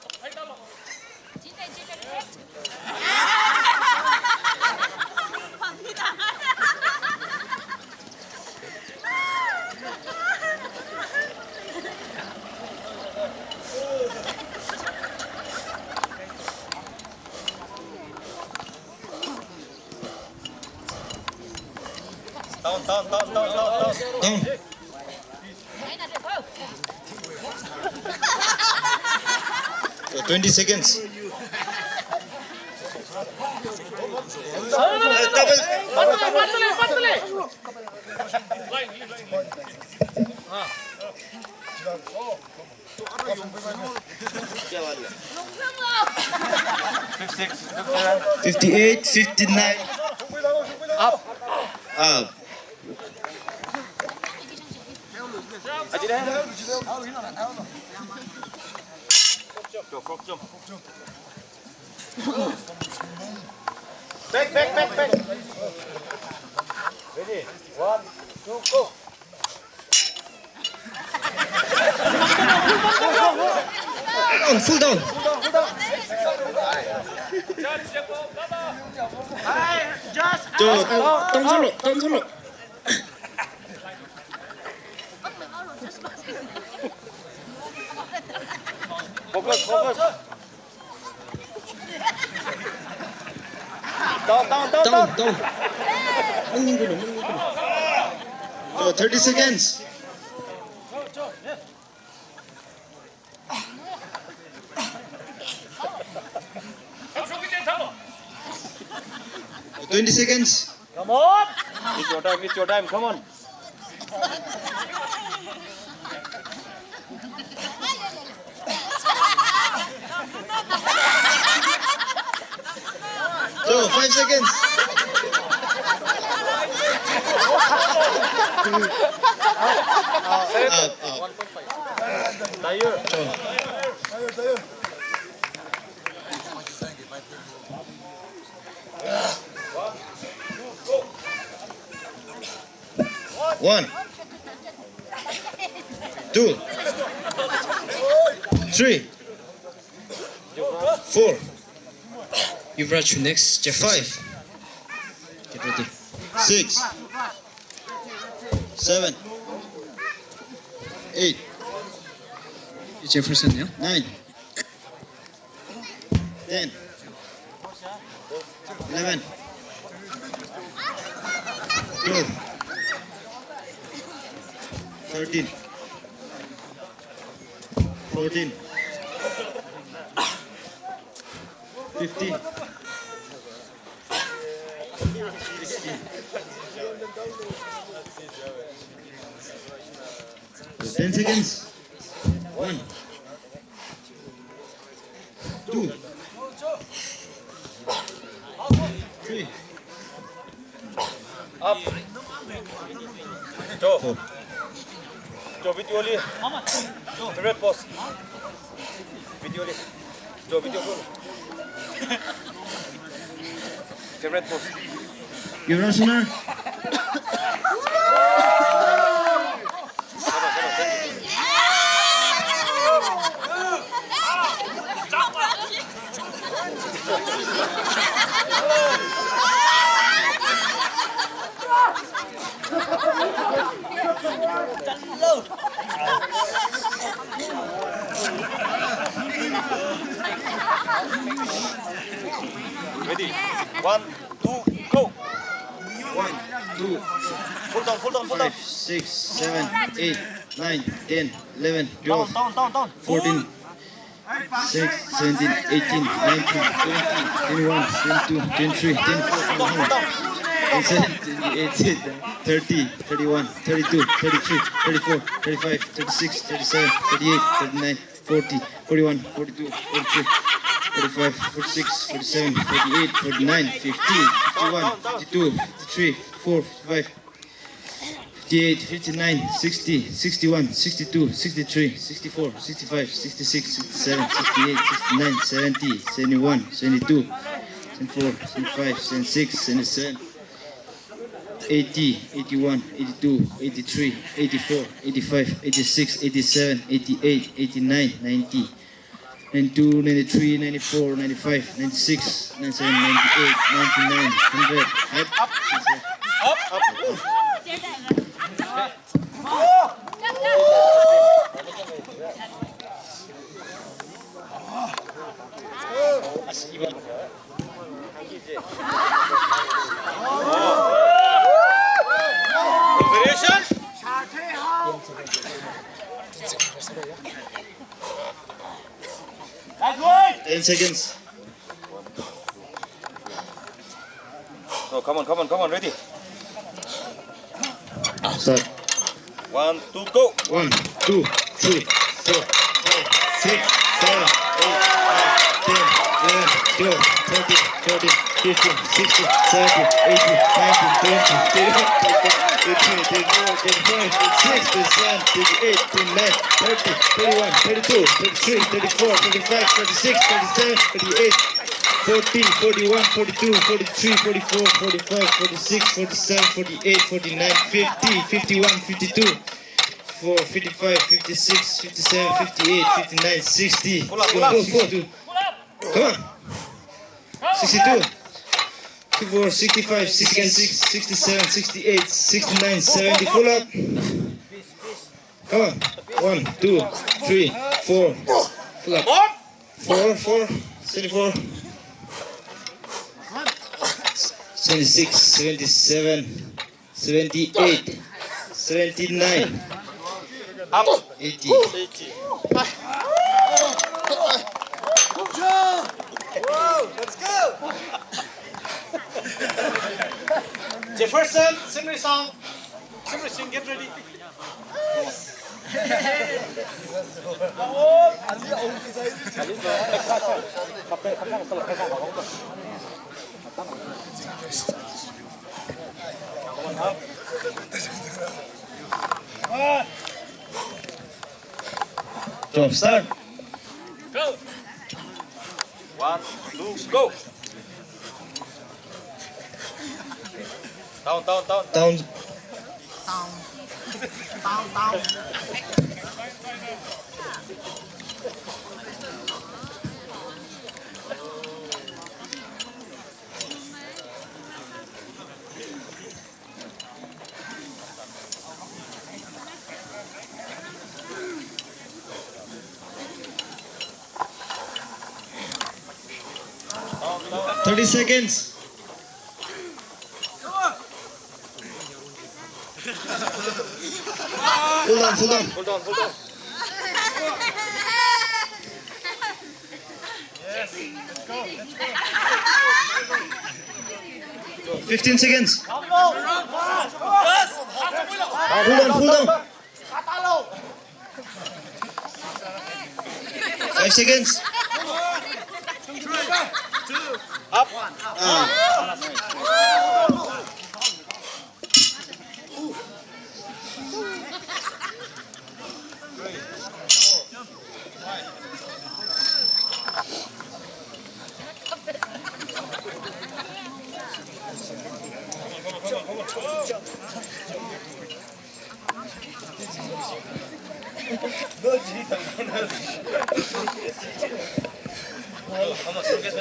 Down. So, twenty seconds. Fifty-eight, fifty-nine. Up. Up. Back, back, back, back. Ready? One, two, go. Down, full down. Just, just, just. Down, down, down, down. Focus, focus. Down, down, down, down, down. Down. Mungning dulu, mungning dulu. So, thirty seconds. Twenty seconds. Come on! It's your time, it's your time, come on. So, five seconds. Up, up. Tired. So. One. Two. Three. Four. Yuvraj next, Jefferson. Five. Get ready. Six. Seven. Eight. Jefferson, yeah? Nine. Ten. Eleven. Twelve. Thirteen. Fourteen. Fifteen. Sixteen. Ten seconds. One. Two. Three. Up. Joe. Four. Joe, video li. Favorite pose. Video li. Joe, video call. Favorite pose. Your honor. Ready? One, two, go. One, two, four, down, four, down, four, down. Five, six, seven, eight, nine, ten, eleven, twelve, down, down, down, down, fourteen, six, seventeen, eighteen, nineteen, twenty, twenty-one, twenty-two, twenty-three, twenty-four, twenty-five, twenty-six, twenty-seven, thirty, thirty-one, thirty-two, thirty-three, thirty-four, thirty-five, thirty-six, thirty-seven, thirty-eight, thirty-nine, forty, forty-one, forty-two, forty-three, forty-five, forty-six, forty-seven, forty-eight, forty-nine, fifty, fifty-one, fifty-two, fifty-three, fifty-four, fifty-five, fifty-eight, fifty-nine, sixty, sixty-one, sixty-two, sixty-three, sixty-four, sixty-five, sixty-six, sixty-seven, sixty-eight, sixty-nine, seventy, seventy-one, seventy-two, seventy-four, seventy-five, seventy-six, seventy-seven, eighty, eighty-one, eighty-two, eighty-three, eighty-four, eighty-five, eighty-six, eighty-seven, eighty-eight, eighty-nine, ninety, ninety-two, ninety-three, ninety-four, ninety-five, ninety-six, ninety-seven, ninety-eight, ninety-nine, hundred. Up. Up. Up. Ten seconds. So, come on, come on, come on, ready? Start. One, two, go. One, two, three, four, five, six, seven, eight, nine, ten, eleven, twelve, thirteen, fourteen, fifteen, sixteen, seventeen, eighteen, nineteen, twenty, twenty-one, twenty-two, twenty-three, twenty-four, twenty-five, twenty-six, twenty-seven, twenty-eight, twenty-nine, thirty, thirty-one, thirty-two, thirty-three, thirty-four, thirty-five, thirty-six, thirty-seven, thirty-eight, forty, forty-one, forty-two, forty-three, forty-four, forty-five, forty-six, forty-seven, forty-eight, forty-nine, fifty, fifty-one, fifty-two, four, fifty-five, fifty-six, fifty-seven, fifty-eight, fifty-nine, sixty. Pull up, pull up. Sixty-two. Come on. Sixty-two. Sixty-four, sixty-five, sixty-six, sixty-seven, sixty-eight, sixty-nine, seventy. Pull up. Come on. One, two, three, four. Pull up. Four, four, seventy-four. Seventy-six, seventy-seven, seventy-eight, seventy-nine, up, eighty. Eighty. Let's go. Jefferson, Simri Song. Simri Singh, get ready. Go, start. Go. One, two, go. Down, down, down. Down. Down. Down, down. Thirty seconds. Hold on, hold on. Hold on, hold on. Fifteen seconds. Hold on, hold on. Five seconds. Up. Ah.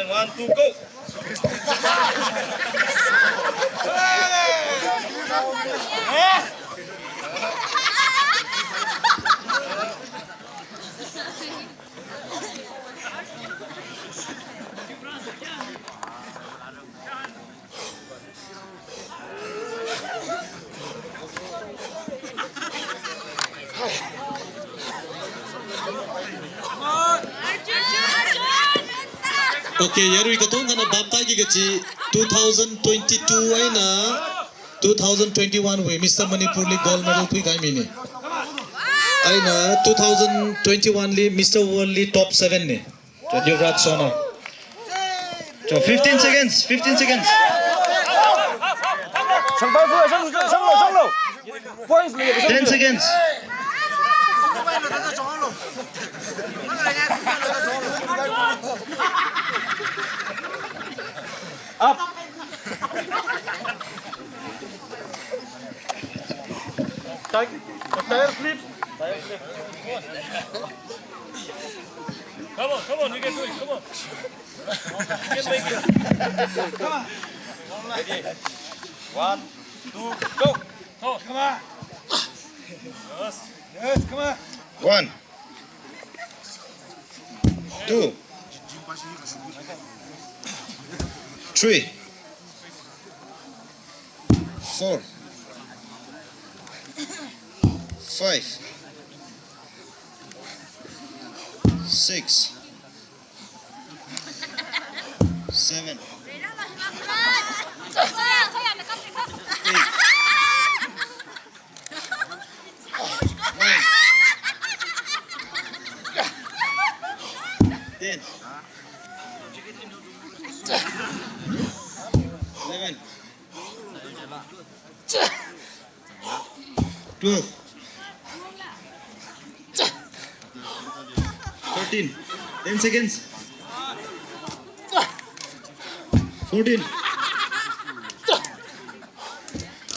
One, two, go. Okay, yarui katongana baptai ki kachi two thousand twenty-two eina two thousand twenty-one wui Mister Manipur li gold medal khuikahai mini. Eina two thousand twenty-one li Mister World li top seven ni. Yuvraj Sona. So fifteen seconds, fifteen seconds. Shangpai fu, shang, shang lo, shang lo. Points le. Ten seconds. Up. Tire, tire flip. Tire flip. Come on, come on, you can do it, come on. You can make it. Come on. Ready? One, two, go. Go. Come on. Yes. Yes, come on. One. Two. Three. Four. Five. Six. seven, eight, nine, ten, eleven, twelve, thirteen, ten seconds, fourteen,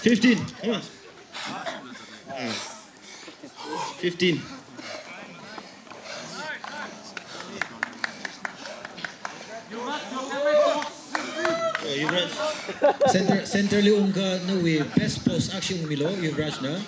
fifteen, come on. Ah. Fifteen. Oh, Yuvraj. Center, center li ungkha nawui best post akha ungmilu, Yuvraj na.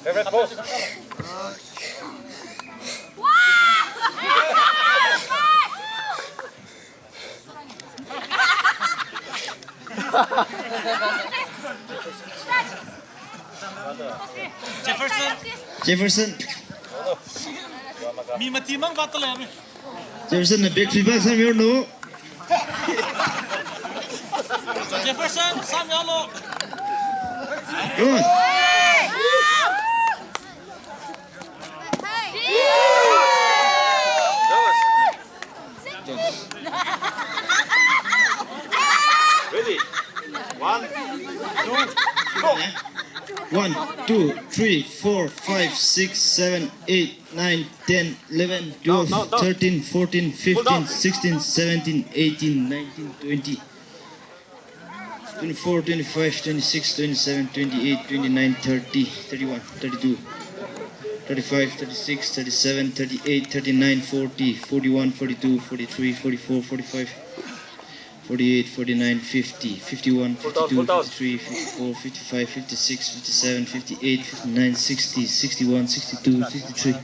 Favorite pose. Jefferson. Jefferson. Mi mati mang batalemi. Jefferson na back feedback sāmilu. Jefferson, sāmilu. Come on. Ready? One, two, go! One, two, three, four, five, six, seven, eight, nine, ten, eleven, twelve, thirteen, fourteen, fifteen, sixteen, seventeen, eighteen, nineteen, twenty. Twenty-four, twenty-five, twenty-six, twenty-seven, twenty-eight, twenty-nine, thirty, thirty-one, thirty-two, thirty-five, thirty-six, thirty-seven, thirty-eight, thirty-nine, forty, forty-one, forty-two, forty-three, forty-four, forty-five, forty-eight, forty-nine, fifty, fifty-one, fifty-two, fifty-three, fifty-four, fifty-five, fifty-six, fifty-seven, fifty-eight, fifty-nine, sixty, sixty-one, sixty-two, sixty-three,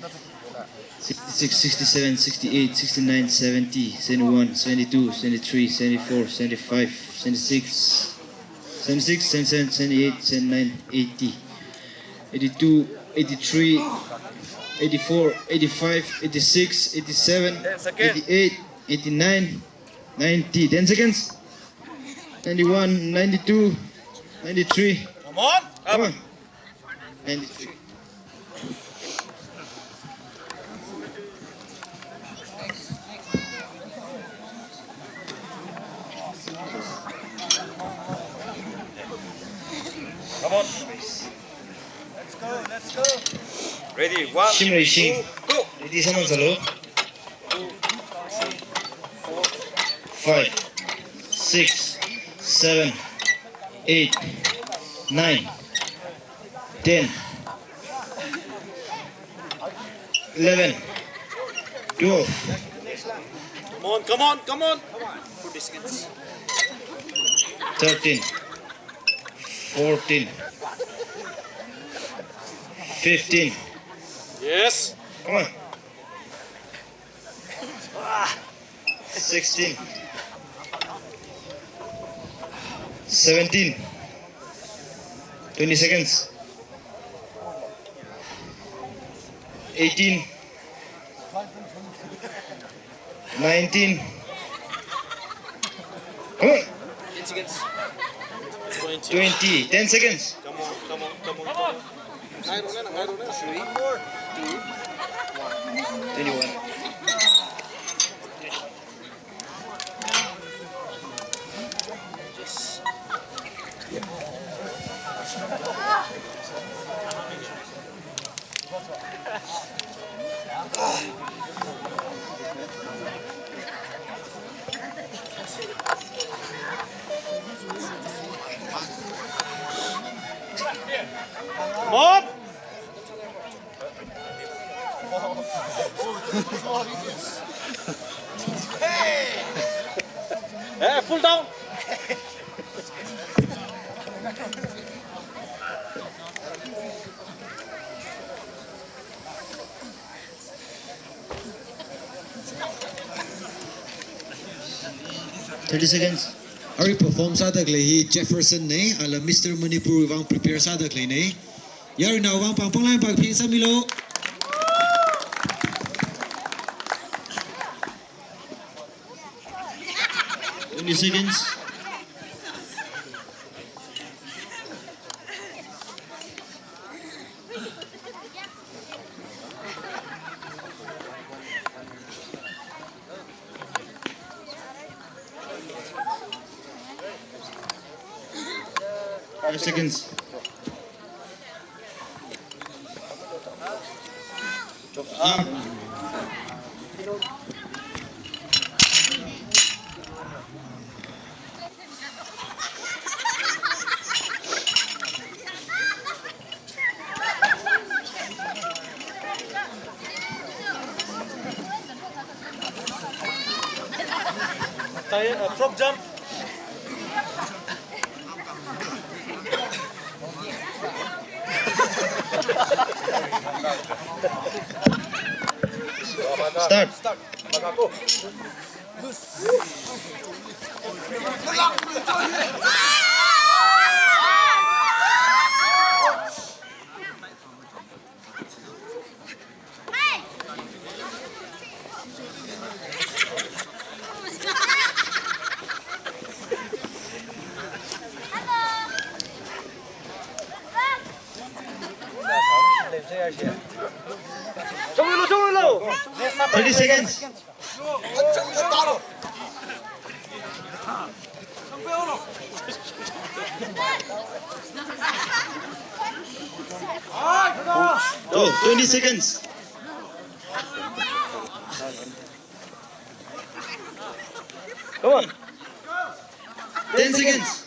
sixty-six, sixty-seven, sixty-eight, sixty-nine, seventy, seventy-one, seventy-two, seventy-three, seventy-four, seventy-five, seventy-six, seventy-six, seventy-seven, seventy-eight, seventy-nine, eighty, eighty-two, eighty-three, eighty-four, eighty-five, eighty-six, eighty-seven, eighty-eight, eighty-nine, ninety. Ten seconds. Ninety-one, ninety-two, ninety-three. Come on. Come on. Ninety-three. Come on. Let's go, let's go. Ready, one, shim rei shim, two, go. Ready, someone salo. Five, six, seven, eight, nine, ten, eleven, twelve. Come on, come on, come on. Thirteen, fourteen, fifteen. Yes. Come on. Sixteen. Seventeen. Twenty seconds. Eighteen. Nineteen. Come on. Ten seconds. Twenty. Twenty. Ten seconds. Come on, come on, come on, come on. Three, two, one. Twenty-one. Move! Hey, pull down. Thirty seconds. Arui perform sāda khalei hi Jefferson nei, ala Mister Manipur vang prepare sāda khaleina. Yaruina vang pāng pāng line pāng ping sāmilu. Twenty seconds. Five seconds. Frog jump. Start. Start. Thirty seconds. Oh, twenty seconds. Come on. Ten seconds.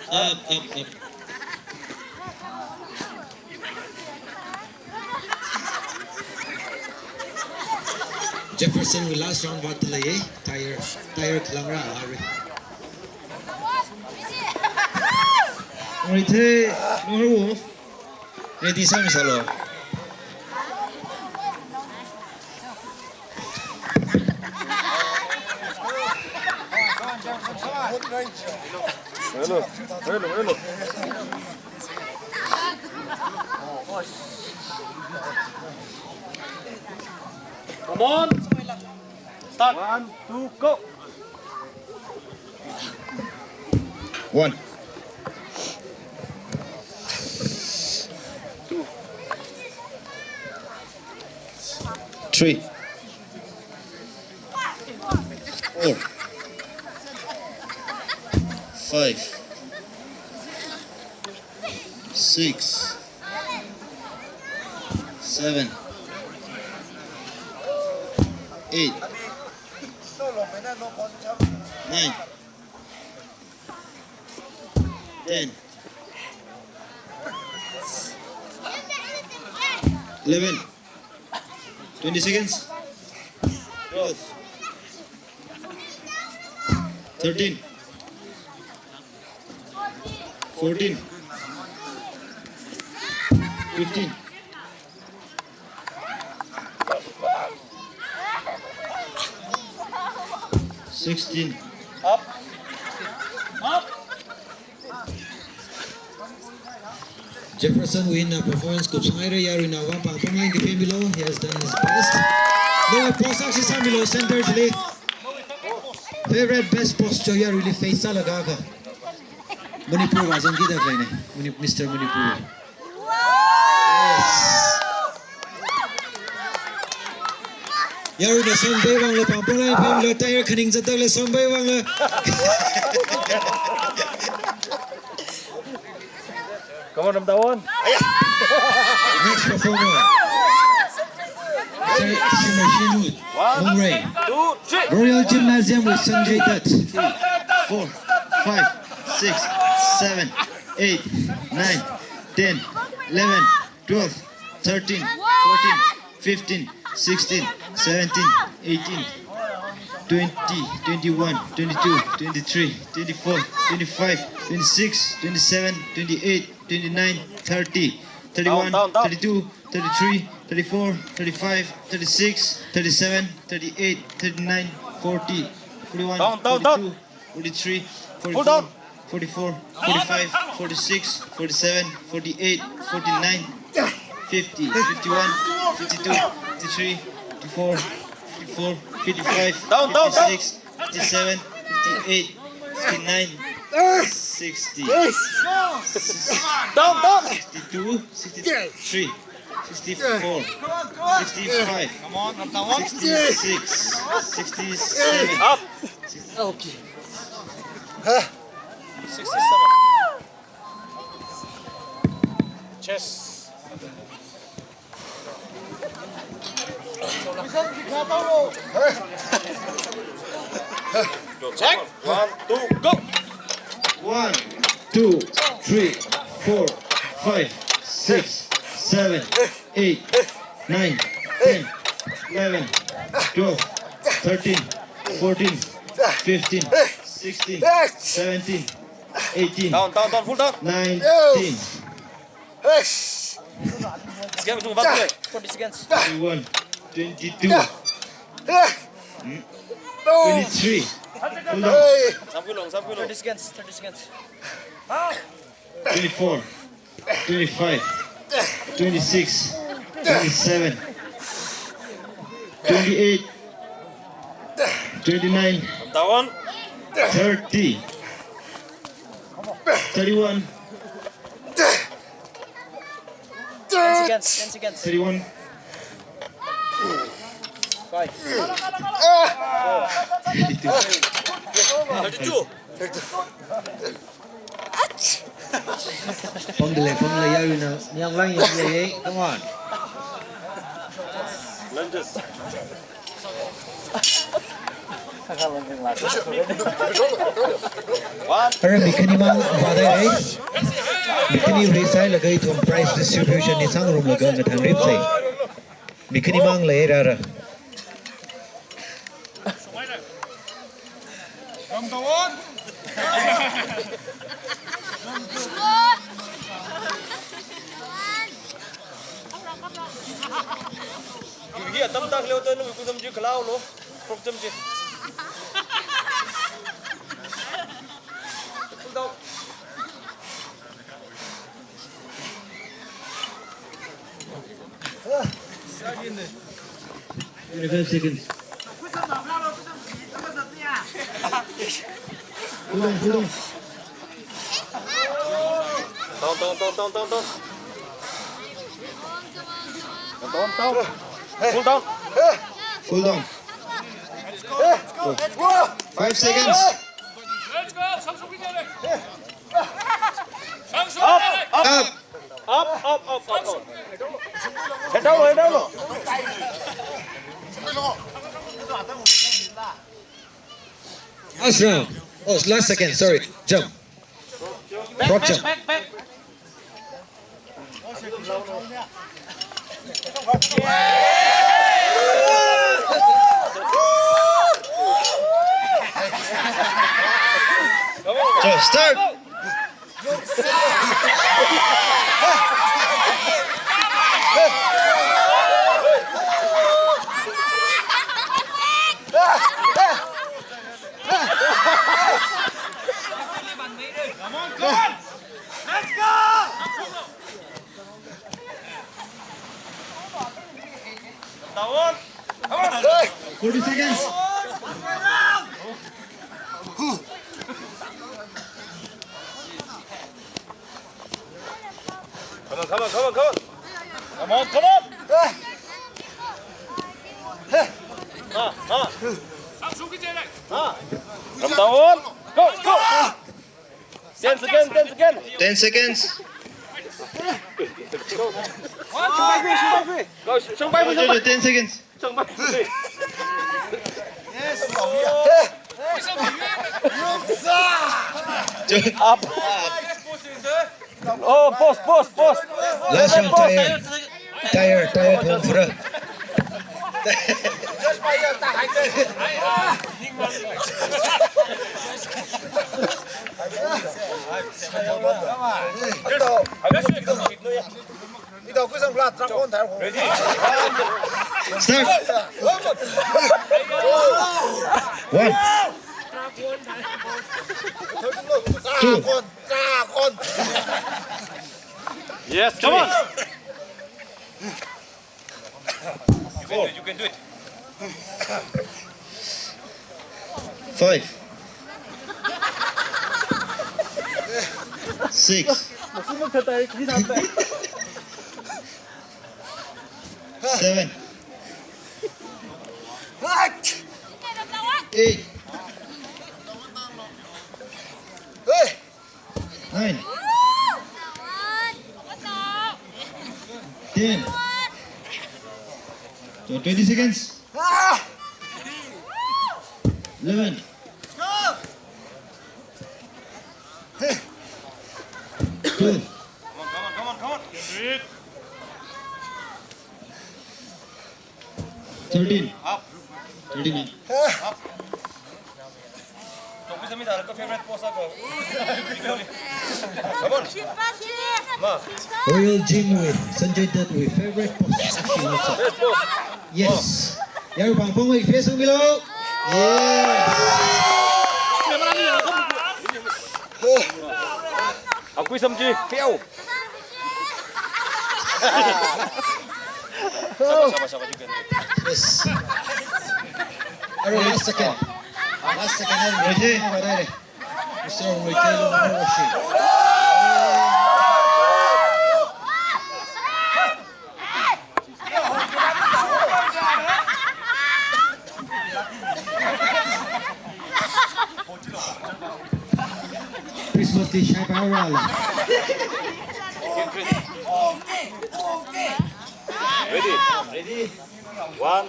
Up, up, up. Jefferson wui last round vātda lei, tire, tire khalangra arui. Alright, hey, no, no. Ready, sāmi sālu. Hello, hello, hello. Come on. Start. One, two, go. One. Two. Three. Four. Five. Six. Seven. Eight. Nine. Ten. Eleven. Twenty seconds. Twelve. Thirteen. Fourteen. Fifteen. Sixteen. Up. Up. Jefferson wui eina performance kupsang haira, yaruina vang pāng pāng line kaphemmilu, he has done his best. Nawui post akha sāmilu, center chili. Favorite best post cho yaruili face sālaga kha. Manipur vāzangkida khaleina, Mani-, Mister Manipur. Yes. Yaruina Songbai vangla pāng pāng line phemmilu, tire khaning zatdalei Songbai vangla. Come on, number one. Next performer. Sir Shimei Shinwood, Mungray. Two, three. Royal Gymnasium with Sanjay Dutt. Four, five, six, seven, eight, nine, ten, eleven, twelve, thirteen, fourteen, fifteen, sixteen, seventeen, eighteen, twenty, twenty-one, twenty-two, twenty-three, twenty-four, twenty-five, twenty-six, twenty-seven, twenty-eight, twenty-nine, thirty. thirty-one, down, down, down, thirty-two, thirty-three, thirty-four, thirty-five, thirty-six, thirty-seven, thirty-eight, thirty-nine, forty, forty-one, down, down, down, forty-two, forty-three, forty-four, forty-four, forty-five, forty-six, forty-seven, forty-eight, forty-nine, fifty, fifty-one, fifty-two, fifty-three, fifty-four, fifty-four, fifty-five, down, down, down, fifty-six, fifty-seven, fifty-eight, fifty-nine, sixty. Down, down. Sixty-two, sixty-three, sixty-four, sixty-five, sixty-six, sixty-seven. Up. Okay. Sixty-seven. Chest. Check. One, two, go. One, two, three, four, five, six, seven, eight, nine, ten, eleven, twelve, thirteen, fourteen, fifteen, sixteen, seventeen, eighteen, down, down, down, full down, nineteen. Eish. Scan chung, back play. Forty seconds. Twenty-one, twenty-two, twenty-three. Hold on. Hey. Samkulong, samkulong. Thirty seconds, thirty seconds. Twenty-four, twenty-five, twenty-six, twenty-seven, twenty-eight, twenty-nine, down, thirty, thirty-one, ten seconds, ten seconds. Thirty-one. Five. Thirty-two. Thirty-two. Pamdalei, pamdalei, yaruina, yang lang yang lei, come on. Lunges. Ara mi khanimang vāda ai. Mi khani risai laga ithum prize distribution ni sangrumlaga ngathang ripsei. Mi khanimang lei rara. Hi atam tak leo tanu ku samji khalau lo. Frog samji. Pull down. Twenty-five seconds. Hold on, hold on, hold on, hold on. Hold on, hold on. Pull down. Hold on. Five seconds. Up, up, up, up, up, up. Head down, head down. Last round. Oh, last second. Sorry. Jump. Frog jump. Back, back, back. So start. Come on, come on. Let's go. Forty seconds. Come on, come on, come on, come on. Come on, come on. Ha, ha. Ha. Come down. Go, go. Ten seconds, ten seconds. Ten seconds. Go, shungbai, shungbai. Ten seconds. Shungbai. Up. Oh, pause, pause, pause. Last round, tire. Tire, tire, thong fura. Ready? Start. One. Two. Yes, come on. You can do it, you can do it. Five. Six. Seven. Eight. Nine. Ten. So twenty seconds. Eleven. Twelve. Come on, come on, come on, come on. Thirteen. Up. Thirteen. Up. Tokpi sami da, ko favorite pose ko. Come on. Ma. Royal Jingwui, Sanjay Duttwui favorite pose. Best pose. Yes. Yaruibing, pongwui face ungmilo. Yes. Akui samji, phew. Yes. Arui last second. Last second, arui. Ready? Mister Royke Longmoroshi. Christmas li shaipaira la. Ready? Ready? One,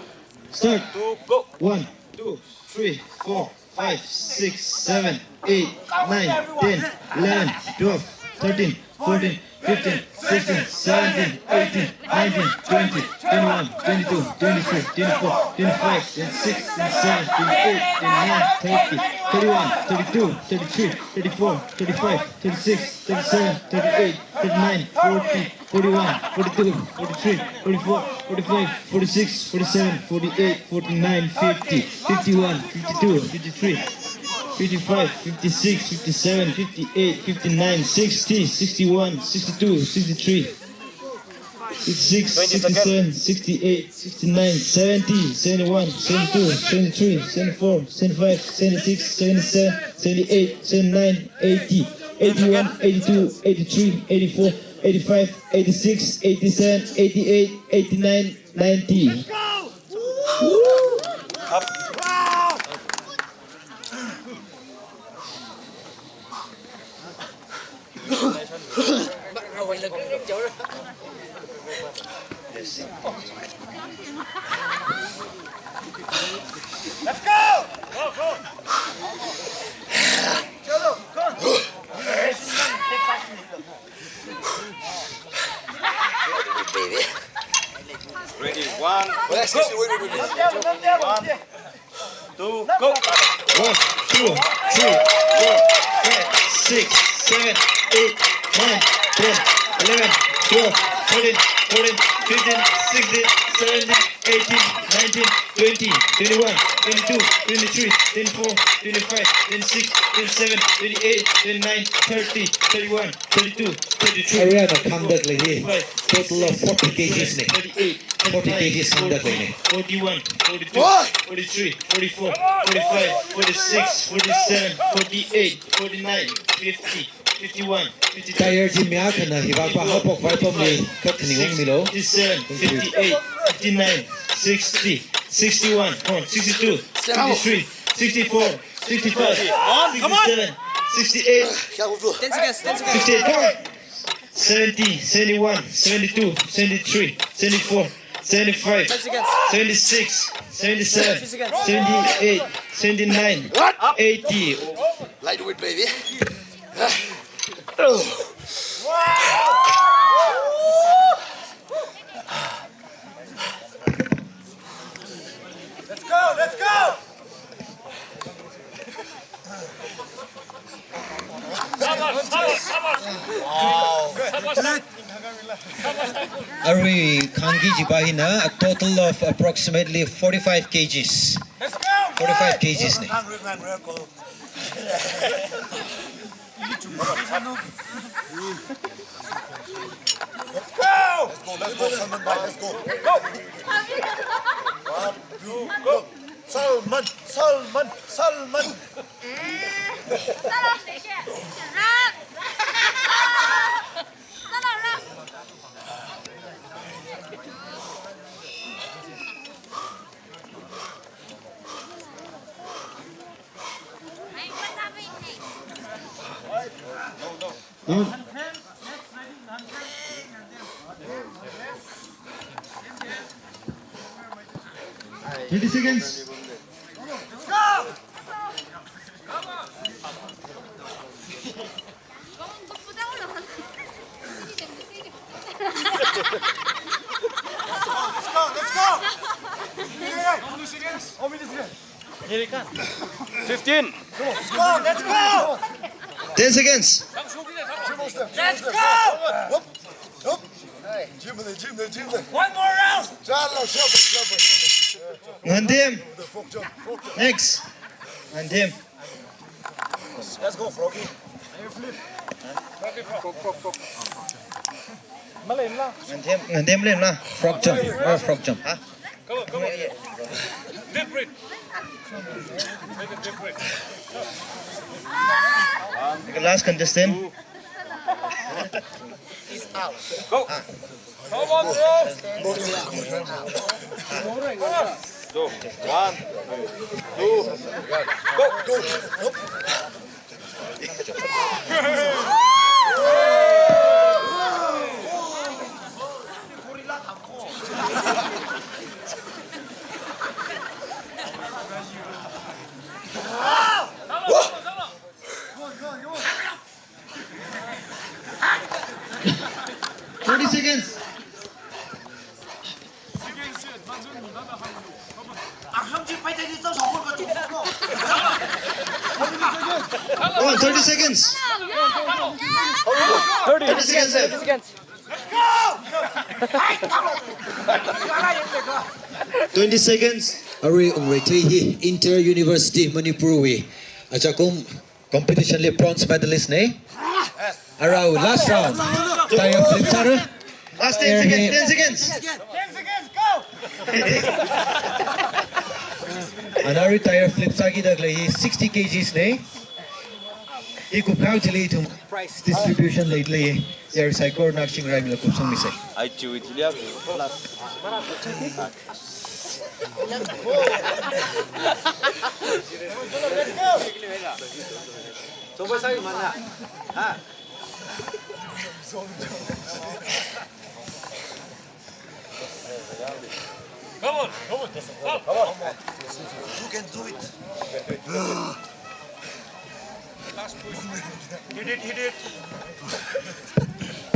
start. Two, go. One, two, three, four, five, six, seven, eight, nine, ten, eleven, twelve, thirteen, fourteen, fifteen, sixteen, seventeen, eighteen, nineteen, twenty, twenty-one, twenty-two, twenty-three, twenty-four, twenty-five, twenty-six, twenty-seven, twenty-eight, twenty-nine, thirty, thirty-one, thirty-two, thirty-three, thirty-four, thirty-five, thirty-six, thirty-seven, thirty-eight, thirty-nine, forty, forty-one, forty-two, forty-three, forty-four, forty-five, forty-six, forty-seven, forty-eight, forty-nine, fifty, fifty-one, fifty-two, fifty-three, fifty-five, fifty-six, fifty-seven, fifty-eight, fifty-nine, sixty, sixty-one, sixty-two, sixty-three, sixty-six, sixty-seven, sixty-eight, sixty-nine, seventy, seventy-one, seventy-two, seventy-three, seventy-four, seventy-five, seventy-six, seventy-seven, seventy-eight, seventy-nine, eighty, eighty-one, eighty-two, eighty-three, eighty-four, eighty-five, eighty-six, eighty-seven, eighty-eight, eighty-nine, ninety. Let's go! Go, go! Ready, one, go. One, two, go. One, two, three, four, five, six, seven, eight, nine, ten, eleven, twelve, thirteen, fourteen, fifteen, sixteen, seventeen, eighteen, nineteen, twenty, twenty-one, twenty-two, twenty-three, twenty-four, twenty-five, twenty-six, twenty-seven, twenty-eight, twenty-nine, thirty, thirty-one, thirty-two, thirty-three, aruina khangda khalei hi, thirty-five, total of forty K Gs ne. Thirty-eight, forty K Gs khangda khaleine. Forty-one, forty-two, forty-three, forty-four, forty-five, forty-six, forty-seven, forty-eight, forty-nine, fifty, fifty-one, fifty-two, tyre chi mi akhana hiva pa haophok vāpamli kha khaning ungmilo. Fifty-seven, fifty-eight, fifty-nine, sixty, sixty-one, oh, sixty-two, sixty-three, sixty-four, sixty-five, come on, come on, sixty-seven, sixty-eight, ten seconds, ten seconds, fifty-eight, come on. Seventy, seventy-one, seventy-two, seventy-three, seventy-four, seventy-five, seventy-six, seventy-seven, seventy-eight, seventy-nine, eighty. Lightweight, baby. Let's go, let's go! Wow. Arui khangki jipa hina a total of approximately forty-five kgs. Forty-five kgs ne. Let's go, let's go, Salman bhai, let's go. One, two, go. Salman, Salman, Salman. Twenty seconds. Let's go, let's go. How many seconds? How many seconds? Fifteen. Let's go, let's go. Ten seconds. Let's go. One more round. Ngandem. Next. Ngandem. Let's go, Froggy. Ngandem, ngandem lemla. Frog jump. Oh, frog jump, huh? Come on, come on. Deep breath. Take a deep breath. The last contestant. Go. Come on, bro. So, one, two, go. Thirty seconds. Come on, thirty seconds. Thirty seconds left. Twenty seconds. Arui ungreithui hi Inter University Manipur wui achakum competition li bronze medalist ne. Arui last round. Tire flip sāra. Last ten seconds, ten seconds. Ana arui tire flip sākida khalei hi sixty kgs ne. Hi kupkhao chili ithum prize distribution leili. Yar saikora Naxingramila kupsangmisa. Ai, chiwui chili ya. Come on, come on, come on. You can do it. Hit it, hit it.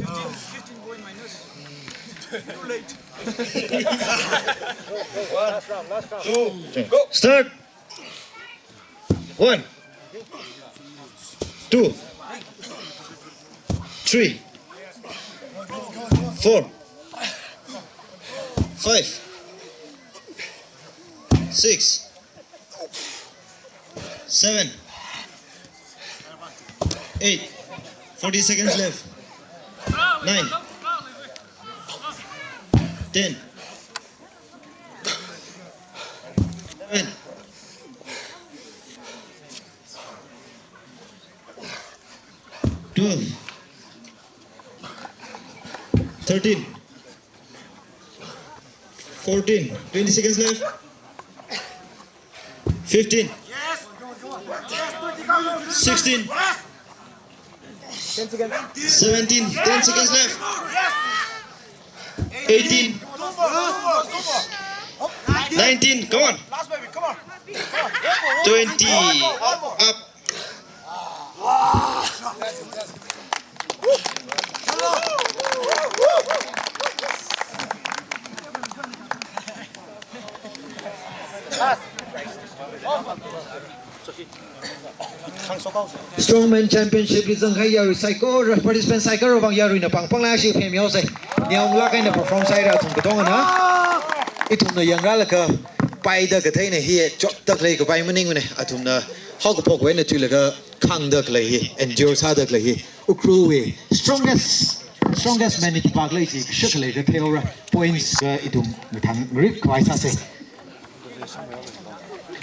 Fifteen, fifteen point minus. Too late. One, two, go. Start. One, two, three, four, five, six, seven, eight. Forty seconds left. Nine, ten, eleven, twelve, thirteen, fourteen. Twenty seconds left. Fifteen. Sixteen. Seventeen. Ten seconds left. Eighteen. Nineteen. Come on. Twenty. Up. Strongman Championship li zangkahai yarui saikora, participant saikorawui vang yaruina pāng pānglashi phemyaosei. Neonglāk eina perform sāhaira athum katongana. Ithumna yangrālaga paida katheina hi chotda khalei kapai maningmana. Athumna haokaphok eina thuilaga khāngda khalei hi, endure sāda khalei hi. Ukhrulwui strongest, strongest man ni khipākhala chi kashak khalei katheira. Points ka ithum mathang rip khavai sāsei.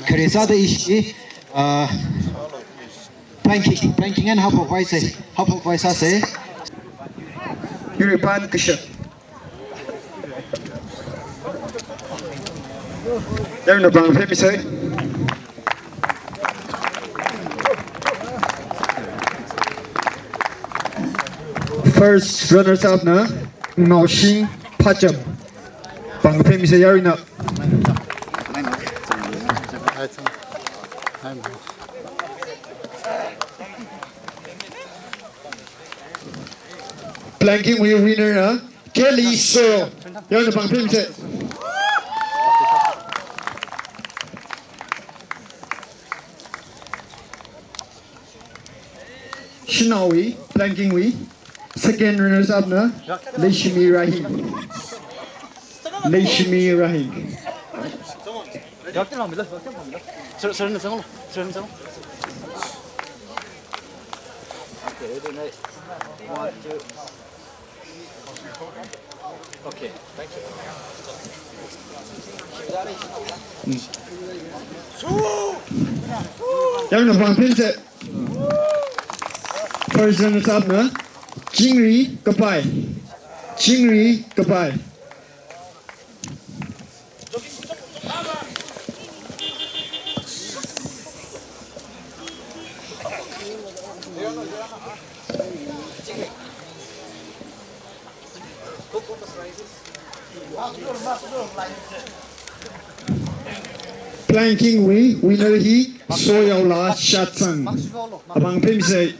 Khare sāda ishi, uh, planking, planking eina haophok khavai sāsei, haophok khavai sāsei. Yuripān kashak. Yaruina pāng phemmisei. First runners up na Naoshing Phacham. Pāng phemmisei yaruina. Planking wui winner na Kelly Seo. Yaruina pāng phemmisei. Shanaowui, planking wui, second runners up na Leishimi Rahim. Leishimi Rahim. Okay, thank you. Yaruina pāng phemmisei. First runners up na Chingri Kapai. Chingri Kapai. Planking wui winner hi Soyaola Shatsang. Apāng phemmisei.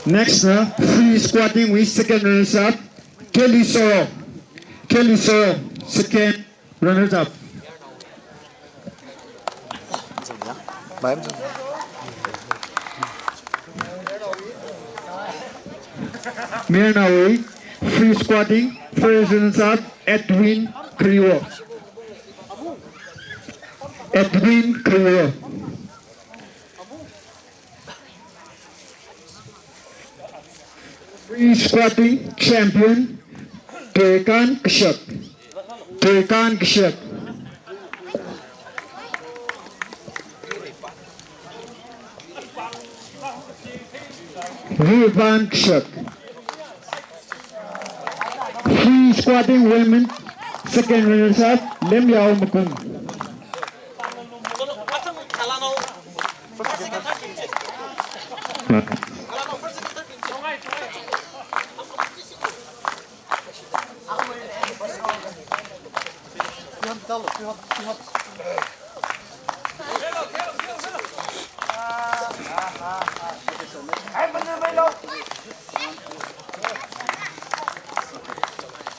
Next na free squatting wui second runners up, Kelly Seo. Kelly Seo, second runners up. Mayarnaowui free squatting, first runners up, Edwin Kariwo. Edwin Kariwo. Free squatting champion, Toikan Kashak. Toikan Kashak. Ripān Kashak. Free squatting women, second runners up, Lemyao Makum.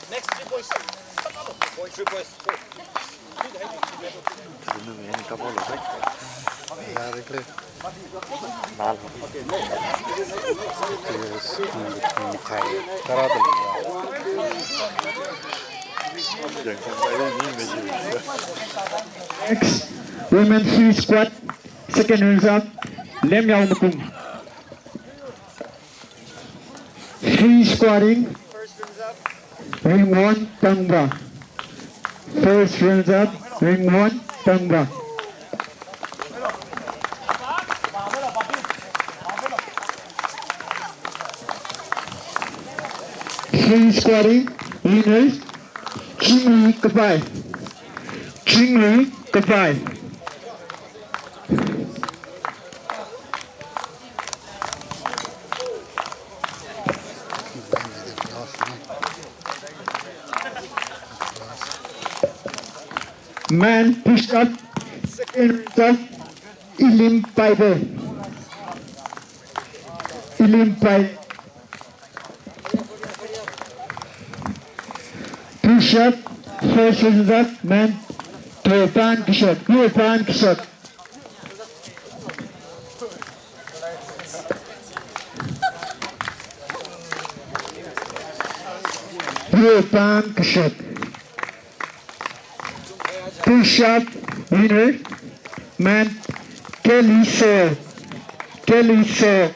Next three points. Point three points. Next, women free squat, second runners up, Lemyao Makum. Free squatting, Ringwon Tangba. First runners up, Ringwon Tangba. Free squatting, winners, Chingri Kapai. Chingri Kapai. Man push up, second result, Ilim Paibe. Ilim Pai. Push-up, first result, men, tuipān kashak, tuipān kashak. Tuipān kashak. Push-up winner, men, Kelly Saw, Kelly Saw.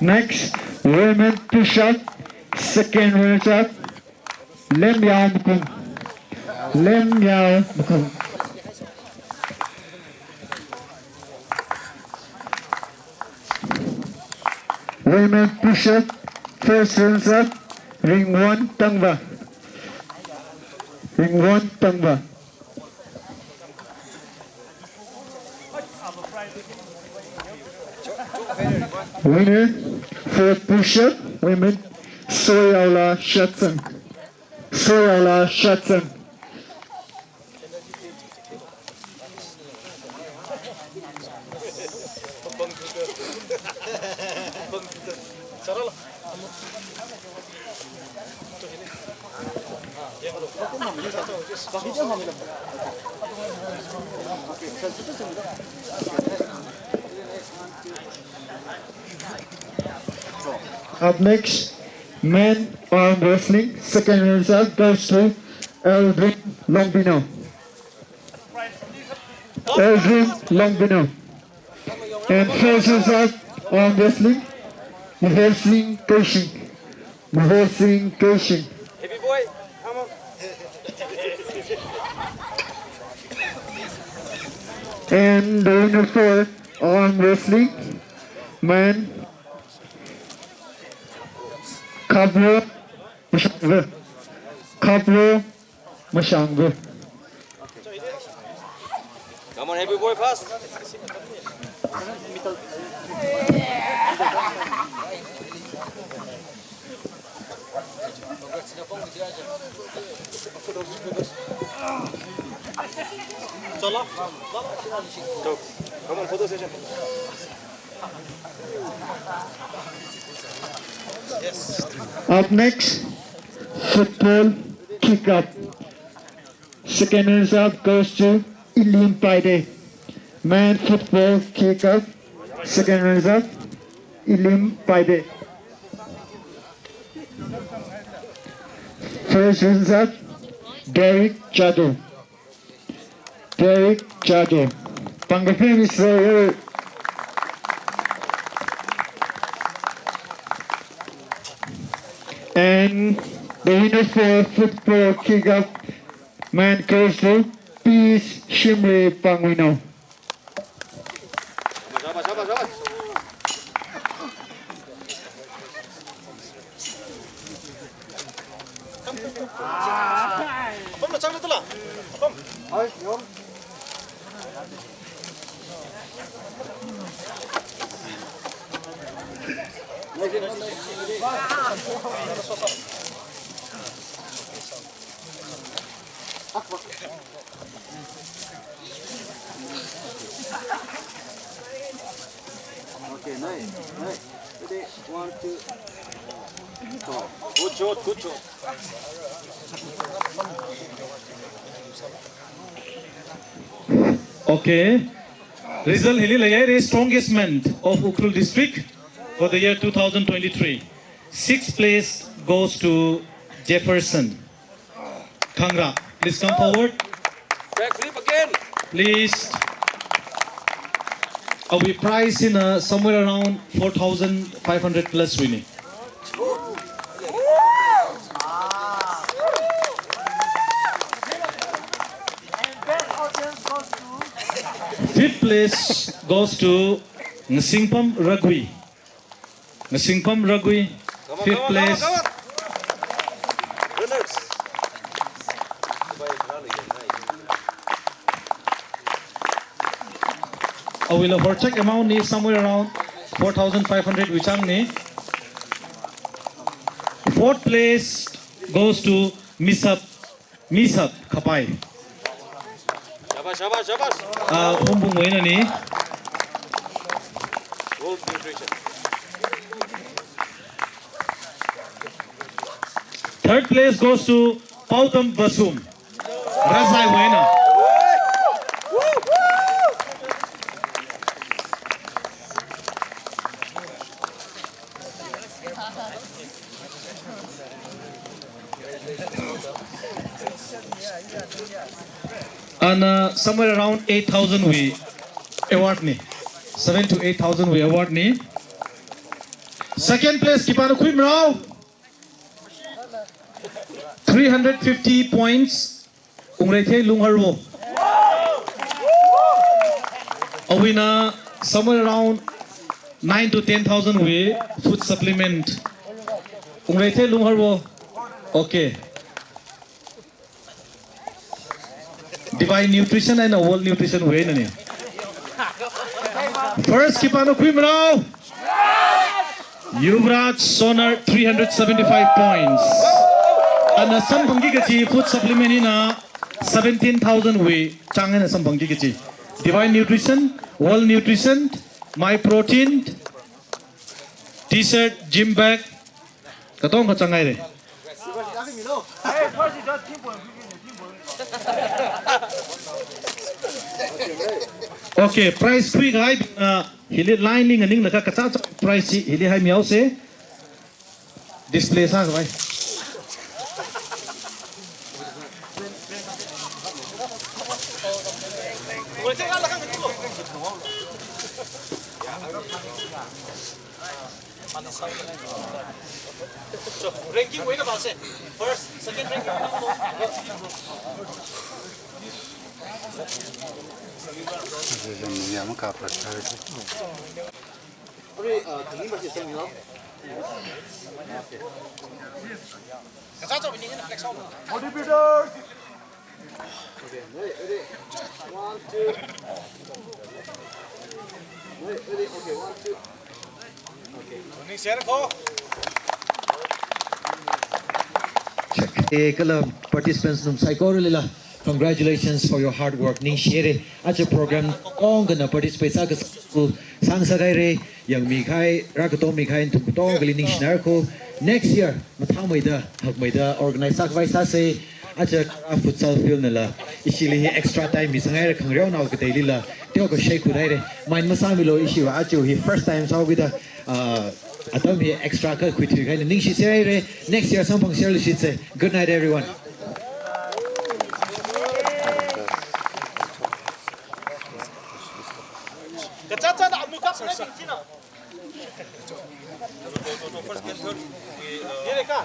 Next, women push-up, second result, Lemyao Makhum. Lemyao Makhum. Women push-up, first runners-up, Ringwon Tangva. Ringwon Tangva. Winner for push-up women, Soyaola Shatsan. Soyaola Shatsan. Up next, men arm wrestling. Second result goes to Eldrin Longbino. Eldrin Longbino. And first result arm wrestling, Muhor Singh Keishing. Muhor Singh Keishing. Happy boy, come on. And the winner for arm wrestling, men, Kapro Mashangva. Kapro Mashangva. Come on, happy boy, fast. Come on, photo session. Up next, football kick-up. Second runners-up goes to Ilim Paide. Men football kick-up. Second runners-up, Ilim Paide. First runners-up, Derek Jadot. Derek Jadot. Pangkapim Israel. And the winner for football kick-up, men, goes to Peace Shimray Pangwino. Okay, nice, nice. Ready, one, two. Good shot, good shot. Okay. Result hili leiya, the strongest men of Ukhrul district for the year two thousand twenty-three. Sixth place goes to Jefferson Khangra. Please come forward. Back flip again. Please. Awui prize hina somewhere around four thousand five hundred plus wuina. Fifth place goes to Ngasingpam Ragui. Ngasingpam Ragui, fifth place. Awuila horchak amount hi somewhere around four thousand five hundred wui changna. Fourth place goes to Misap Misap Khapai. Shabash, shabash, shabash. Ah, Hungpungwui einana. World Nutrition. Third place goes to Paotam Basum. Rajaiwui eina. And, uh, somewhere around eight thousand wui award na. Seven to eight thousand wui award na. Second place khipāna khuimarao? Three hundred fifty points. Wungreithei Lungharwo. Awuina somewhere around nine to ten thousand wui food supplement. Wungreithei Lungharwo. Okay. Divine Nutrition eina World Nutrition wui einana. First khipāna khuimarao? Yuvraj Sonar, three hundred seventy-five points. Ana samphangki kachi food supplement hina seventeen thousand wui chang eina samphangki kachi. Divine Nutrition, World Nutrition, My Protein, T-shirt, gym bag, katonga chang haira. Okay, prize khuikahai, uh, hili line li nganinglaga kachichā prize chi hili haimihaosa. Display sākhavai. So, ranking wui eina vāsa. First, second ranking. Bodybuilders. Okay, ready, ready. One, two. Ready, ready. Okay, one, two. Okay. Eh, kala participants nathum saikoralila, congratulations for your hard work. Ningshihaira, aja program tongkana participate sākha successful sāngasakhaira. Yangmikahai, rākatommikahai nathum katongali ningshinarko. Next year, mathāmeida, hakmeida organize sākhavai sāsa. Aja kharā futsal field nala ishili hi extra time misanghaira, khangareonao kateilila teokha shaikhuihaira. Mind masāmilu, ishiva aja hi first time sāhaokida, ah, atam hi extra khuithuikahai eina ningshiserhaira. Next year samphangserluishitsa. Good night, everyone. Kachichāna amukap na tingchina. Yele ka.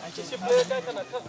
Anchi si player ka kana ka.